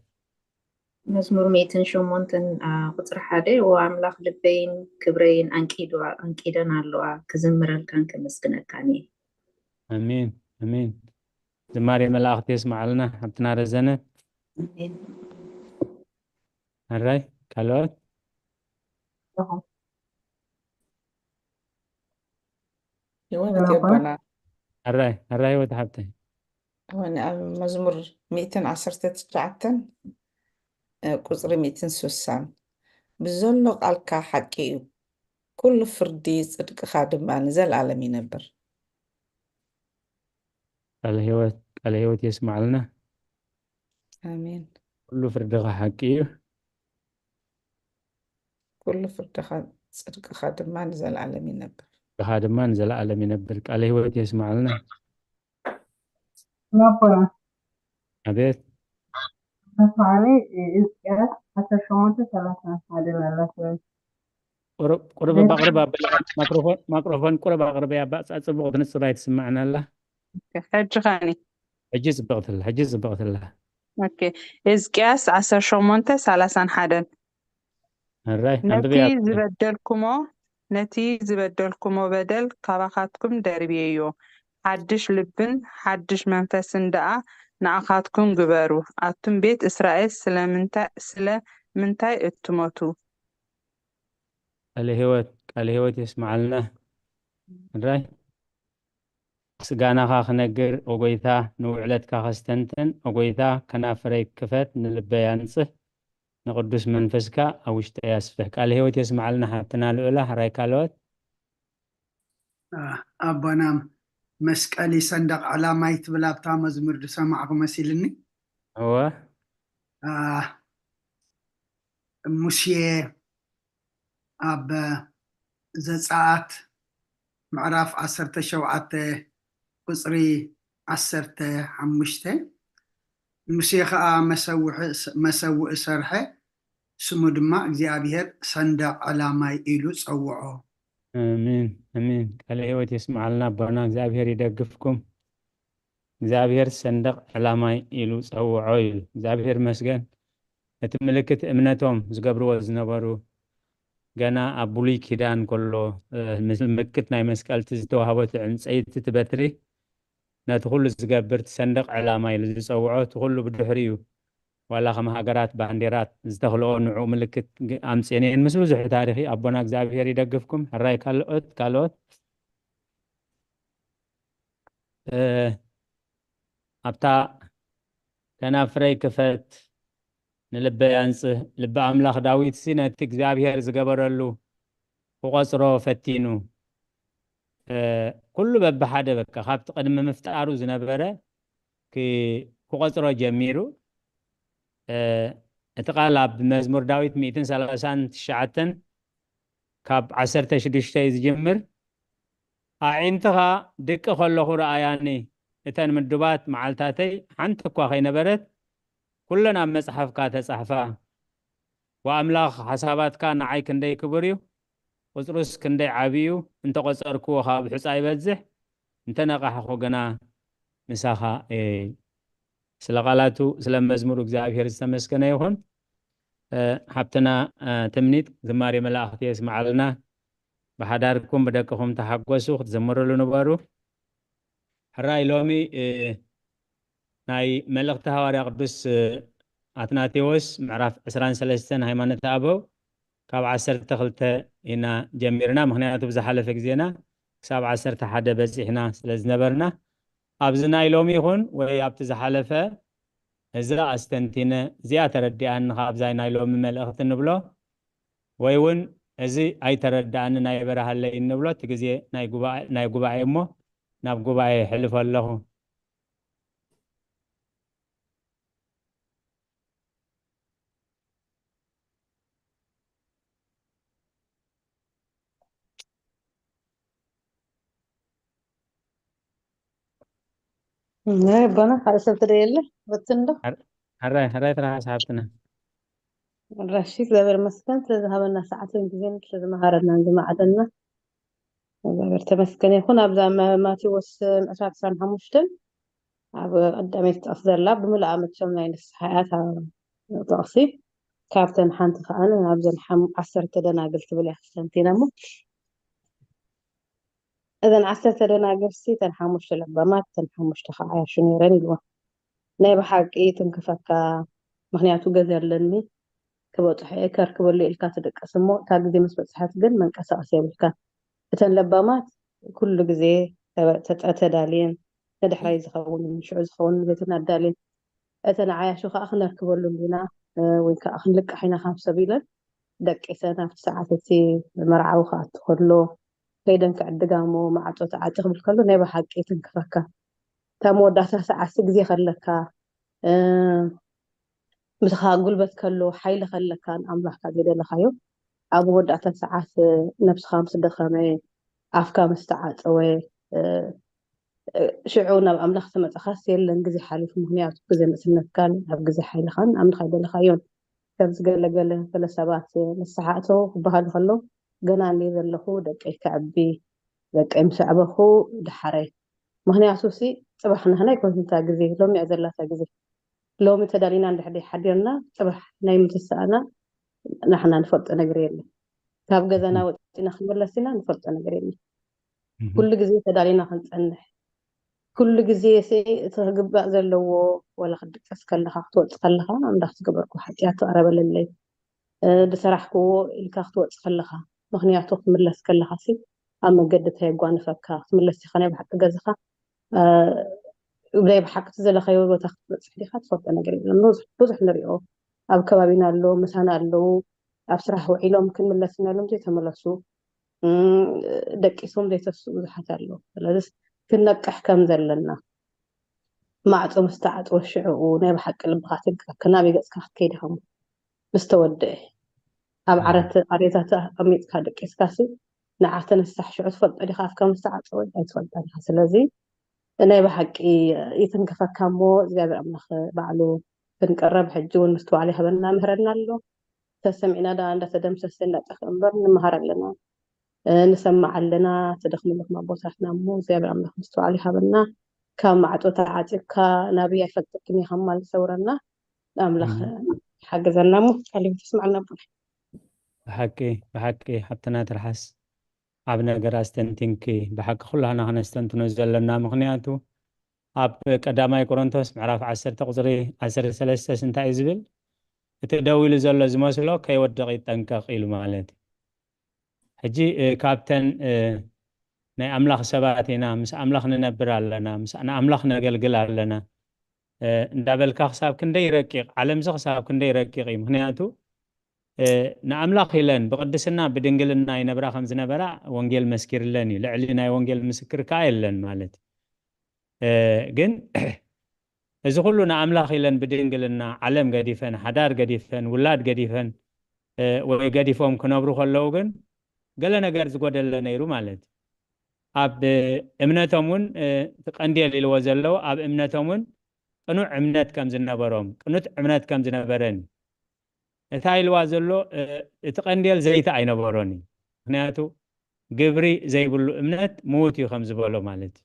መዝሙር ሚእትን ሸሞንተን፣ አ፣ ቁጽሪ ሓደ፣ "ኦ ኣምላኽ፣ ልበይን ክብረይን ኣንቂድዋ-፣ ኣንቂደን ኣለዋ፣ ክዝምረልካን ከመስግነካን እየ።" ኣሜን፣ ኣሜን። ዝማሬ መላእኽቲ የስምዓልና፣ ሓብትና ረዘነ። ኣሜን። ሕራይ፣ ካልኦት? ይወት ኣቦና። ሕራይ፣ ሕራይ፣ ህይወት ሓብተይ። እውን ኣብ መዝሙር ሚእትን ዓሰርተ ትሽዓተን፣ እ፣ ቁጽሪ ሚእትን ስሳን፣ "ብዘሎ ቃልካ ሓቂ እዩ፣ ኩሉ ፍርዲ ጽድቅኻ ድማ ንዘለኣለም ይነብር።" ቃለ ህይወት፣ ቃለ ህይወት የስምዓልና። ኣሜን። ኩሉ ፍርድኻ ሓቂ እዩ። ኩሉ ፍርድኻ፣ ጽድቅኻ ድማ ንዘለኣለም ይነብር። ጽድቅኻ ድማ ንዘለኣለም ይነብር። ቃለ ህይወት የስምዓልና። ኣቦና። ኣቤት። ተስማዓኒ፣ ሕዝቅያስ ዓሰርተ ሸሞንተ ሰላሳ ሓደ ማለት እዩ። ቁሩብ፣ ቁሩብ ነቲ ኣቕርብ ኣበላ፣ ማይክሮፎን፣ ማይክሮፎን ቁሩብ ኣቕርበያ፣ ባእ፣ ጽቡቕ ትንጽር ኣይትስማዕን ኣላ። ኦኬ፣ ሕጂ ኸኒ? ሕጂ ጽብቕቲ ኣላ፣ ሕጂ ጽብቕቲ ኣላ። ኦኬ፣ ሕዝቅያስ ዓሰርተ ሸሞንተ ሰላሳን ሓደን። ሕራይ፣ ነቲ ኣንብብያ። ዝበደልኩሞ፣ ነቲ ዝበደልኩሞ በደል ካባኻትኩም ደርብየዮ፣ ሓድሽ ልብን ሓድሽ መንፈስን ደኣ ንኣኻትኩም ግበሩ። ኣቱም ቤት እስራኤል ስለምንታይ፣ ስለምንታይ እትሞቱ? ቃለ ህይወት፣ ቃለ ህይወት የስምዓልና። ሕራይ ስጋናኻ ክነግር፣ ኦጎይታ፣ ንውዕለትካ ከስተንትን፣ ኦጎይታ፣ ከናፍረይ ክፈት፣ ንልበይ ኣንጽህ፣ ንቅዱስ መንፈስካ ኣብ ውሽጠይ ኣስፍሕ። ቃለ ህይወት የስምዓልና ሓብትና ልዑላ። ሕራይ ካልኦት። ኣቦና መስቀሊ ሰንደቕ ዕላማይ ትብል ኣብታ መዝሙር ዝሰማዕኩ መሲልኒ። እወ። ሙሴ ኣብ ዘጸኣት ምዕራፍ ዓሰርተ ሸውዓተ ቁጽሪ ዓሰርተ ሓሙሽተ፣ ሙሴ ኸኣ መሰውዒ ሰርሐ፣ ስሙ ድማ እግዚኣብሔር ሰንደቕ ዕላማይ ኢሉ ጸውዖ። ኣሜን ኣሜን። ቃለ ህይወት የስምዓልና ኣቦና፣ እግዚኣብሔር ይደግፍኩም። እግዚኣብሔር ሰንደቕ ዕላማይ ኢሉ ጸውዖ ይብል። እግዚኣብሔር ይመስገን። እቲ ምልክት እምነቶም ዝገብርዎ ዝነበሩ፣ ገና ኣብ ብሉይ ኪዳን ከሎ፣ እ፣ ምስ ምልክት ናይ መስቀል እቲ ዝተዋህቦ እቲ ዕንጸይቲ፣ እቲ በትሪ፣ ነቲ ኩሉ ዝገብር እቲ ሰንደቕ ዕላማ ኢሉ ዝጸውዖ፣ እቲ ኩሉ ብድሕሪኡ ዋላ ከም ሃገራት ባንዴራት ዝተኽልኦ ንዑ ምልክት ግ-፣ ኣምጽኤን እየን። ምስ ብዙሕ ታሪኽ ኣቦና እግዚኣብሔር ይደግፍኩም። ሕራይ ካልኦት፣ ካልኦት፣ እ፣ ኣብታ ከናፍረይ ክፈት ንልበይ ኣንጽህ፣ ልቢ ኣምላኽ ዳዊትሲ ነቲ እግዚኣብሔር ዝገበረሉ ክቖጽሮ ፈቲኑ። እ፣ ኩሉ በብሓደ በቃ ካብቲ ቅድሚ ምፍጣሩ ዝነበረ ክ-፣ ክቖጽሮ ጀሚሩ። እ፣ እቲ ቃል ኣብ መዝሙር ዳዊት ሚእትን ሰላሳን ትሽዓተን ካብ ዓሰርተ ሽዱሽተ እዩ ዝጅምር። ኣዒንትኻ ድቂ ከለኹ ረኣያኒ፣ እተን ምዱባት መዓልታተይ ሓንቲ እኳ ከይነበረት፣ ኩለን ኣብ መጽሓፍካ ተጻሕፋ። ወኣምላኽ፣ ሓሳባትካ ንዓይ ክንደይ ክቡር እዩ፣ ቁጽሩስ ክንደይ ዓቢ እዩ፣ እንተቖጸርክዎ ካብ ብሑጻ ይበዝሕ፣ እንተነቓሕኹ ግና ምሳኻ እየ። ስለ ቃላቱ፣ ስለ መዝሙሩ እግዚኣብሔር ዝተመስገነ ይኹን። እ፣ ሓብትና፣ እ፣ ትምኒት ዝማሬ መላእኽቲ የስምዓልና። ብሓዳርኩም ብደቅኹም ተሓጎሱ፣ ክትዝምርሉ ንበሩ። ሕራይ ሎሚ፣ እ፣ ናይ መልእኽቲ ሃዋርያ ቅዱስ፣ እ፣ ኣትናቴዎስ ምዕራፍ ዕስራን ሰለስተን ሃይማኖተ ኣበው ካብ ዓሰርተ ክልተ ኢና ጀሚርና፣ ምኽንያቱ ብዝሓለፈ ግዜና ክሳብ ዓሰርተ ሓደ በጺሕና ስለ ዝነበርና፣ ኣብዚ ናይ ሎሚ ይኹን ወይ ኣብቲ ዝሓለፈ እዛ ኣስተንቲነ፣ እዚኣ ተረዲኣኒ ካብዛ ናይ ሎሚ መልእኽቲ ንብሎ፣ ወይ እውን እዚ ኣይተረዳእንን ኣይበርሃለይን ንብሎ፣ እቲ ግዜ ናይ ጉባኤ፣ ናይ ጉባኤ እሞ ናብ ጉባኤ የሕልፎ ኣለኹ። ናይ ኣቦና ሓደ ሰብ ትደየለ በትን ዶ? ሕራይ፣ ሕራይ ትርሓስ ሓብትና። ራሺ እግዚኣብሔር ይመስገን ስለ ዝሃበና ሰዓትን ግዜን፣ ስለ ዝመሃረናን ዝመዓደና እግዚኣብሔር ተመስገን ይኹን። ኣብዛ ማ-፣ ማቴዎስ ዕስራን ዕስራን ሓሙሽተን ኣብ ቀዳመይቲ ጥቕሲ ዘላ ብምልኣ መቸም ናይ ንስሓ እያ እታ ጥቕሲ። ካብተን ሓንቲ ከኣ ኣብዘን ሓም-፣ ዓሰርተ ደናግል ትብል እያ ክስተንቲና እሞ፣ እዘን ዓሰርተ ደናግልሲ እተን ሓሙሽተ ለባማት፣ እተን ሓሙሽተ ከዓ ዓያሹ ነይረን ኢልዋ። ናይ ብሓቂ ትንክፈካ፣ ምኽንያቱ ገዛ ኣለኒ፣ ክበጽሖ እየ፣ ከርክበሉ ኢልካ ትድቅስ እሞ፣ እታ ግዜ ምስ በጽሐት ግን መንቀሳቐሲ የብልካን። እተን ለባማት ኩሉ ግዜ ተበ-፣ ተጠ-፣ ተዳልየን፣ ንድሕራይ ዝኸውን፣ ንሽዑ ዝኸውን ንቤተን ኣዳልየን። እተን ዓያሹ ከዓ ክነርክበሉ እንዲና፣ እ፣ ወይ ከዓ ክንልቃሕ ኢና ካብ ሰብ ኢለን ደቂሰን ኣብቲ ሰዓት እቲ መርዓዊ ክኣቱ ከሎ ከይደን ክዕድጋ እሞ ማዕጾ ተዓጽ ክብል ከሎ ናይ ብሓቂ ትንክፈካ። እታ መወዳእታ ሰዓትሲ ግዜ ከለካ፣ እ፣ ምሳኻ ጉልበት ከሎ፣ ሓይሊ ከለካ ንኣምላኽካ ዘይደለኻዮ፣ ኣብ መወዳእታ ሰዓት፣ እ፣ ነብስኻ ምስ ደኸመ፣ ኣፍካ ምስ ተዓጸወ፣ እ፣ እ፣ ሽዑ ናብ ኣምላኽ ተመጻኻስ የለን ግዜ ሓሊፉ፣ ምኽንያቱ ግዜ ንእስነትካን ኣብ ግዜ ሓይልኻን ኣምላኽ ኣይደለኻዮን። ከምዚ ገለ ገለ ገለ ሰባት፣ እ፣ ንስሓ እተው ክበሃሉ ከለዉ፣ ገና እንድየ ዘለኹ፣ ደቀይ ከዕቢ፣ ደቀይ ምስ ኣዕበኹ ደሓረ። ምኽንያቱ ሲ ጽባሕ ናህና ኣይኮነትን እታ ግዜ፣ ሎሚ እያ ዘላ እታ ግዜ። ሎሚ ተዳሊና እንድሕር ሓዲርና፣ ጽባሕ ናይ ምትሳእና ናሕና ንፈልጦ ነገር የለን። ካብ ገዛና ወጺና ክንምለስ ኢና ንፈልጦ ነገር የለን። እህ። ኩሉ ግዜ ተዳሊና ክንጸንሕ፣ ኩሉ ግዜ ሲ እቲ ክግባእ ዘለዎ፣ ወላ ክትድቅስ ከለኻ፣ ክትወጽእ ከለኻ፣ ኣምላኽ ዝገበርኩ ሓጢኣት ተቐረበለለይ፣ እ፣ ዝሰራሕክዎ ኢልካ ክትወጽእ ከለኻ፣ ምኽንያቱ ክትምለስ ከለኻሲ ኣብ መገዲ ተየጓንፈካ ክትምለስ ኢኻ ናይ ብሓቂ ገዝኻ። ብናይ ብሓቂ እቲ ዘለኻዮ ቦታ ክትበፅሕ ዲኻ ትፈልጦ ነገር የለን። ብዙሕ ንሪኦ ኣብ ከባቢና ኣለዉ፣ ምሳና ኣለዉ፣ ኣብ ስራሕ ውዒሎም ክንምለስ እናሎም ዘይተመለሱ፣ ደቂሶም ዘይተስኡ ብዙሓት ኣለዉ። ስለዚ ክንነቅሕ ከም ዘለና፣ ማዕፆ ምስ ተዓፅወ ሽዕኡ ናይ ብሓቂ ልብኻ ትንክፍ፣ ናበይ ገፅካ ክትከይድ ኢኻ እሞ ምስ ተወደአ ኣብ ዓረት ቃሬዛ ተቐሚጥካ ደቂስካሲ ንዓ ተነሳሕ ሽዑ ትፈልጦ ዲኻ? ኣፍካ ምስ ተዓፀወ ኣይትፈልጦ ዲኻ? ስለዚ ናይ ብሓቂ ይትንክፈካ እሞ እግዚኣብሔር ኣምላኽ ባዕሉ ክንቀረብ ሕጂ እውን ምስትውዓል ይሃበና ምህረና ኣሎ። ተሰሚዕና ዳ እንዳተደምሰሰ እንዳጠፍአ እምበር ንምሃር ኣለና፣ ንሰማዕ ኣለና። ተደኽሙ ኣለኹም ኣቦታትና እሞ እግዚኣብሔር ኣምላኽ ምስትውዓል ይሃበና። ካብ ማዕጦ ተዓፂብካ ናብይ ኣይፈልጠክን ኢኻ ማል ሰውረና። ኣምላኽ ሓገዘና እሞ ቃል ተስማዕና ኣቦና። ብሓቂ ብሓቂ ሓብትና ትርሓስ ኣብ ነገር ኣስተንቲንኪ። ብሓቂ ኩላህና ክነስተንትኖ ዘለና ምክንያቱ ኣብ ቀዳማይ ቆሮንቶስ ምዕራፍ ዓሰርተ ቁፅሪ ዓሰርተ ሰለስተ እንታይ እዩ ዝብል? እቲ ደው ኢሉ ዘሎ ዝመስሎ ከይወድቕ ይጠንቀቕ ኢሉ ማለት እዩ። ሕጂ ካብተን ናይ ኣምላኽ ሰባት ኢና፣ ምስ ኣምላኽ ንነብር ኣለና፣ ምስ ንኣምላኽ ነገልግል ኣለና እንዳበልካ ክሳብ ክንደይ ረቂቕ፣ ዓለምዚ ክሳብ ክንደይ ረቂቕ እዩ። ምክንያቱ ንኣምላኽ ኢለን ብቅድስና ብድንግልና ይነብራ ከም ዝነበራ ወንጌል መስኪርለን እዩ። ልዕሊ ናይ ወንጌል ምስክር ከዓ የለን ማለት እዩ። ግን እዚ ኩሉ ንኣምላኽ ኢለን ብድንግልና ዓለም ገዲፈን፣ ሓዳር ገዲፈን፣ ውላድ ገዲፈን ወይ ገዲፎም ክነብሩ ከለዉ ግን ገለ ነገር ዝጎደለ ነይሩ ማለት እዩ። ኣብ እምነቶም እውን እቲ ቀንዴል ኢልዎ ዘለዉ ኣብ እምነቶም እውን ቅኑዕ እምነት ከም ዝነበሮም ቅኑት እምነት ከም ዝነበረን እዩ። እታ ኢልዋ ዘሎ እቲ ቀንዴል ዘይቲ ኣይነበሮን እዩ። ምክንያቱ ግብሪ ዘይብሉ እምነት ምዉት እዩ ከም ዝበሎ ማለት እዩ።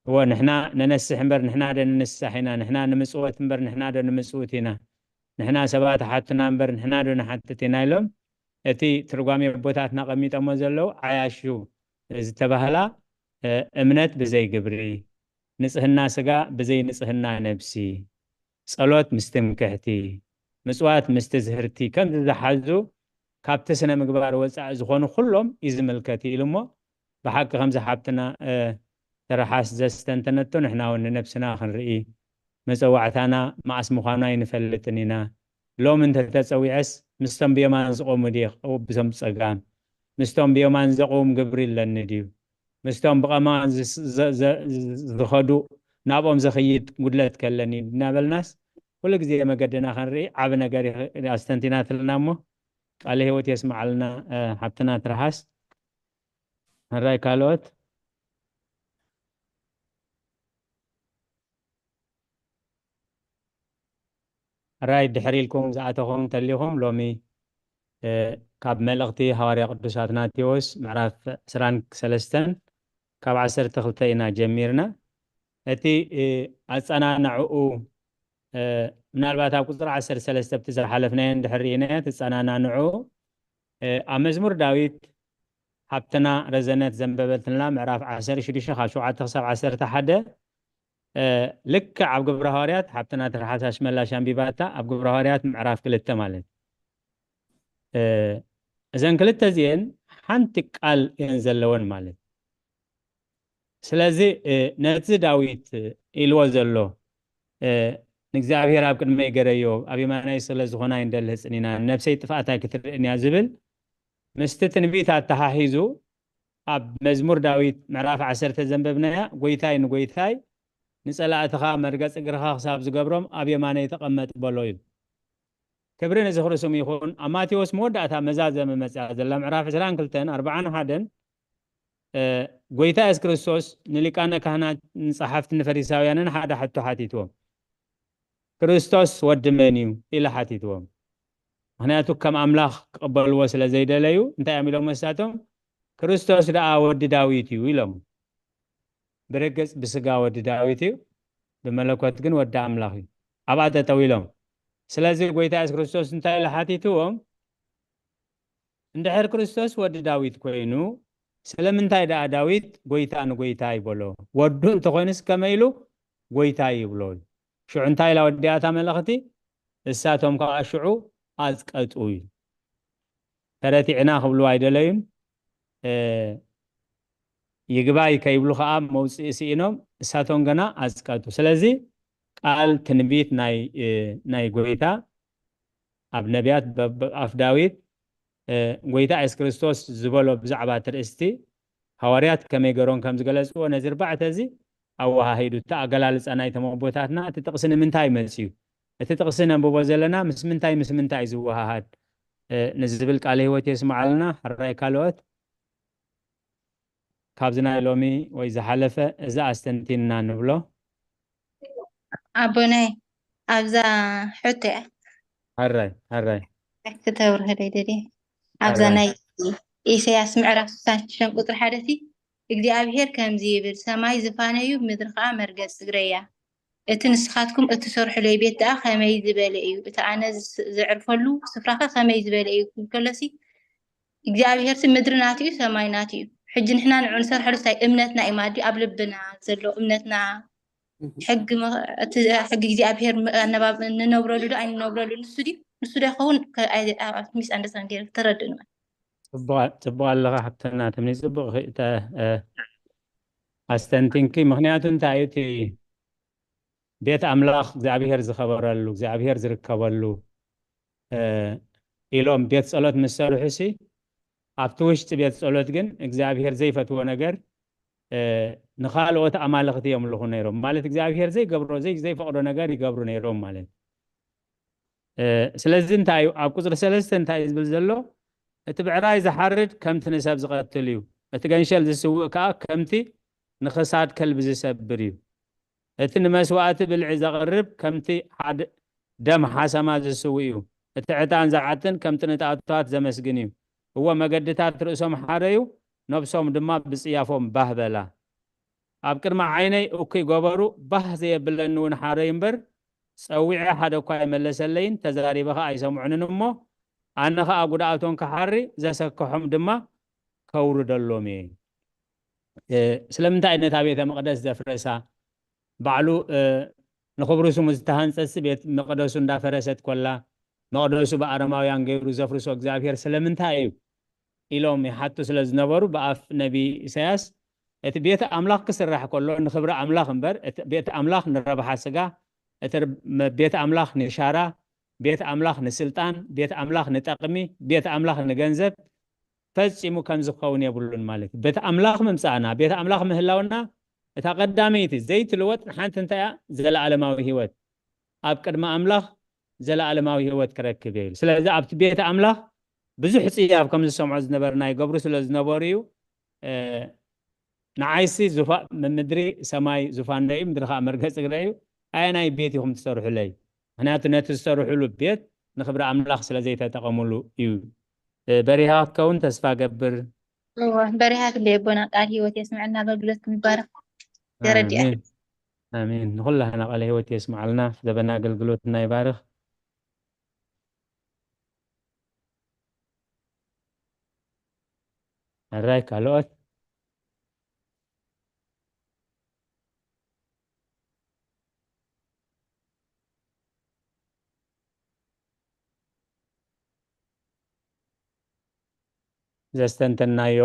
እወ ንሕና ነነስሕ እምበር ንሕና ዶ ንንሳሕ ኢና፣ ንሕና ንምፅወት እምበር ንሕና ዶ ንምፅውት ኢና፣ ንሕና ሰባት ሓቱና እምበር ንሕና ዶ ንሓትት ኢና ኢሎም እቲ ትርጓሜ ኣቦታትና ቀሚጠሞ ዘለዉ ዓያሹ ዝተባህላ እምነት ብዘይ ግብሪ፣ ንፅህና ስጋ ብዘይ ንፅህና ነብሲ፣ ፀሎት ምስ ትምክሕቲ፣ ምፅዋት ምስ ትዝህርቲ ከምዚ ዝሓዙ ካብቲ ስነ ምግባር ወፃኢ ዝኾኑ ኩሎም እዩ ዝምልከት ኢሉ እሞ ብሓቂ ከምዚ ሓብትና ተረሓስ ዘስተንተነቶ ንሕና እውን ንነብስና ክንርኢ መፀዋዕታና መዓስ ምዃኑ ኣይንፈልጥን ኢና። ሎም እንተተፀዊዐስ ምስቶም ብየማን ዝቆሙ ድየ ክቀውብሶም ብፀጋም? ምስቶም ብየማን ዘቕውም ግብሪ ኣለኒ ድዩ? ምስቶም ብቐማን ዝኸዱ ናብኦም ዘኽይድ ጉድለት ከለኒ እናበልናስ ኩሉ ግዜ መገድና ክንርኢ ዓብ ነገር ኣስተንቲናትልና እሞ ቃለ ህይወት የስማዓልና ሓብትና ትርሓስ። ሕራይ ካልኦት ሕራይ ድሕር ኢልኩም ዝኣተኹም እንተሊኹም ሎሚ ካብ መልእኽቲ ሃዋርያ ቅዱስ ኣትናቴዎስ ምዕራፍ ዕስራን ሰለስተን ካብ ዓሰርተ ክልተ ኢና ጀሚርና። እቲ ኣጸናንዕኡ ምናልባት ኣብ ቁፅሪ ዓሰርተ ሰለስተ ብቲ ዝሓለፍናዮ እንድሕር ርኢናዮ እቲ ኣጸናንዕኡ ኣብ መዝሙር ዳዊት ሓብትና ረዘነት ዘንበበትልና ምዕራፍ ዓሰርተ ሽዱሽተ ካብ ሸውዓተ ክሳብ ዓሰርተ ሓደ ልክዕ ኣብ ግብረ ሃዋርያት ሓብትና ትርሓስ ኣሽመላሽ ኣንቢባታ ኣብ ግብረ ሃዋርያት ምዕራፍ ክልተ ማለት እዘን ክልተ እዚአን ሓንቲ ቃል እየን ዘለወን ማለት ስለዚ ነዚ ዳዊት ኢልዎ ዘሎ ንእግዚኣብሔር ኣብ ቅድመይ ገረዮ ኣብ የማናይ ስለ ዝኾና ይንደልህፅን ኢና ነብሰይ ጥፍኣት ኣይክትርእን እያ ዝብል ምስቲ ትንቢት ኣተሓሒዙ ኣብ መዝሙር ዳዊት ምዕራፍ ዓሰርተ ዘንበብናያ ጎይታይ ንጎይታይ ንጸላእትኻ መርገጽ እግርኻ ክሳብ ዝገብሮም ኣብ የማነይ ተቐመጥ በሎ እዩ። ክብሪ ንዝኽሪ ስሙ ይኹን። ኣብ ማቴዎስ መወዳእታ መዛዘሚ መጽያ ዘላ ምዕራፍ ዕስራን ክልተን ኣርባዓን ሓደን ጎይታ የሱስ ክርስቶስ ንሊቃነ ካህናት ንጸሓፍቲ ንፈሪሳውያንን ሓደ ሕቶ ሓቲትዎም። ክርስቶስ ወዲ መን እዩ ኢሉ ሓቲትዎም። ምክንያቱ ከም ኣምላኽ ክቕበልዎ ስለ ዘይደለዩ እንታይ እዮም ኢሎም መሳቶም? ክርስቶስ ደኣ ወዲ ዳዊት እዩ ኢሎም። ብርግጽ ብስጋ ወዲ ዳዊት እዩ፣ ብመለኮት ግን ወዲ ኣምላኽ እዩ። ኣብኣ ጠጠው ኢሎም። ስለዚ ጎይታ የሱስ ክርስቶስ እንታይ ኢሉ ሓቲትዎም? እንድሕር ክርስቶስ ወዲ ዳዊት ኮይኑ ስለምንታይ ደኣ ዳዊት ጎይታ ንጎይታ ይበሎ? ወዱ እንተኾይኑስ ከመይ ኢሉ ጎይታ ይብሎ? ሽዑ እንታይ ኢላ ወዲኣታ መልእኽቲ? እሳቶም ከዓ ሽዑ ኣጽቀጡ እዩ። ተረቲዕና ክብሉ ኣይደለዩን። ይግባይ ከይብሉ ከዓ መውፅኢ ስኢኖም እሳቶም ገና ኣፅቀጡ። ስለዚ ቃል ትንቢት ናይ ጎይታ ኣብ ነቢያት ኣፍ ዳዊት ጎይታ የሱስ ክርስቶስ ዝበሎ ብዛዕባ ትርእስቲ ሃዋርያት ከመይ ገሮም ከም ዝገለፅዎ ነዚ ርባዕተ እዚ ኣወሃሂዱ። እቲ ኣገላልፃ ናይቶም ኣቦታትና እቲ ጥቕሲ ንምንታይ መፅዩ፣ እቲ ጥቕሲ ነንብቦ ዘለና ምስ ምንታይ ምስ ምንታይ ዝወሃሃድ ንዝብል ቃለ ህይወት የስምዓልና። ሕራይ ካልኦት ካብዚ ናይ ሎሚ ወይ ዝሓለፈ እዚ ኣስተንቲንና ንብሎ። ኣቦናይ ኣብዛ ሕቶ እያ ሕራይ ሕራይ ክተብርህለይ ደልየ። ኣብዛ ናይ ኢሳያስ ምዕራፍ ስሳን ሽዱሽተን ቁፅሪ ሓደቲ እግዚኣብሔር ከምዚ ይብል፣ ሰማይ ዝፋነዩ፣ ምድሪ ከዓ መርገፅ እግረያ። እቲ ንስኻትኩም እትሰርሑለይ ቤት ደኣ ከመይ ዝበለ እዩ? እቲ ኣነ ዘዕርፈሉ ስፍራኸ ከመይ ዝበለ እዩ? ክብል ከሎሲ እግዚኣብሔር ምድሪ ናቱ እዩ፣ ሰማይ ናቱ እዩ። ሕጂ ንሕና ንዑ ንሰርሐሉ ስታይ እምነትና እዩ ማዲ ኣብ ልብና ዘሎ እምነትና ሕጊ እግዚኣብሔር ኣነባብ ንነብረሉ ዶ ኣይንነብረሉ ንሱ ድዩ ንሱ ዶ ይኸውን? ሚስ ኣንደርስታንድ ገይረ ተረድእ ንበል። ፅቡቅ ኣለኻ ሓብትና ተምኒ፣ ፅቡቅ ኣስተንቲንኪ። ምክንያቱ እንታይ እዩ እቲ ቤት ኣምላኽ እግዚኣብሔር ዝኸበረሉ እግዚኣብሔር ዝርከበሉ ኢሎም ቤት ጸሎት ምስ ሰርሑ ሲ ኣብቲ ውሽጢ ቤት ጸሎት ግን እግዚኣብሔር ዘይፈትዎ ነገር ንኻልኦት ኣማልኽቲ የምልኹ ነይሮም። ማለት እግዚኣብሔር ዘይገብሮ ዘይፈቕዶ ነገር ይገብሩ ነይሮም ማለት። ስለዚ እንታይ እዩ ኣብ ቁፅሪ ሰለስተ እንታይ እዩ ዝብል ዘሎ? እቲ ብዕራይ ዝሓርድ ከምቲ ንሰብ ዝቐትል እዩ፣ እቲ ገንሸል ዝስውእ ከዓ ከምቲ ንኽሳድ ከልቢ ዝሰብር እዩ። እቲ ንመስዋእቲ ብልዒ ዘቕርብ ከምቲ ደም ሓሰማ ዝስው እዩ። እቲ ዕጣን ዝዓጥን ከምቲ ንጣእታት ዘመስግን እዩ። እወ መገድታት ርእሶም ሓረዩ፣ ነብሶም ድማ ብጽያፎም ባህ በላ። ኣብ ቅድሚ ዓይነይ እኩይ ገበሩ፣ ባህ ዘየብለኒ እውን ሓረዩ እምበር፣ ጸዊዐ ሓደ እኳ ኣይመለሰለይን፣ ተዛሪበ ኸኣ ኣይሰምዑንን እሞ፣ ኣነ ኸኣ ጉድኣቶም ክሓሪ ዘሰክሖም ድማ ከውርደሎም እየ። ስለምንታይ ነታ ቤተ መቕደስ ዘፍረሳ? ባዕሉ ንኽብሪ ስሙ ዝተሃንጸሲ ቤት መቕደሱ እንዳፈረሰት ኮላ፣ መቕደሱ ብኣረማውያን ገይሩ ዘፍርሶ እግዚኣብሔር ስለምንታይ እዩ ኢሎም ይሓቱ ስለ ዝነበሩ፣ ብኣፍ ነቢ ኢሳያስ እቲ ቤት ኣምላኽ ክስራሕ ከሎ ንኽብሪ ኣምላኽ እምበር፣ ቤት ኣምላኽ ንረብሓ ስጋ፣ እቲ ቤት ኣምላኽ ንሻራ፣ ቤት ኣምላኽ ንስልጣን፣ ቤት ኣምላኽ ንጠቕሚ፣ ቤት ኣምላኽ ንገንዘብ፣ ፈጺሙ ከምዚ ክኸውን የብሉን ማለት እዩ። ቤት ኣምላኽ ምምጻእና፣ ቤት ኣምላኽ ምህላውና፣ እታ ቀዳመይቲ ዘይትልወጥ ሓንቲ እንታይ እያ? ዘለኣለማዊ ህይወት። ኣብ ቅድሚ ኣምላኽ ዘለኣለማዊ ህይወት ክረክብ እየ ኢሉ። ስለዚ ኣብቲ ቤት ኣምላኽ ብዙሕ ጽያፍ ከም ዝሰምዖ ዝነበርና ይገብሩ ስለ ዝነበሩ እዩ። ንዓይሲ ምድሪ ሰማይ ዙፋነይ እዩ፣ ምድሪ ከዓ መርገፂ እግረይ እዩ። ኣየናይ ቤት ኢኹም ትሰርሑለይ? ምክንያቱ ነቲ ዝሰርሑሉ ቤት ንክብሪ ኣምላኽ ስለ ዘይተጠቐሙሉ እዩ። በሪሃ ክትከውን ተስፋ ገብር። በሪሃ ክለ ኣቦና ቃል ህይወት የስምዐና፣ ኣገልግሎት ይባረክ። ደረዲያ ኣሜን። ንኩላህና ቃለ ህይወት የስምዓልና፣ ዘበና ኣገልግሎትና ይባርክ። ሕራይ ካልኦት? ዘስተንተናዮ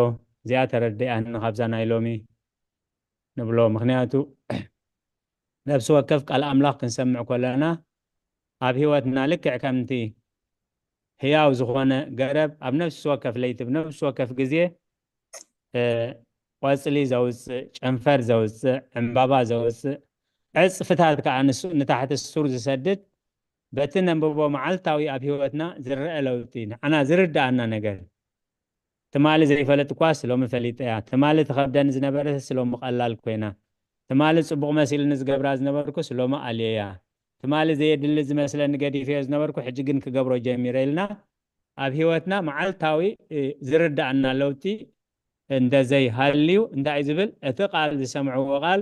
እዚኣ ተረዲኣኒ ካብዛ ናይ ሎሚ ንብሎ። ምክንያቱ ነፍሲ ወከፍ ቃል ኣምላኽ ክንሰምዕ ከለና ኣብ ህይወትና ልክዕ ከምቲ ህያው ዝኾነ ገረብ ኣብ ነፍሲ ወከፍ ለይቲ ብነፍሲ ወከፍ ግዜ ቆፅሊ ዘውፅእ፣ ጨንፈር ዘውፅእ፣ ዕምባባ ዘውፅእ፣ ዕፅፍታት ከዓ ንታሕቲ ሱር ዝሰድድ በቲ ነንብቦ መዓልታዊ ኣብ ህይወትና ዝረአ ለውጢ ንዓና ዝርድኣና ነገር ትማሊ ዘይፈለጥኳስ ሎሚ ፈሊጠያ። ትማሊ ትኸብደኒ ዝነበረትስ ሎሚ ቀላል ኮይና። ትማሊ ጽቡቕ መሲልኒ ዝገብራ ዝነበርኩስ ሎሚ ኣልየያ። ትማሊ ዘየድሊ ዝመስለኒ ገዲፈዮ ዝነበርኩ ሕጂ ግን ክገብሮ ጀሚረ ኢልና ኣብ ህይወትና መዓልታዊ ዝርዳኣና ለውጢ እንተዘይሃልዩ እንታይ እዩ ዝብል? እቲ ቃል ዝሰምዕዎ ቃል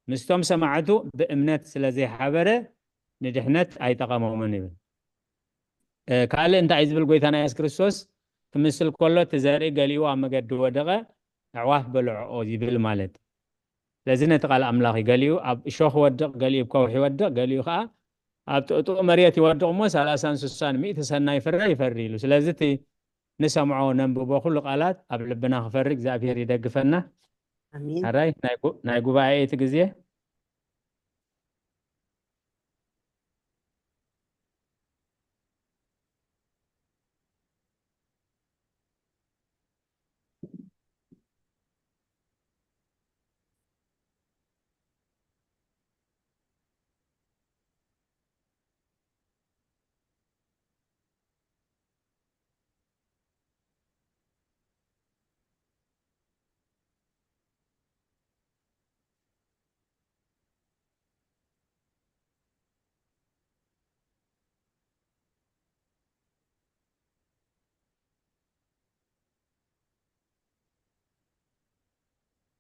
ምስቶም ሰማዕቱ ብእምነት ስለ ዘይሓበረ ንድሕነት ኣይጠቐሞምን ይብል። ካልእ እንታይ እዩ ዝብል ጎይታና የሱስ ክርስቶስ? ክምስል ከሎ እቲ ዘርኢ ገሊኡ ኣብ መገዲ ወደቐ፣ ኣዕዋፍ በልዕኦ ይብል ማለት። ስለዚ ነቲ ቃል ኣምላኽ እዩ። ገሊኡ ኣብ እሾኽ ይወድቕ፣ ገሊኡ ኣብ ከውሒ ይወድቕ፣ ገሊኡ ከዓ ኣብ ጥቕጥቕ መሬት ይወድቕ እሞ ሰላሳን ስሳን ሚእቲ ሰናይ ፍረ ይፈሪ ኢሉ። ስለዚ እቲ ንሰምዖ ነንብቦ ኩሉ ቃላት ኣብ ልብና ክፈሪ እግዚኣብሔር ይደግፈና። ኣሜን። ኣራይ ናይ ጉ- ናይ ጉባኤ እቲ ግዜ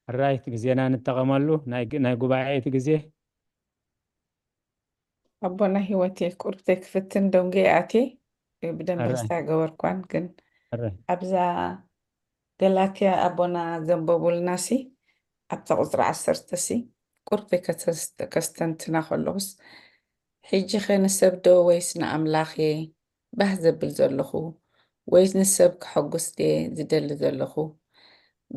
ራይት ግዜና ንጠቐመሉ ናይ ግ- ናይ ጉባኤ እቲ ግዜ ኣቦና ህይወቴ ቁርብተይ ክፍትን ደንጎ ኣቴ ብደንብ ኣረ። ክስታ ገበርኳን ግን ኣረ። ኣብዛ ገላትያ ኣቦና ዘንበቡልና ሲ ኣብታ ቁፅሪ ዓሰርተ ሲ ቁርብተይ ከተስ- ከስተንትና ከለኹስ ሕጂ ኸ ንሰብ ዶ ወይስ ንኣምላኽ እየ ባህ ዘብል ዘለኹ ወይስ ንሰብ ከሐጉስ ድየ ዝደሊ ዘለኹ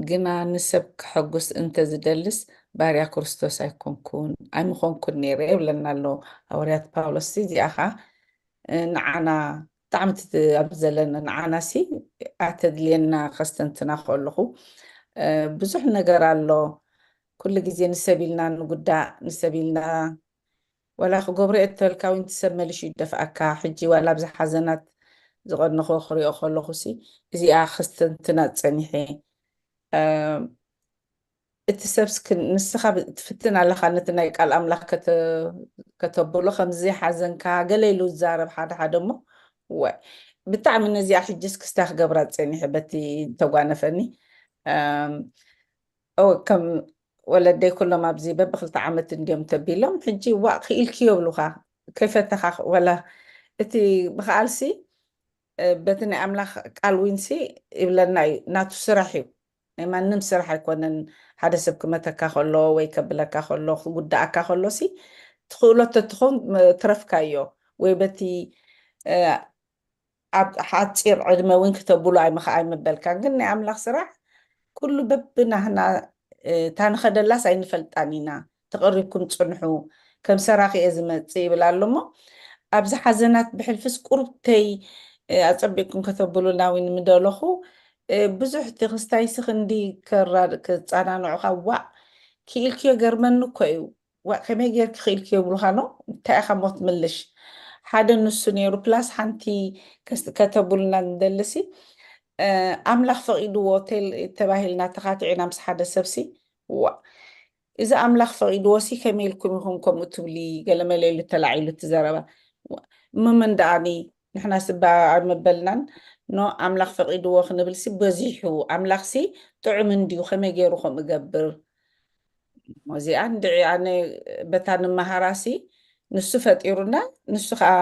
ግና ንሰብ ከሐጉስ እንተ ዝደልስ ባርያ ክርስቶስ ኣይኮንኩን ኣይምኾንኩን ነይረ ይብለና ኣሎ ሃዋርያት ፓውሎስ እዚኣ ኸዓ ንዓና ብጣዕሚ እቲ ኣብ ዘለና ንዓና ሲ ኣተድልየና ከስተንትና ከለኹ ብዙሕ ነገር ኣሎ ኩሉ ግዜ ንሰብ ኢልና ንጉዳእ ንሰብ ኢልና ወላ ክገብሮ እየ እተልካ ወይ ንትሰብ መሊሹ ይደፍኣካ ሕጂ ዋላ ኣብዚ ሓዘናት ዝቐንኾ ክሪኦ ከለኹ ሲ እዚኣ ክስተንትና ፀኒሐ እቲ ሰብስ ንስኻ ትፍትን ኣለኻ ነቲ ናይ ቃል ኣምላኽ ከተብሎ ከምዚ ሓዘንካ ገለ ኢሉ ዝዛረብ ሓደ ሓደ እሞ ወ ብጣዕሚ ነዚኣ ሕጅስ ክስታ ክገብራ ፀኒሐ በቲ ተጓነፈኒ ከም ወለደይ ኩሎም ኣብዚ በብክልተ ዓመት እንዲዮም ተቢሎም ሕጂ ዋእ ክኢልኪ የብሉካ ከይፈተኻ ወላ እቲ ምክኣልሲ በቲ ናይ ኣምላኽ ቃል ዊንሲ ይብለና እዩ ናቱ ስራሕ እዩ ናይ ማንም ስራሕ ኣይኮነን ሓደ ሰብ ክመተካ ከሎ ወይ ከብለካ ከሎ ክጉዳኣካ ከሎ ሲ ትኽእሎ ተትኾን ትረፍካዮ ወይ በቲ ኣብ ሓፂር ዕድመ እውን ክተብሉ ኣይምበልካን ግን ናይ ኣምላኽ ስራሕ ኩሉ በብናህና እታ ንኸደላስ ኣይንፈልጣን ኢና ተቐሪብኩም ፅንሑ ከም ሰራኺ እየ ዝመፅእ ይብል ኣሎ እሞ ኣብዚ ሓዘናት ብሕልፍስ ቁርብተይ ኣፀቢቕኩም ከተብሉና እውን ምደለኹ ብዙሕ እቲ ክስታይሲ ክንዲ ክፃናንዑካ ዋእ ክኢልክዮ ገርመኒ እኮ እዩ ዋእ ከመይ ጌርኪ ክኢልክዮ ይብሉካ ኖ እንታይ ኢኻ ሞት ምልሽ ሓደ ንሱ ነይሩ ፕላስ ሓንቲ ከተብሉና ንደልሲ ኣምላኽ ፈቒድዎ ተባሂልና ተኻቲዕና ምስ ሓደ ሰብሲ ዋእ እዚ ኣምላኽ ፈቒድዎ ሲ ከመይ ኢልኩም ኢኹም ከምኡ ትብሊ ገለመለ ኢሉ ተላዒሉ እቲ ዘረባ እሞ መን ደኣኒ ንሕና ስባ ኣይመበልናን ኖ ኣምላኽ ፈቒድዎ ክንብል ሲ በዚሑ ኣምላኽ ሲ ጥዑም እንድዩ ከመይ ገይሩ ከምኡ ገብር እዚኣ እንድዒ ኣነ በታ ንመሃራሲ ንሱ ፈጢሩና ንሱ ከዓ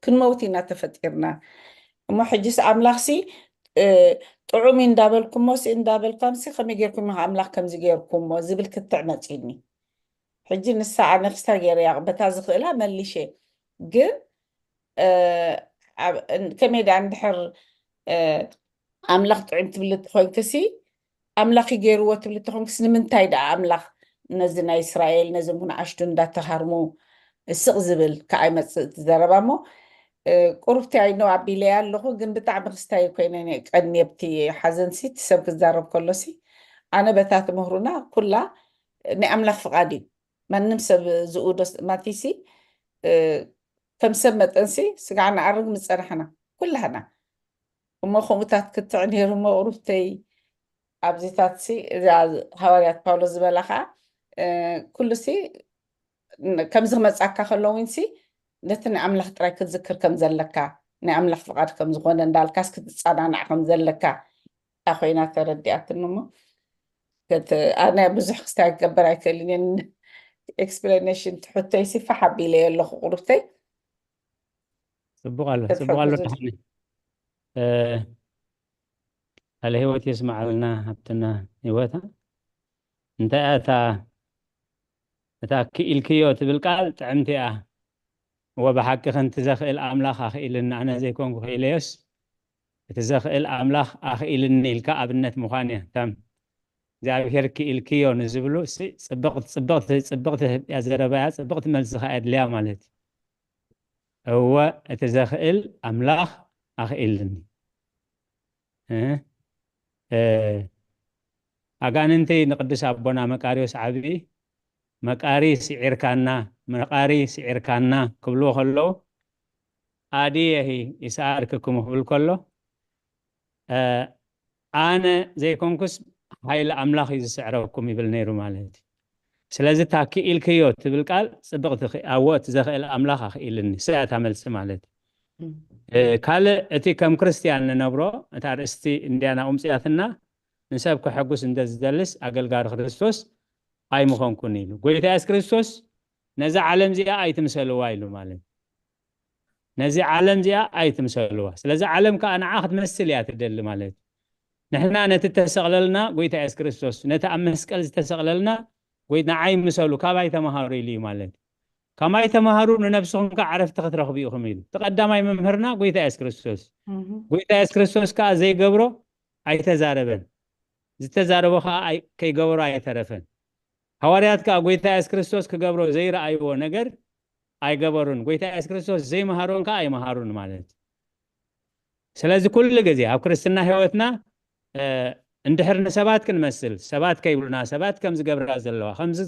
ክንመውት ኢና ተፈጢርና እሞ ሕጂስ ኣምላኽሲ ጥዑም እዩ እንዳበልኩሞ ሲ እንዳበልካምሲ ከመይ ጌርኩም ኢኹም ኣምላኽ ከምዚ ጌርኩሞ ዝብል ክትዕ መፂኒ ሕጂ ንሳ ኣነ ክስታ ገይረያ በታ ዝኽእላ መሊሸ ግን ከመይ ደኣ እንድሕር ኣምላኽ ጥዑም ትብሊ ተኾይንክሲ ኣምላኽ ይገይርዎ ትብሊ ተኾንክስ ንምንታይ ደኣ ኣምላኽ ነዚ ናይ እስራኤል ነዞም ንኣሽቱ እንዳተሃርሙ ስቕ ዝብል ከኣይ መፅእ እቲ ዘረባ እሞ ቁርብቲ ኣይኖ ኣቢለያ ኣለኹ ግን ብጣዕሚ ክስታይ ኮይነ ቀንየብቲ ሓዘንሲ እቲ ሰብ ክዛረብ ከሎሲ ኣነ በታ ትምህሩና ኩላ ናይ ኣምላኽ ፍቓድ እዩ ማንም ሰብ ዝኡዶ ማቲሲ ከም ሰብ መጠንሲ ስጋዕ ንኣርግ ምፀናሕና ኩላህና እሞ ከምኡታት ክትዕ ነይሩ እሞ ቁርብተይ ኣብዚታት ሲ እዛ ሃዋርያት ፓውሎስ ዝበላ ከዓ ኩሉ ሲ ከምዚ ክመፃካ ከሎ እውን ሲ ነቲ ናይ ኣምላኽ ጥራይ ክትዝክር ከም ዘለካ ናይ ኣምላኽ ፍቓድ ከም ዝኾነ እንዳልካስ ክትፀናናዕ ከም ዘለካ እያ ኮይና ተረዲኣትኒ እሞ ኣነ ብዙሕ ክስታይ ክገብር ኣይክእልን እየ ኤክስፕላኔሽን ትሕቶይ ሲ ፋሕ ኣቢለ ኣለኹ ቁርብተይ ፅቡቅ ኣሎ ፅቡቅ ኣሎ ደሓኒ ኣለ ህይወት የስማዓልና ሃብትና ህይወታ እንታይ እያ እታ እታ ክኢልክዮ ትብል ቃል ጥዕምቲ እያ እወ ብሓቂ ከምቲ ዘኽእል ኣምላኽ ኣኽኢልኒ፣ ኣነ ዘይኮንኩ ክኢለዮስ፣ እቲ ዘኽእል ኣምላኽ ኣኽኢልኒ ኢልካ ኣብነት ምዃን እየ። ከም እግዚኣብሔር ክኢልክዮ ንዝብሉ፣ እሲ ጽብቕቲ፣ ጽብቕቲ፣ ጽብቕቲ እያ ዘረባያ፣ ጽብቕቲ መልሲ ከኣ የድልያ ማለት እዩ። እወ እቲ ዘኽእል ኣምላኽ ኣኽኢልኒ። እ፣ እ፣ ኣጋንንቲ ንቅዱስ ኣቦና መቃርዮስ ዓቢ፣ "መቃሪ ስዒርካና፣ መቃሪ ስዒርካና" ክብልዎ ከለዉ፣ "ኣድየሂ ይስኣርክክሙ" ክብል ከሎ፣ እ፣ "ኣነ ዘይኮንኩስ ሓይሊ ኣምላኽ እዩ ዝስዕረኩም" ይብል ነይሩ ማለት እዩ። ስለዚ እታ ክኢልክዮ ትብል ቃል ጽብቕቲ ክ-፣ ኣዎ እቲ ዘኽእል ኣምላኽ ኣኽኢልኒ፣ እሳ እያ እታ መልሲ ማለት እዩ። እም። እ፣ ካልእ እቲ ከም ክርስትያን ንነብሮ፣ እታ ኣርእስቲ እንድያ ናብኡ ምጽኣትና፣ "ንሰብ ከሐጉስ እንተ ዝደልስ ኣገልጋሊ ክርስቶስ ኣይምኾንኩን" ኢሉ። ጎይታ የሱስ ክርስቶስ "ነዛ ዓለም እዚኣ ኣይትምሰልዋ" ኢሉ ማለት እዩ። "ነዚ ዓለም እዚኣ ኣይትምሰልዋ"። ስለዚ ዓለም ከኣ ንዓ ክትመስል እያ ትደሊ ማለት እዩ። ንሕና ነቲ እተሰቕለልና ጎይታ የሱስ ክርስቶስ፣ ነቲ ኣብ መስቀል ዝተሰቕለልና ጎይ-፣ ንዓይ ምሰሉ፣ ካባይ ተማሃሩ ኢሉ እዩ ማለት እዩ። "ካባይ ተማሃሩ፣ ንነብስኹም ከኣ ዕረፍቲ ክትረኽቡ ኢኹም" ኢሉ። እቲ ቀዳማይ መምህርና ጎይታ የሱስ ክርስቶስ። እህ። ጎይታ የሱስ ክርስቶስ ከኣ ዘይገብሮ ኣይተዛረበን። ዝተዛረቦ ከኣ ኣይ-፣ ከይገበሮ ኣይተረፈን። ሃዋርያት ከኣ ጎይታ የሱስ ክርስቶስ ክገብሮ ዘይረኣይዎ ነገር ኣይገበሩን። ጎይታ የሱስ ክርስቶስ ዘይመሃሮን ከኣ ኣይመሃሩን ማለት እዩ። ስለዚ ኩሉ ግዜ ኣብ ክርስትና ህይወትና፣ እ፣ እንድሕር ንሰባት ክንመስል፣ ሰባት ከይብሉና፣ ሰባት ከም ዝገብራ ዘለዋ፣ ከምዚ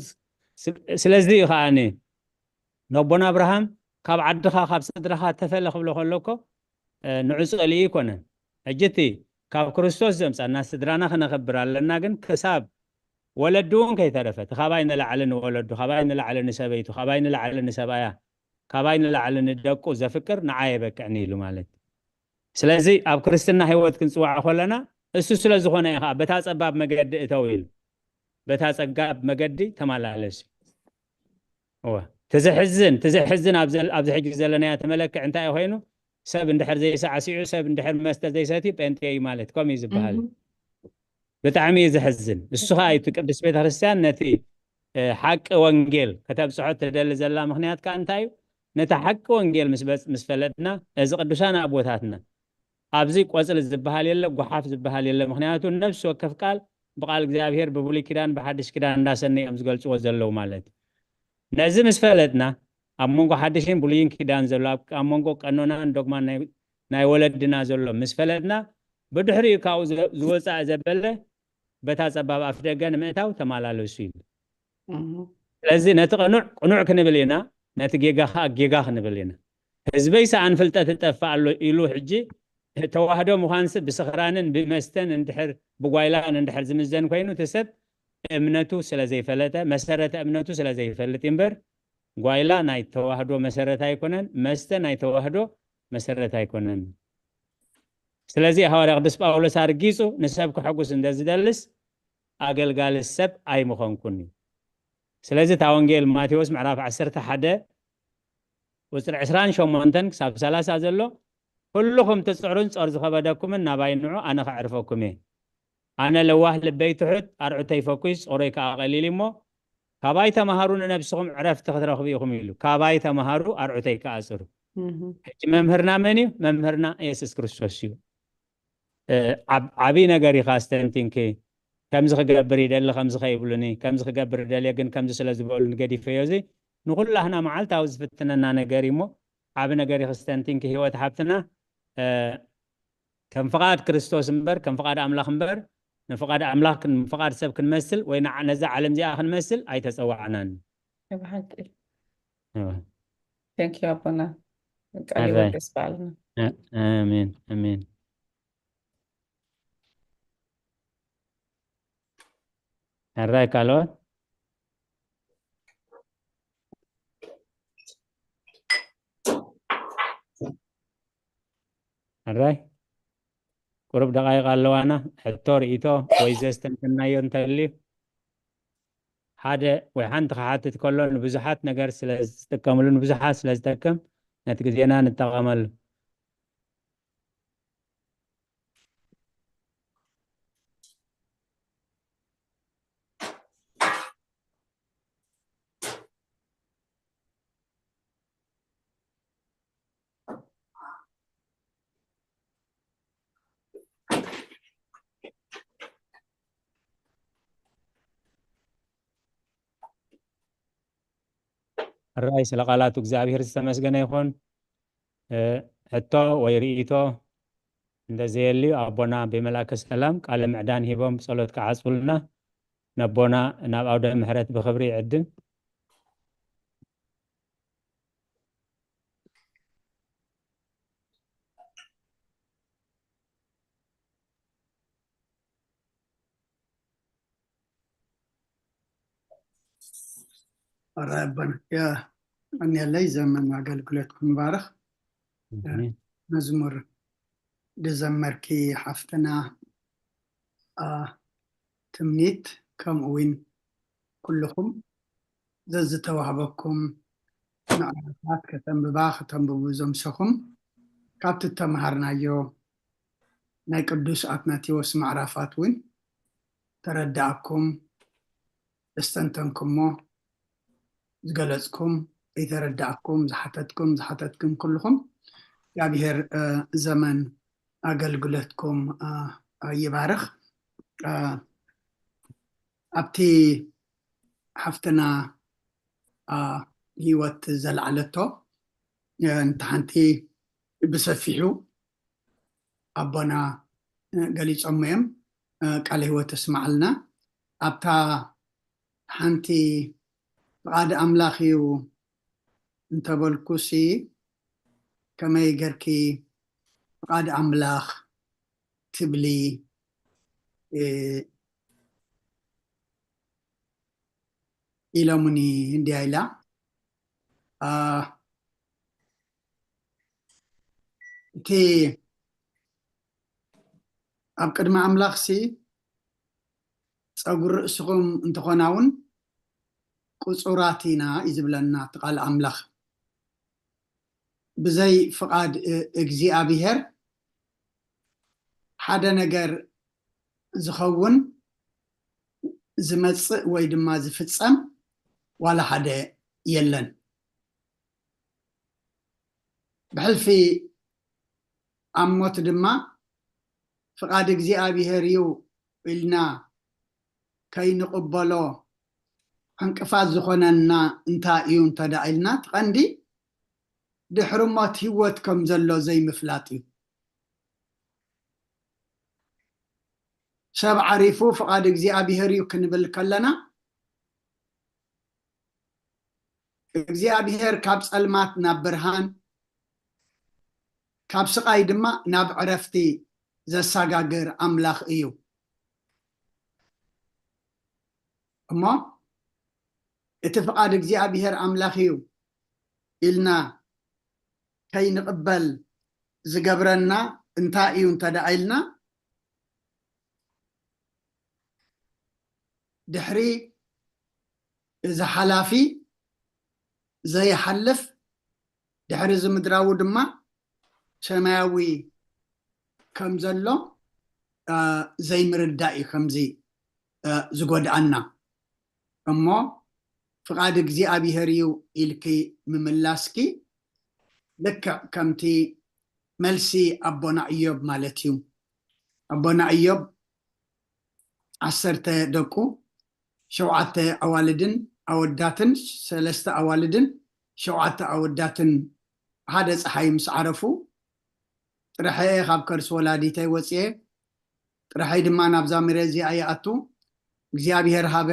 ስ-፣ ስለዚ እዩ ከኣኒ ነቦና ኣብርሃም፣ "ካብ ዓድኻ፣ ካብ ስድራኻ ተፈለ" ክብሎ ከሎ እኮ፣ እ፣ ንዑ ጸሊኡ ኣይኮነን። ሕጂ እቲ ካብ ክርስቶስ ዘምጻና ስድራና ክነኽብር ኣለና፣ ግን ክሳብ ወለዱ እውን ከይተረፈ፣ እቲ ካባይ ንላዕሊ ንወለዱ፣ ካባይ ንላዕሊ ንሰበይቱ፣ ካባይ ንላዕሊ ንሰብኣያ፣ ካባይ ንላዕሊ ንደቁ ዘፍቅር ንዓይ የበቅዕኒ ኢሉ ማለት እዩ። ስለዚ ኣብ ክርስትና ህይወት ክንጽዋዕ ከለና፣ እሱ ስለ ዝኾነ እዩ ኸዓ፣ "በታ ጸባብ መገዲ እተው" ኢሉ። በታ ጸጋብ መገዲ ተመላለሱ። እወ። እቲ ዘሕዝን፣ እቲ ዘሕዝን ኣብ ዘል-፣ ኣብዚ ሕጂ ዘለናዮ እቲ መለክዕ እንታይ እዩ ኮይኑ? ሰብ እንድሕር ዘይሳዕሲዑ፣ ሰብ እንድሕር መስተ ዘይሰትዩ ጴንጤ እዩ ማለት፣ ከምኡ እዩ ዝበሃል። እህ። ብጣዕሚ እዩ ዘሕዝን። እሱ ኸዓ እዩ እቲ ቅድስት ቤተ ክርስቲያን ነቲ፣ እ፣ ሓቂ ወንጌል ከተብጽሖ እትደሊ ዘላ ምኽንያት ከኣ እንታይ እዩ? ነቲ ሓቂ ወንጌል ምስ በጽ-፣ ምስ ፈለጥና፣ እዚ ቅዱሳን ኣቦታትና ኣብዚ ቆጽሊ ዝበሃል የለ፣ ጓሓፍ ዝበሃል የለ። ምኽንያቱ ነፍሲ ወከፍ ቃል ብቃል እግዚኣብሔር ብብሉይ ኪዳን ብሓድሽ ኪዳን እንዳሰነ እዮም ዝገልጽዎ ዘለዉ ማለት እዩ። ነዚ ምስ ፈለጥና፣ ኣብ መንጎ ሓድሽን ብሉይን ኪዳን ዘሎ፣ ኣብ፣ ኣብ መንጎ ቀኖናን ዶግማን ናይ፣ ናይ ወለድና ዘሎ ምስ ፈለጥና፣ ብድሕሪኡ ካብኡ ዝ-፣ ዝወጻእ ዘበለ በታ ጸባብ ኣፍ ደገ ንምእታው ተመላለሱ ኢሉ። እህ። ስለዚ ነቲ ቅኑዕ ቅኑዕ ክንብል ኢና፣ ነቲ ጌጋ ኸኣ ጌጋ ክንብል ኢና። ህዝበይ ሰኣን ፍልጠት ይጠፍእ ኣሎ ኢሉ ሕጂ ተዋህዶ ምዃንሲ ብስኽራንን ብመስተን እንድሕር ብጓይላን እንድሕር ዝምዘን ኮይኑ፣ እቲ ሰብ እምነቱ ስለ ዘይፈለጠ፣ መሰረተ እምነቱ ስለ ዘይፈልጥ እምበር፣ ጓይላ ናይ ተዋህዶ መሰረት ኣይኮነን፣ መስተ ናይ ተዋህዶ መሰረት ኣይኮነን። ስለዚ ሃዋርያ ቅዱስ ጳውሎስ ኣርጊጹ ንሰብ ከሐጉስ እንተ ዝደልስ ኣገልጋሊ ሰብ ኣይምኾንኩን እዩ። ስለዚ እታ ወንጌል ማቴዎስ ምዕራፍ ዓሰርተ ሓደ ቁጽሪ ዕስራን ሸሞንተን ክሳብ ሰላሳ ዘሎ፣ "ኩልኹም ትጽዕሩን ጾር ዝኸበደኩምን ናባይ ንዑ፣ ኣነ ከዕርፈኩም እየ። ኣነ ለዋህ ልበይ ትሑት፣ ኣርዑተይ ፈኩስ፣ ጾረይ ከኣ ቀሊል እዩ እሞ፣ ካባይ ተማሃሩ ንነብስኹም ዕረፍቲ ክትረኽቡ ኢኹም" ኢሉ። "ካባይ ተማሃሩ፣ ኣርዑተይ ከኣ ጽሩ።" እህ። ሕጂ መምህርና መን እዩ? መምህርና የሱስ ክርስቶስ እዩ። እ፣ ዓብ-፣ ዓብዪ ነገር ኢኻ ኣስተንቲንኪ። ከምዚ ክገብር ይደሊ፣ ከምዚ ከይብሉኒ፣ ከምዚ ክገብር ደልየ፣ ግን ከምዚ ስለ ዝበሉኒ ገዲፈዮ። እዚ ንኹላህና መዓልታዊ ዝፍትነና ነገር እዩ እሞ፣ ዓቢ ነገር ኢኺ ኣስተንቲንኪ ህይወት ሓብትና። እ፣ ከም ፍቓድ ክርስቶስ እምበር፣ ከም ፍቓድ ኣምላኽ እምበር፣ ንፍቓድ ኣምላኽ ክን-፣ ፍቓድ ሰብ ክንመስል ወይ ንዓ-፣ ነዛ ዓለም እዚኣ ክንመስል ኣይተጸዋዕናን። ብሓቂ። እወ። Thank you ኣቦና። ቃል ኣራይ። ይወደስ በዓልና። እ-፣ ኣሜን፣ ኣሜን። ሕራይ ካልኦት? ሕራይ? ቁሩብ ደቓይቕ ኣለዋና። ሕቶ፣ ርእይቶ ወይ ዘስተንተናዮ እንተልዩ፣ ሓደ ወይ ሓንቲ ክሓትት ከሎ ንብዙሓት ነገር ስለ ዝጥቀምሉ፣ ንብዙሓት ስለ ዝጠቅም ነቲ ግዜና ንጠቐመሉ። ሕራይ ስለ ቃላቱ እግዚኣብሔር ዝተመስገነ ይኹን። ሕቶ ወይ ርእይቶ እንተዘየልዩ ኣቦና ብመልኣከ ሰላም ቃለ ምዕዳን ሂቦም ብጸሎት ክዓጽውልና ነቦና ናብ ኣውደ ምሕረት ብኽብሪ ይዕድም። ኣራይ ኣቦና ያ ቀንየለይ ዘመን ኣገልግሎትኩም ይባርኽ። መዝሙር ድዘመርኪ ሓፍትና ትምኒት ከምኡ እውን ኩልኹም ዘዝተዋህበኩም ምዕራፋት ከተንብባ ከተንብቡ ዘምሰኹም ካብቲ እተምሃርናዮ ናይ ቅዱስ ኣትናቴዎስ ምዕራፋት እውን ተረዳእኩም፣ ዘስተንተንኩሞ፣ ዝገለጽኩም፣ ዘይተረዳእኩም፣ ዝሓተትኩም፣ ዝሓተትኩም ኩልኹም እግዚኣብሔር ዘመን ኣገልግሎትኩም ይባርኽ። ኣብቲ ሓፍትና ህይወት ዘልዓለቶ እንተ ሓንቲ ብሰፊሑ ኣቦና ገሊጾሞ እዮም። ቃለ ህይወት ተስማዓልና። ኣብታ ሓንቲ ፍቓድ ኣምላኽ እዩ እንተበልኩሲ ከመይ ገርኪ ፍቓድ ኣምላኽ ትብሊ ኢሎምኒ እንድያ ኢላ። እቲ ኣብ ቅድሚ ኣምላኽሲ ጸጉሪ ርእስኹም እንተኾና እውን ቅጹራት ኢና እዩ ዝብለና እቲ ቃል ኣምላኽ። ብዘይ ፍቓድ እግዚኣብሔር ሓደ ነገር ዝኸውን ዝመጽእ ወይ ድማ ዝፍጸም ዋላ ሓደ የለን። ብሕልፊ ኣብ ሞት ድማ ፍቓድ እግዚኣብሔር እዩ ኢልና ከይንቕበሎ ዕንቅፋት ዝኾነና እንታይ እዩ እንተዳ ኢልና እቲ ቀንዲ ድሕሪ ሞት ህይወት ከም ዘሎ ዘይምፍላጥ እዩ። ሰብ ዓሪፉ ፍቓድ እግዚኣብሔር እዩ ክንብል ከለና እግዚኣብሔር ካብ ጸልማት ናብ ብርሃን ካብ ስቓይ ድማ ናብ ዕረፍቲ ዘሰጋግር ኣምላኽ እዩ። እሞ እቲ ፍቓድ እግዚኣብሔር ኣምላኽ እዩ ኢልና ከይንቕበል ዝገብረና እንታይ እዩ እንተ ደኣ ኢልና ድሕሪ እዚ ሓላፊ ዘይሓልፍ ድሕሪ እዚ ምድራዊ ድማ ሰማያዊ ከም ዘሎ ዘይምርዳእ እዩ ከምዚ ዝጎድኣና። እሞ ፍቓድ እግዚኣብሔር እዩ ኢልኪ ምምላስኪ ልክዕ ከምቲ መልሲ ኣቦና እዮብ ማለት እዩ። ኣቦና እዮብ ዓሰርተ ደቁ ሸውዓተ ኣዋልድን ኣወዳትን ሰለስተ ኣዋልድን ሸውዓተ ኣወዳትን ሓደ ፀሓይ ምስ ዓረፉ ጥርሐ ካብ ከርሲ ወላዲተይ ወፅኤ ጥርሐይ ድማ ናብዛ መሬት እዚኣ ይኣቱ እግዚኣብሔር ሃበ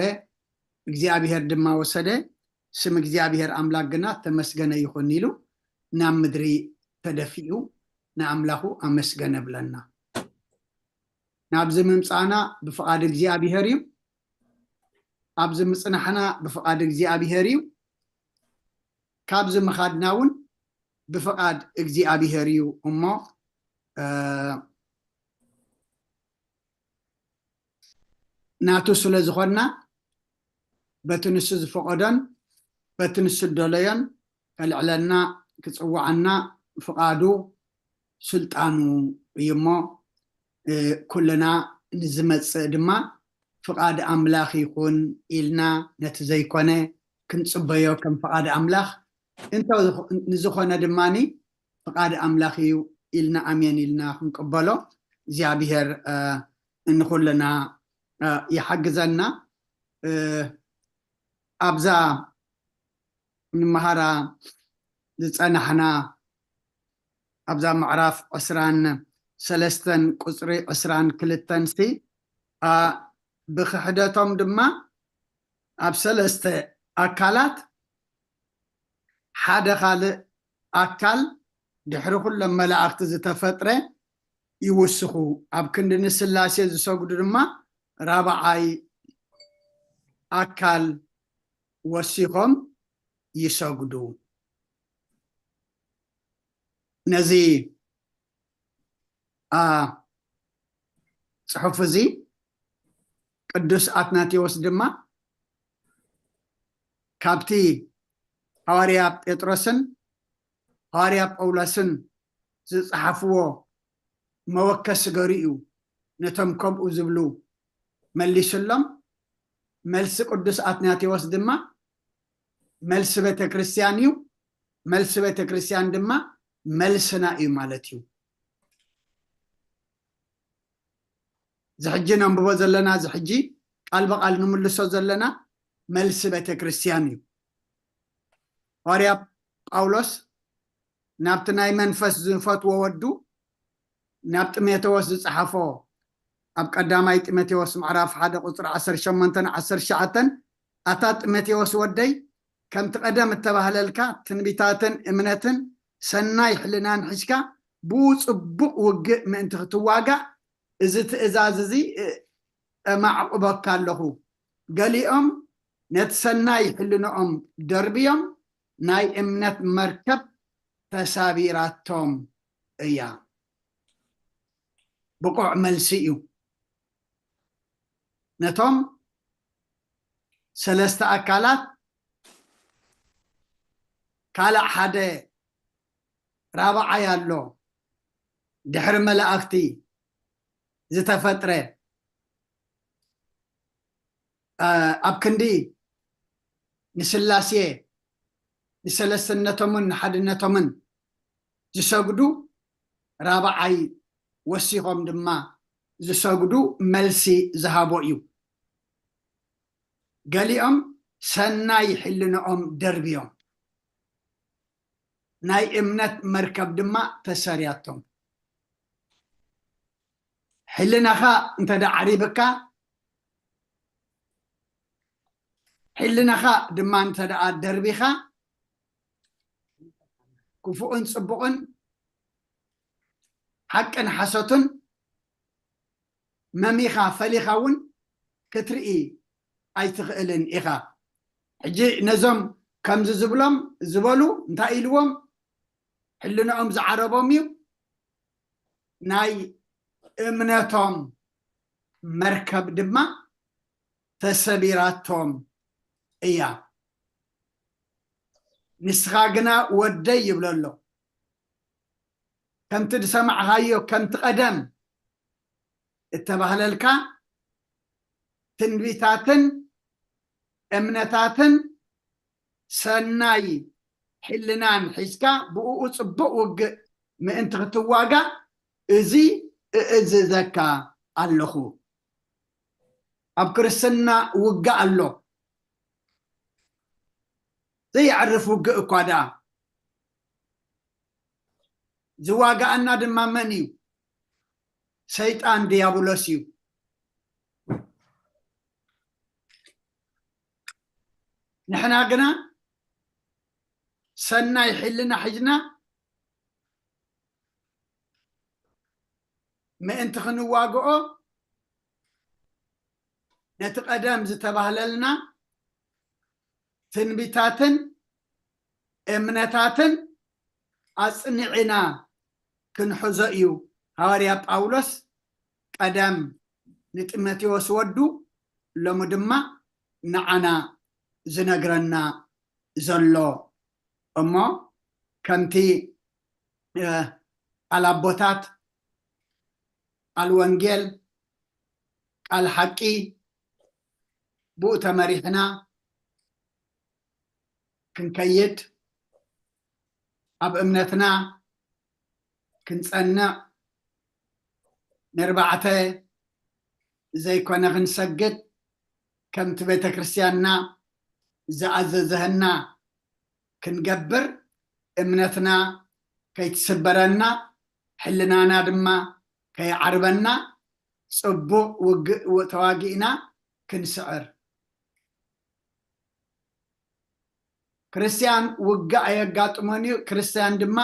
እግዚኣብሔር ድማ ወሰደ ስም እግዚኣብሔር ኣምላክ ግና ተመስገነ ይኹን ኢሉ ናብ ምድሪ ተደፊኡ ንኣምላኹ ኣመስገነ ብለና ናብዚ ምምፃእና ብፍቓድ እግዚኣብሔር እዩ ኣብዚ ምፅናሕና ብፍቓድ እግዚኣብሔር እዩ ካብዚ ምኻድና እውን ብፍቓድ እግዚኣብሔር እዩ እሞ ናቱ ስለ ዝኾንና በቲ ንሱ ዝፈቐዶን በቲ ንሱ ዝደለዮን ከልዕለና ክፅዋዓና ፍቓዱ ስልጣኑ እዩ እሞ ኩልና ንዝመፅእ ድማ ፍቓድ ኣምላኽ ይኹን ኢልና ነቲ ዘይኮነ ክንፅበዮ ከም ፍቓድ ኣምላኽ እንተ ንዝኾነ ድማ ፍቓድ ኣምላኽ እዩ ኢልና ኣሜን ኢልና ክንቅበሎ እግዚኣብሔር ንኩልና ይሓግዘና ኣብዛ ንመሃራ ዝጸናሕና ኣብዛ ምዕራፍ ዕስራን ሰለስተን ቁጽሪ ዕስራን ክልተን ሲ፣ ኣ፣ ብክሕደቶም ድማ ኣብ ሰለስተ ኣካላት ሓደ ካልእ ኣካል ድሕሪ ኩሎም መላእኽቲ ዝተፈጥረ ይውስኹ። ኣብ ክንዲ ንስላሴ ዝሰግዱ ድማ ራብዓይ ኣካል ወሲኾም ይሰግዱ። ነዚ፣ ኣ፣ ጽሑፍ እዚ ቅዱስ ኣትናቴዎስ ድማ ካብቲ ሃዋርያ ጴጥሮስን ሃዋርያ ጳውሎስን ዝጸሓፍዎ መወከሲ ገሩ እዩ ነቶም ከምኡ ዝብሉ መሊስሎም። መልሲ ቅዱስ ኣትናቴዎስ ድማ መልሲ ቤተ ክርስቲያን እዩ። መልሲ ቤተ ክርስቲያን ድማ መልስና እዩ ማለት እዩ። እዚ ሕጂ ነንብቦ ዘለና፣ እዚ ሕጂ ቃል ብቃል ንምልሶ ዘለና መልሲ ቤተ ክርስቲያን እዩ። ሃዋርያ ጳውሎስ ናብቲ ናይ መንፈስ ዝፈትዎ ወዱ ናብ ጢሞቴዎስ ዝጸሓፎ፣ ኣብ ቀዳማይ ጢሞቴዎስ ምዕራፍ ሓደ ቁጽሪ ዓሰርተ ሸሞንተን ዓሰርተ ትሽዓተን፣ ኣታ ጢሞቴዎስ ወደይ፣ ከምቲ ቀደም እተባህለልካ ትንቢታትን እምነትን ሰናይ ሕልናን ሒዝካ ብኡ ጽቡቕ ውግእ ምእንቲ ክትዋጋእ፣ እዚ ትእዛዝ እዚ፣ እ፣ እማዕቁበካ ኣለኹ። ገሊኦም ነቲ ሰናይ ሕልንኦም ደርብዮም ናይ እምነት መርከብ ተሳቢራቶም እያ። ብቑዕ መልሲ እዩ። ነቶም ሰለስተ ኣካላት ካልእ ሓደ ራብዓይ ኣሎ። ድሕሪ መላእኽቲ ዝተፈጥረ፣ አ፣ ኣብ ክንዲ ንስላሴ ንሰለስተነቶምን ንሓድነቶምን ዝሰግዱ ራብዓይ ወሲኾም ድማ ዝሰግዱ መልሲ ዝሃቦ እዩ። ገሊኦም ሰናይ ሕልንኦም ደርብዮም፣ ናይ እምነት መርከብ ድማ ተሰሪያቶም። ሕልናኻ እንተ ደኣ ዓሪብካ፣ ሕልናኻ ድማ እንተ ደኣ ደርቢኻ፣ ክፉእን ጽቡቕን፣ ሓቅን ሓሶትን መሚኻ ፈሊኻ እውን ክትርኢ ኣይትኽእልን ኢኻ። ሕጂ ነዞም ከምዚ ዝብሎም ዝበሉ እንታይ ኢልዎም? ሕልንኦም ዝዓረቦም እዩ። ናይ እምነቶም መርከብ ድማ ተሰቢራቶም እያ። ንስኻ ግና ወደይ ይብሎ ኣሎ። ከምቲ ዝሰማዕኻዮ፣ ከምቲ ቀደም እተባህለልካ ትንቢታትን እምነታትን ሰናይ ሕልናን ሒዝካ ብእኡ ጽቡቕ ውግእ ምእንቲ ክትዋጋእ እዚ እእዝዘካ ኣለኹ። ኣብ ክርስትና ውግእ ኣሎ። ዘየዕርፍ ውግእ እኳ ደኣ። ዝዋጋኣና ድማ መን እዩ? ሰይጣን ድያብሎስ እዩ። ንሕና ግና ሰናይ ሕልና ሒዝና ምእንቲ ክንዋግኦ ነቲ ቀደም ዝተባህለልና ትንቢታትን እምነታትን ኣጽኒዕና ክንሕዞ እዩ ሃዋርያ ጳውሎስ ቀደም ንጢሞቴዎስ ወዱ፣ ሎሚ ድማ ንዓና ዝነግረና ዘሎ። እሞ ከምቲ፣ እ፣ ቃል ኣቦታት፣ ቃል ወንጌል፣ ቃል ሓቂ ብኡ ተመሪሕና ክንከይድ፣ ኣብ እምነትና ክንጸንዕ፣ ንርባዕተ ዘይኮነ ክንሰግድ፣ ከምቲ ቤተ ክርስቲያንና ዝኣዘዘህና ክንገብር፣ እምነትና ከይትስበረና፣ ሕልናና ድማ ከይዓርበና፣ ጽቡቕ ውግእ ተዋጊእና ክንስዕር። ክርስትያን ውግእ ኣየጋጥሞን እዩ፣ ክርስትያን ድማ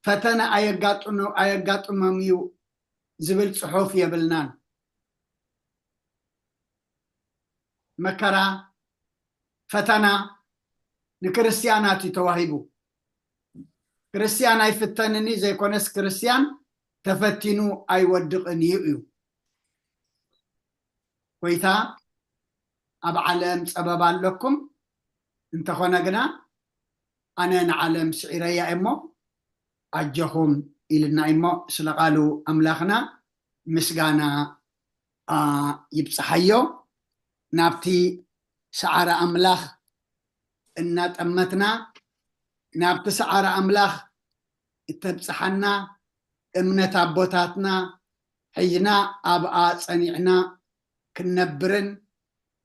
ፈተነ ኣየጋጥኖ-፣ ኣየጋጥሞም እዩ ዝብል ጽሑፍ የብልናን። መከራ፣ ፈተና ንክርስቲያናት እዩ ተዋሂቡ። ክርስትያን ኣይፍተንን እዩ ዘይኮነስ፣ ክርስትያን ተፈቲኑ ኣይወድቕን እዩ እዩ። ጎይታ ኣብ ዓለም ጸበባ ኣለኩም፣ እንተኾነ ግና ኣነ ንዓለም ስዒረያ እሞ ኣጆኹም ኢልና እሞ፣ ስለ ቃሉ ኣምላኽና ምስጋና፣ ኣ፣ ይብጽሓዮ። ናብቲ ሰዓረ ኣምላኽ እናጠመትና፣ ናብቲ ሰዓረ ኣምላኽ እተብጽሓና እምነት ኣቦታትና ሒዝና ኣብኣ ጸኒዕና ክንነብርን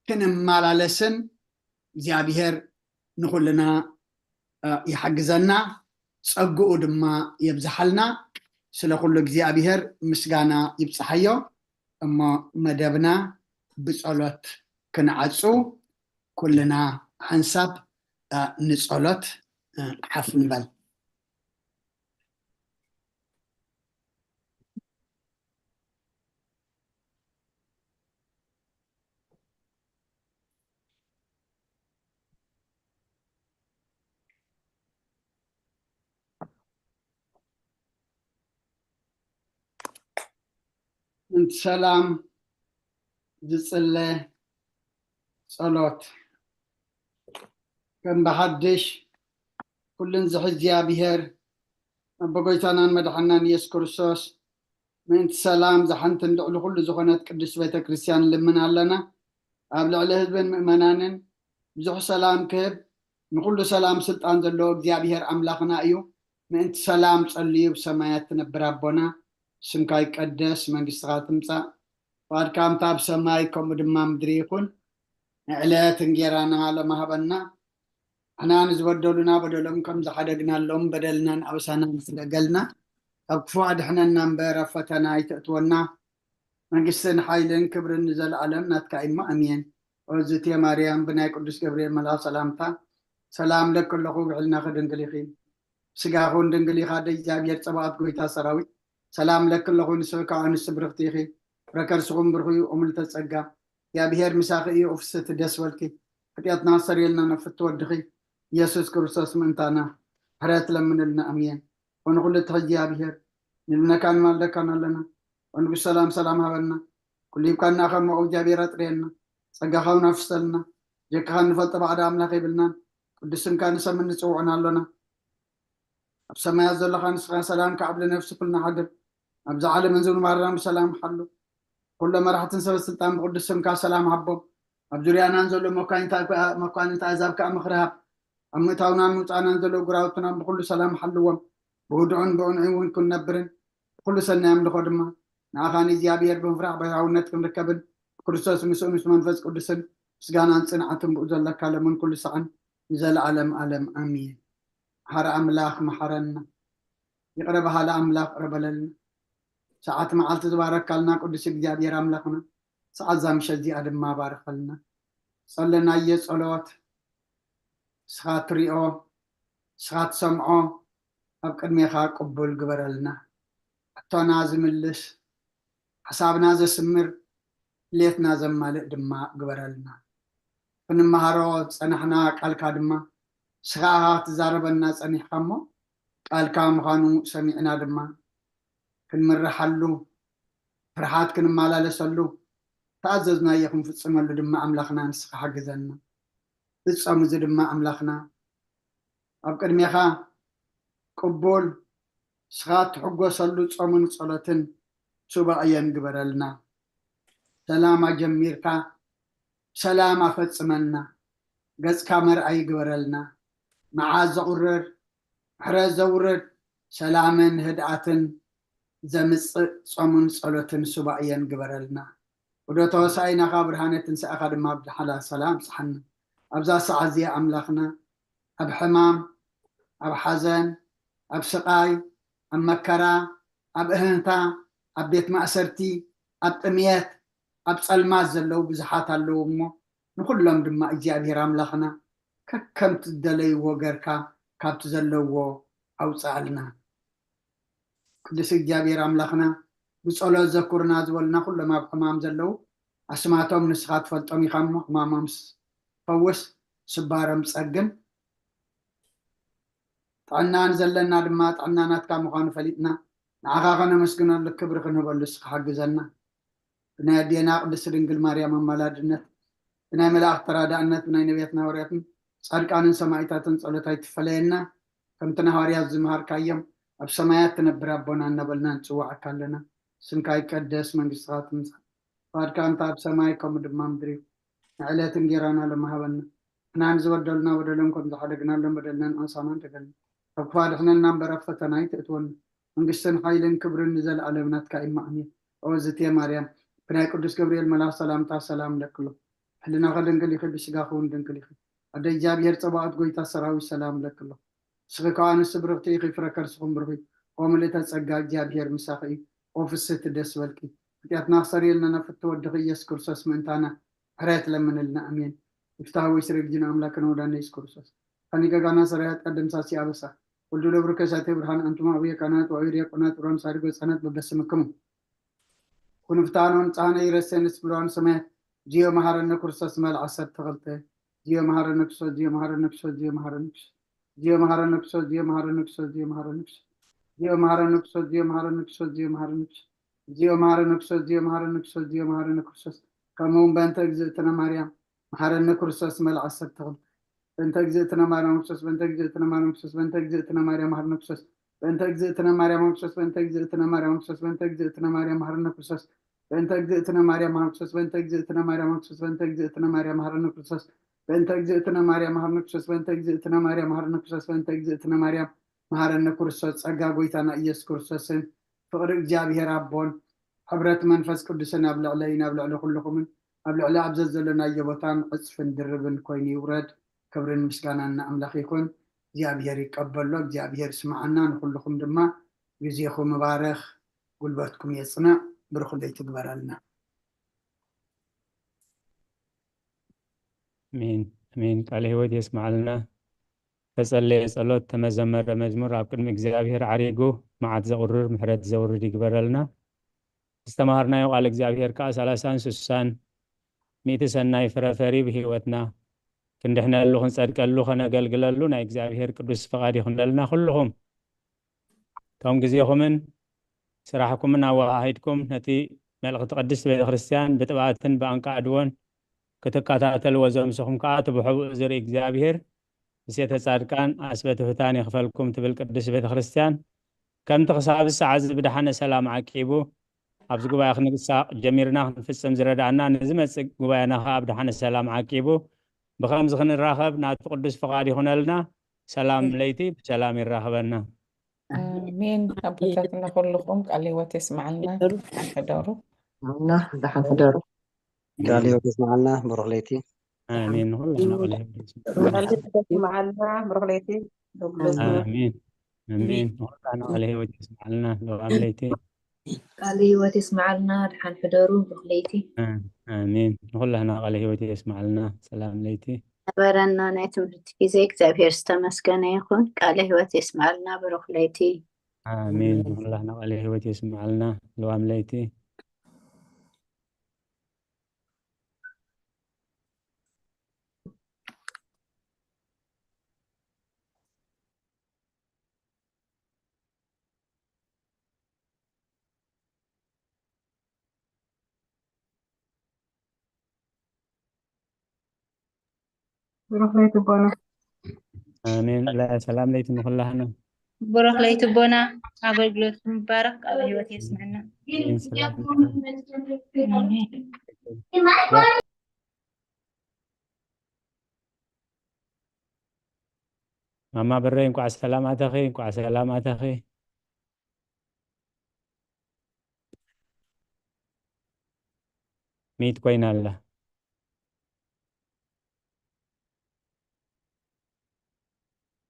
ክንመላለስን እግዚኣብሔር ንኹልና፣ እ፣ ይሓግዘና፣ ጸግኡ ድማ የብዝሓልና። ስለ ኩሉ እግዚኣብሔር ምስጋና ይብጽሓዮ። እሞ መደብና ብጸሎት ክንዓጹ፣ ኩልና ሓንሳብ፣ እ፣ ንጸሎት፣ እ፣ ሓፍ ንበል። እንቲ ሰላም ዝጽለ ጸሎት። ከም ብሓድሽ ኩሉን ዝሕዝ እግዚኣብሔር፣ ኣቦ ጎይታናን መድሓናን ኢየሱስ ክርስቶስ፣ ምእንቲ ሰላም ዝሓንትን ልዕሊ ኩሉ ዝኾነት ቅድስት ቤተ ክርስቲያን ንልምን ኣለና። ኣብ ልዕሊ ህዝብን ምእመናንን ብዙሕ ሰላም ክህብ፣ ንኹሉ ሰላም ስልጣን ዘለዎ እግዚኣብሔር ኣምላኽና እዩ። ምእንቲ ሰላም ጸልዩ፣ ብሰማያት ትነብር ኣቦና፣ ስምካ ይቀደስ፣ መንግስትኻ ትምጻእ፣ ፍቓድካ ከምታ ኣብ ሰማይ ከምኡ ድማ ምድሪ ይኹን። ንዕለት እንጌራና ሎሚ ሃበና። ንሕና ንዝበደሉና በደሎም ከም ዝሓደግናሎም በደልናን ኣበሳናን ስደገልና፣ ካብ ክፉ ኣድሕነና እምበር ኣብ ፈተና ኣይተእትወና። መንግስትን ሓይልን ክብርን ንዘለኣለም ናትካ እሞ ኣሜን። ኦዝቴ ማርያም ብናይ ቅዱስ ገብርኤል መልኣኽ ሰላምታ ሰላም ለኪ ኣለኹ፣ ብሕልናኺ ድንግል ኢኺ፣ ስጋኹን ድንግል ኢኻ፣ ኣደ እግዚኣብሔር ጸባኦት ጎይታ ሰራዊት ሰላም ለኪ ኣለኹ፣ ንስኺ ከኣ ኣንስቲ ብርኽቲ ኢኺ፣ ፍረ ከርስኹም ብሩኽ እዩ፣ እሙልተ ጸጋ፣ እግዚኣብሔር ምሳኺ እዩ፣ ኡፍስቲ ደስ በልኪ፣ ሓጢኣትና ኣስተሰርየልና፣ ንፍቲ ወድኺ ኢየሱስ ክርስቶስ ምእንታና ምሕረት ለምንልና፣ ኣሜን። ወንኹልትኺ እግዚኣብሔር ንልምነካን ንማልደካን ኣለና፣ ወንጉስ ሰላም ሰላም ሃበና፣ ኩሉ ሂብካና ከም መቑ እግዚኣብሔር ኣጥርየና፣ ጸጋኻ እውን ኣፍሰልና፣ ጀካኻ ንፈልጦ ባዕዳ ኣምላኽ የብልናን፣ ቅዱስ ስምካ ንሰምን ንጽውዕን ኣሎና። ኣብ ሰማያት ዘለኻ ንስኻ ሰላምካ ኣብ ልነፍሲ ኩልና ሓድር። ኣብዚ ዓለምን ዝብሉ ማራን ብሰላም ሓሉ። ኩሎም መራሕትን ሰበ ስልጣን ብቅዱስ ስምካ ሰላም ሃቦም። ኣብ ዙርያናን ዘሎ መኳንንታ-፣ መኳንንቲ ኣሕዛብ ከኣ ምኽሪ ሃብ። ኣብ ምእታውናን ምውጻእናን ዘሎ ጉራውትና ብኩሉ ሰላም ሓልዎም። ብህዱእን ብቕንዑን እውን ክንነብርን ብኩሉ ሰናይ ኣምልኾ ድማ ንኣኻ ንእግዚኣብሔር ብምፍራሕ ብሕያውነት ክንርከብን ብክርስቶስ ምስኡ ምስ መንፈስ ቅዱስን ምስጋናን ጽንዓትን ብኡ ዘለካ ለምን ኩሉ ሳዕን ንዘለዓለም ዓለም ኣሜን። መሓሪ ኣምላኽ መሓረና። ይቕረ በሃሊ ኣምላኽ ይቕረ በለልና። ሰዓት መዓልቲ ዝባረካልና ቅዱስ እግዚኣብሔር ኣምላኽና፣ ሰዓት እዛ ምሸት እዚኣ ድማ ባርኸልና። ጸለናዮ ጸሎት ንስኻ ትሪኦ፣ ንስኻ ትሰምዖ፣ ኣብ ቅድሜኻ ቅቡል ግበረልና። ሕቶና ዝምልስ፣ ሓሳብና ዘስምር፣ ድሌትና ዘማልእ ድማ ግበረልና። ክንመሃሮ ዝጸናሕና ቃልካ ድማ ንስኻ ኢኻ ክትዛረበና ጸኒሕካ እሞ፣ ቃልካ ምዃኑ ሰሚዕና ድማ ክንምርሓሉ፣ ፍርሓት ክንመላለሰሉ፣ ተኣዘዝናዮ ክንፍጽመሉ ድማ ኣምላኽና ንስኻ ሓግዘና። እዚ ጾም እዚ ድማ ኣምላኽና ኣብ ቅድሜኻ ቅቡል፣ ንስኻ ትሕጎሰሉ ጾምን ጸሎትን ሱባኤን ግበረልና። ሰላም ኣጀሚርካ ሰላም ኣፈጽመና፣ ገጽካ መርኣይ ግበረልና። መዓት ዘቑርር፣ ምሕረት ዘውርድ፣ ሰላምን ህድኣትን ዘምጽእ ጾምን ጸሎትን ሱባኤን ግበረልና። ዑደተ ሆሳኢናኻ ብርሃነ ትንሳኤኻ ድማ ብድሓላ ሰላም ኣብጽሓና። ኣብዛ ሰዓት እዚኣ ኣምላኽና ኣብ ሕማም፣ ኣብ ሓዘን፣ ኣብ ስቓይ፣ ኣብ መከራ፣ ኣብ እህህታ፣ ኣብ ቤት ማእሰርቲ፣ ኣብ ጥምየት፣ ኣብ ጸልማት ዘለዉ ብዙሓት ኣለዉ እሞ፣ ንኹሎም ድማ እግዚኣብሔር ኣምላኽና ከከምቲ ዝደለይዎ ገርካ ካብቲ ዘለውዎ ኣውጽኣልና። ቅዱስ እግዚኣብሔር ኣምላኽና፣ ብጸሎት ዘኩርና ዝበሉና ኩሎም ኣብ ሕማም ዘለዉ ኣስማቶም ንስኻ ትፈልጦም ኢኻ እሞ፣ ሕማሞም ፈውስ፣ ስባሮም ጸግን። ጥዕናን ዘለና ድማ ጥዕና ናትካ ምዃኑ ፈሊጥና፣ ንዓኻ ከነመስግነሉ ክብሪ ክንህበሉ እስኻ ሓግዘና። ብናይ ኣዴና ቅድስቲ ድንግል ማርያም ኣማላድነት፣ ብናይ መላእኽቲ ተራዳእነት፣ ብናይ ነቢያትን ሃዋርያትን ጻድቃንን ሰማዕታትን ጸሎት ኣይትፈለየና። ከምቲ ንሃዋርያት ዝመሃርካዮም፣ ኣብ ሰማያት ትነብር ኣቦና እናበልና ንጽውዓካ ኣለና። ስምካ ይቀደስ፣ መንግስትኻ ትምጻእ፣ ፍቓድካ እንተ ኣብ ሰማይ ከምኡ ድማ ምድሪ እዩ። ንዕለት እንጌራና ሎሚ ሃበና። ንሕና ንዝበደሉና በደሎም ከም ዝሓደግናሎም በደልና ንዓና ንሕደገልና። ካብ ክፉእ ኣድሕነና እምበር ኣብ ፈተና ኣይተእትወና። መንግስትን ሓይልን ክብርን ንዘለኣለም ናትካ እዩ እሞ ኣሜን። ኦ ዝቴ ማርያም፣ ብናይ ቅዱስ ገብርኤል መልኣኽ ሰላምታ ሰላም እለኪ ኣለኹ። ሕልናኺ ድንግል ኢኺ፣ ብስጋኺ እውን ድንግል ኢኺ። ኣደ እግዚኣብሔር ጸባኦት፣ ጎይታ ሰራዊት ሰላም እለኪ ኣለኹ። ንስኺ ከኣ ኣንስቲ ብርኽቲ ኢኺ፣ ፍረ ከርስኹም ብሩኽ እዩ። ኦ ምልእተ ጸጋ፣ እግዚኣብሔር ምሳኺ እዩ። ኦ ፍስህቲ ደስ በልኪ፣ ሓጢኣትና ክሰርየልና ናብ ፍትወ ወድኺ ኢየሱስ ክርስቶስ ምእንታና ምሕረት ለምንልና። ኣሜን። ይፍታህ ወይ ስረግጅን ኣምላክን ወዳነ ኢየሱስ ክርስቶስ፣ ከኒ ገጋና ሰራይ ኃጢአት ደምሳሲ ኣበሳ፣ ወልዱ ለብርከ ሳቴ ብርሃን፣ ኣንቱም አብየ ካህናት ወአብየ ዲያቆናት፣ ብርሃን ሳድጎ ህፃናት በበስምክሙ ኩኑ ፍትሐነ ወንጽሐነ ይረሴን ስብለዋን ሰማያት። ዚዮ መሐረነ ክርስቶስ መልዓ ዓሰርተ ክልተ። ዚዮ መሐረነ ክርስቶስ፣ ዚዮ መሐረነ ክርስቶስ፣ ዚዮ መሐረነ ክርስቶስ፣ ዚዮ መሐረነ ክርስቶስ፣ ዚዮ መሐረነ ክርስቶስ፣ ዚዮ መሐረነ ክርስቶስ፣ ዚዮ መሐረነ ክርስቶስ፣ ዚዮ መሐረነ ክርስቶስ፣ ዚዮ መሐረነ ክርስቶስ፣ ዚዮ መሐረነ ክርስቶስ፣ ዚዮ መሐረነ ክርስቶስ፣ ዚዮ መሐረነ ክርስቶስ። ከምኡ እውን በእንተ እግዝእትነ ማርያም መሐረነ ክርስቶስ መልዓ ዓሰርተ ክልተ። በእንተ እግዝእትነ ማርያም ክርስቶስ፣ በእንተ እግዝእትነ ማርያም ክርስቶስ፣ በእንተ እግዝእትነ ማርያም መሐረነ ክርስቶስ፣ በእንተ እግዝእትነ ማርያም ክርስቶስ፣ በእንተ እግዝእትነ ማርያም ክርስቶስ፣ በእንተ እግዝእትነ ማርያም መሐረነ ክርስቶስ፣ በእንተ እግዝእትነ ማርያም ክርስቶስ፣ በእንተ እግዝእትነ ማርያም ክርስቶስ፣ በእንተ እግዝእትነ ማርያም መሐረነ ክርስቶስ፣ በእንተ እግዝእትነ ማርያም መሐረነ ክርስቶስ፣ በእንተ እግዝእትነ ማርያም መሐረነ ክርስቶስ፣ በእንተ እግዝእትነ ማርያም መሐረነ ክርስቶስ። ጸጋ ጎይታና ኢየሱስ ክርስቶስን ፍቕሪ እግዚኣብሔር ኣቦን ሕብረት መንፈስ ቅዱስን ኣብ ልዕለይን ኣብ ልዕሊ ኩልኹምን ኣብ ልዕሊ ኣብ ዘዘለናዮ ቦታን ዕጽፍን ድርብን ኮይኑ ይውረድ። ክብርን ምስጋናን ንኣምላኽ ይኹን። እግዚኣብሔር ይቀበሎ፣ እግዚኣብሔር ይስምዓና። ንኹልኹም ድማ ግዜኹም ይባርኽ፣ ጉልበትኩም የጽንዕ፣ ብሩኽ ለይቲ ይግበረልና። ኣሜን ኣሜን። ቃለ ህይወት የስምዓልና። ተጸለየ ጸሎት፣ ተመዘመረ መዝሙር ኣብ ቅድሚ እግዚኣብሔር ዓሪጉ መዓት ዘቑርር ምሕረት ዘውርድ ይግበረልና። ዝተማሃርናዮ ቃል እግዚኣብሔር ከኣ ሰላሳን ስሳን ሚእቲ ሰናይ ፍረ ፈሪ ብህይወትና ክንድሕነሉ ክንጸድቀሉ ከነገልግለሉ ናይ እግዚኣብሔር ቅዱስ ፍቓድ ይኹነልና። ኩልኹም እቶም ግዜኹምን ስራሕኩምን ኣወሃሂድኩም ነቲ መልእኽቲ ቅድስቲ ቤተ ክርስቲያን ብጥብኣትን ብኣንቃዕድዎን ክትከታተልዎ ዘምስኹም ከኣ እቲ ብሕቡእ ዝርኢ እግዚኣብሔር ምሴተ ጻድቃን ኣስበ ትሑታን ይኽፈልኩም ትብል ቅድስት ቤተ ክርስቲያን። ከምቲ ክሳብ ሰዓት እዚ ብደሓነ ሰላም ዓቂቡ ኣብዚ ጉባኤ ክንሳቕ ጀሚርና ክንፍጽም ዝረዳእና ንዝመጽእ ጉባኤና ከኣ ብደሓነ ሰላም ዓቂቡ ብኸምዚ ክንራኸብ ናቱ ቅዱስ ፍቓድ ይኹነልና። ሰላም ለይቲ ብሰላም ይራኸበና። ኣሜን። ኣቦታትና ኩልኹም ቃል ህይወት የስምዓልና። ሕደሩ እና ደሓን ሕደሩ። ቃል ህይወት የስምዓልና። ብሩኽ ለይቲ። ኣሜን። ንኹላትና ቃል ህይወት የስምዓልና። ቃል ህይወት የስምዓልና። ብሩኽ ለይቲ። ኣሜን ኣሜን። ንኹላትና ቃል ህይወት የስምዓልና። ለዋም ለይቲ። ቃል ህይወት የስምዓልና። ደሓን ሕደሩ። ብሩኽ ለይቲ። ኣሜን። ንኹላትና ቃል ህይወት የስምዓልና። ሰላም ለይቲ። ነበረና ናይ ትምህርቲ ግዜ እግዚኣብሔር ዝተመስገነ ይኹን። ቃለ ህይወት የስምዓልና። ብሩኽ ለይቲ። ኣሜን። ንኹላትና ቃለ ህይወት የስምዓልና። ለዋም ለይቲ። ብሩኽ ለይቲ ኣቦና። ኣሜን። ለ- ሰላም ለይቲ ንኹላህና። ብሩኽ ለይቲ ኣቦና። ኣገልግሎትኩም ይባረኽ። ቃለ ህይወት የስምዐና። ኣሜን። ሰላም ኣሜን። ማማ ብረይ እንኳዕ ሰላም ኣተኺ፣ እንኳዕ ሰላም ኣተኺ። ሚት ኮይና ኣላ።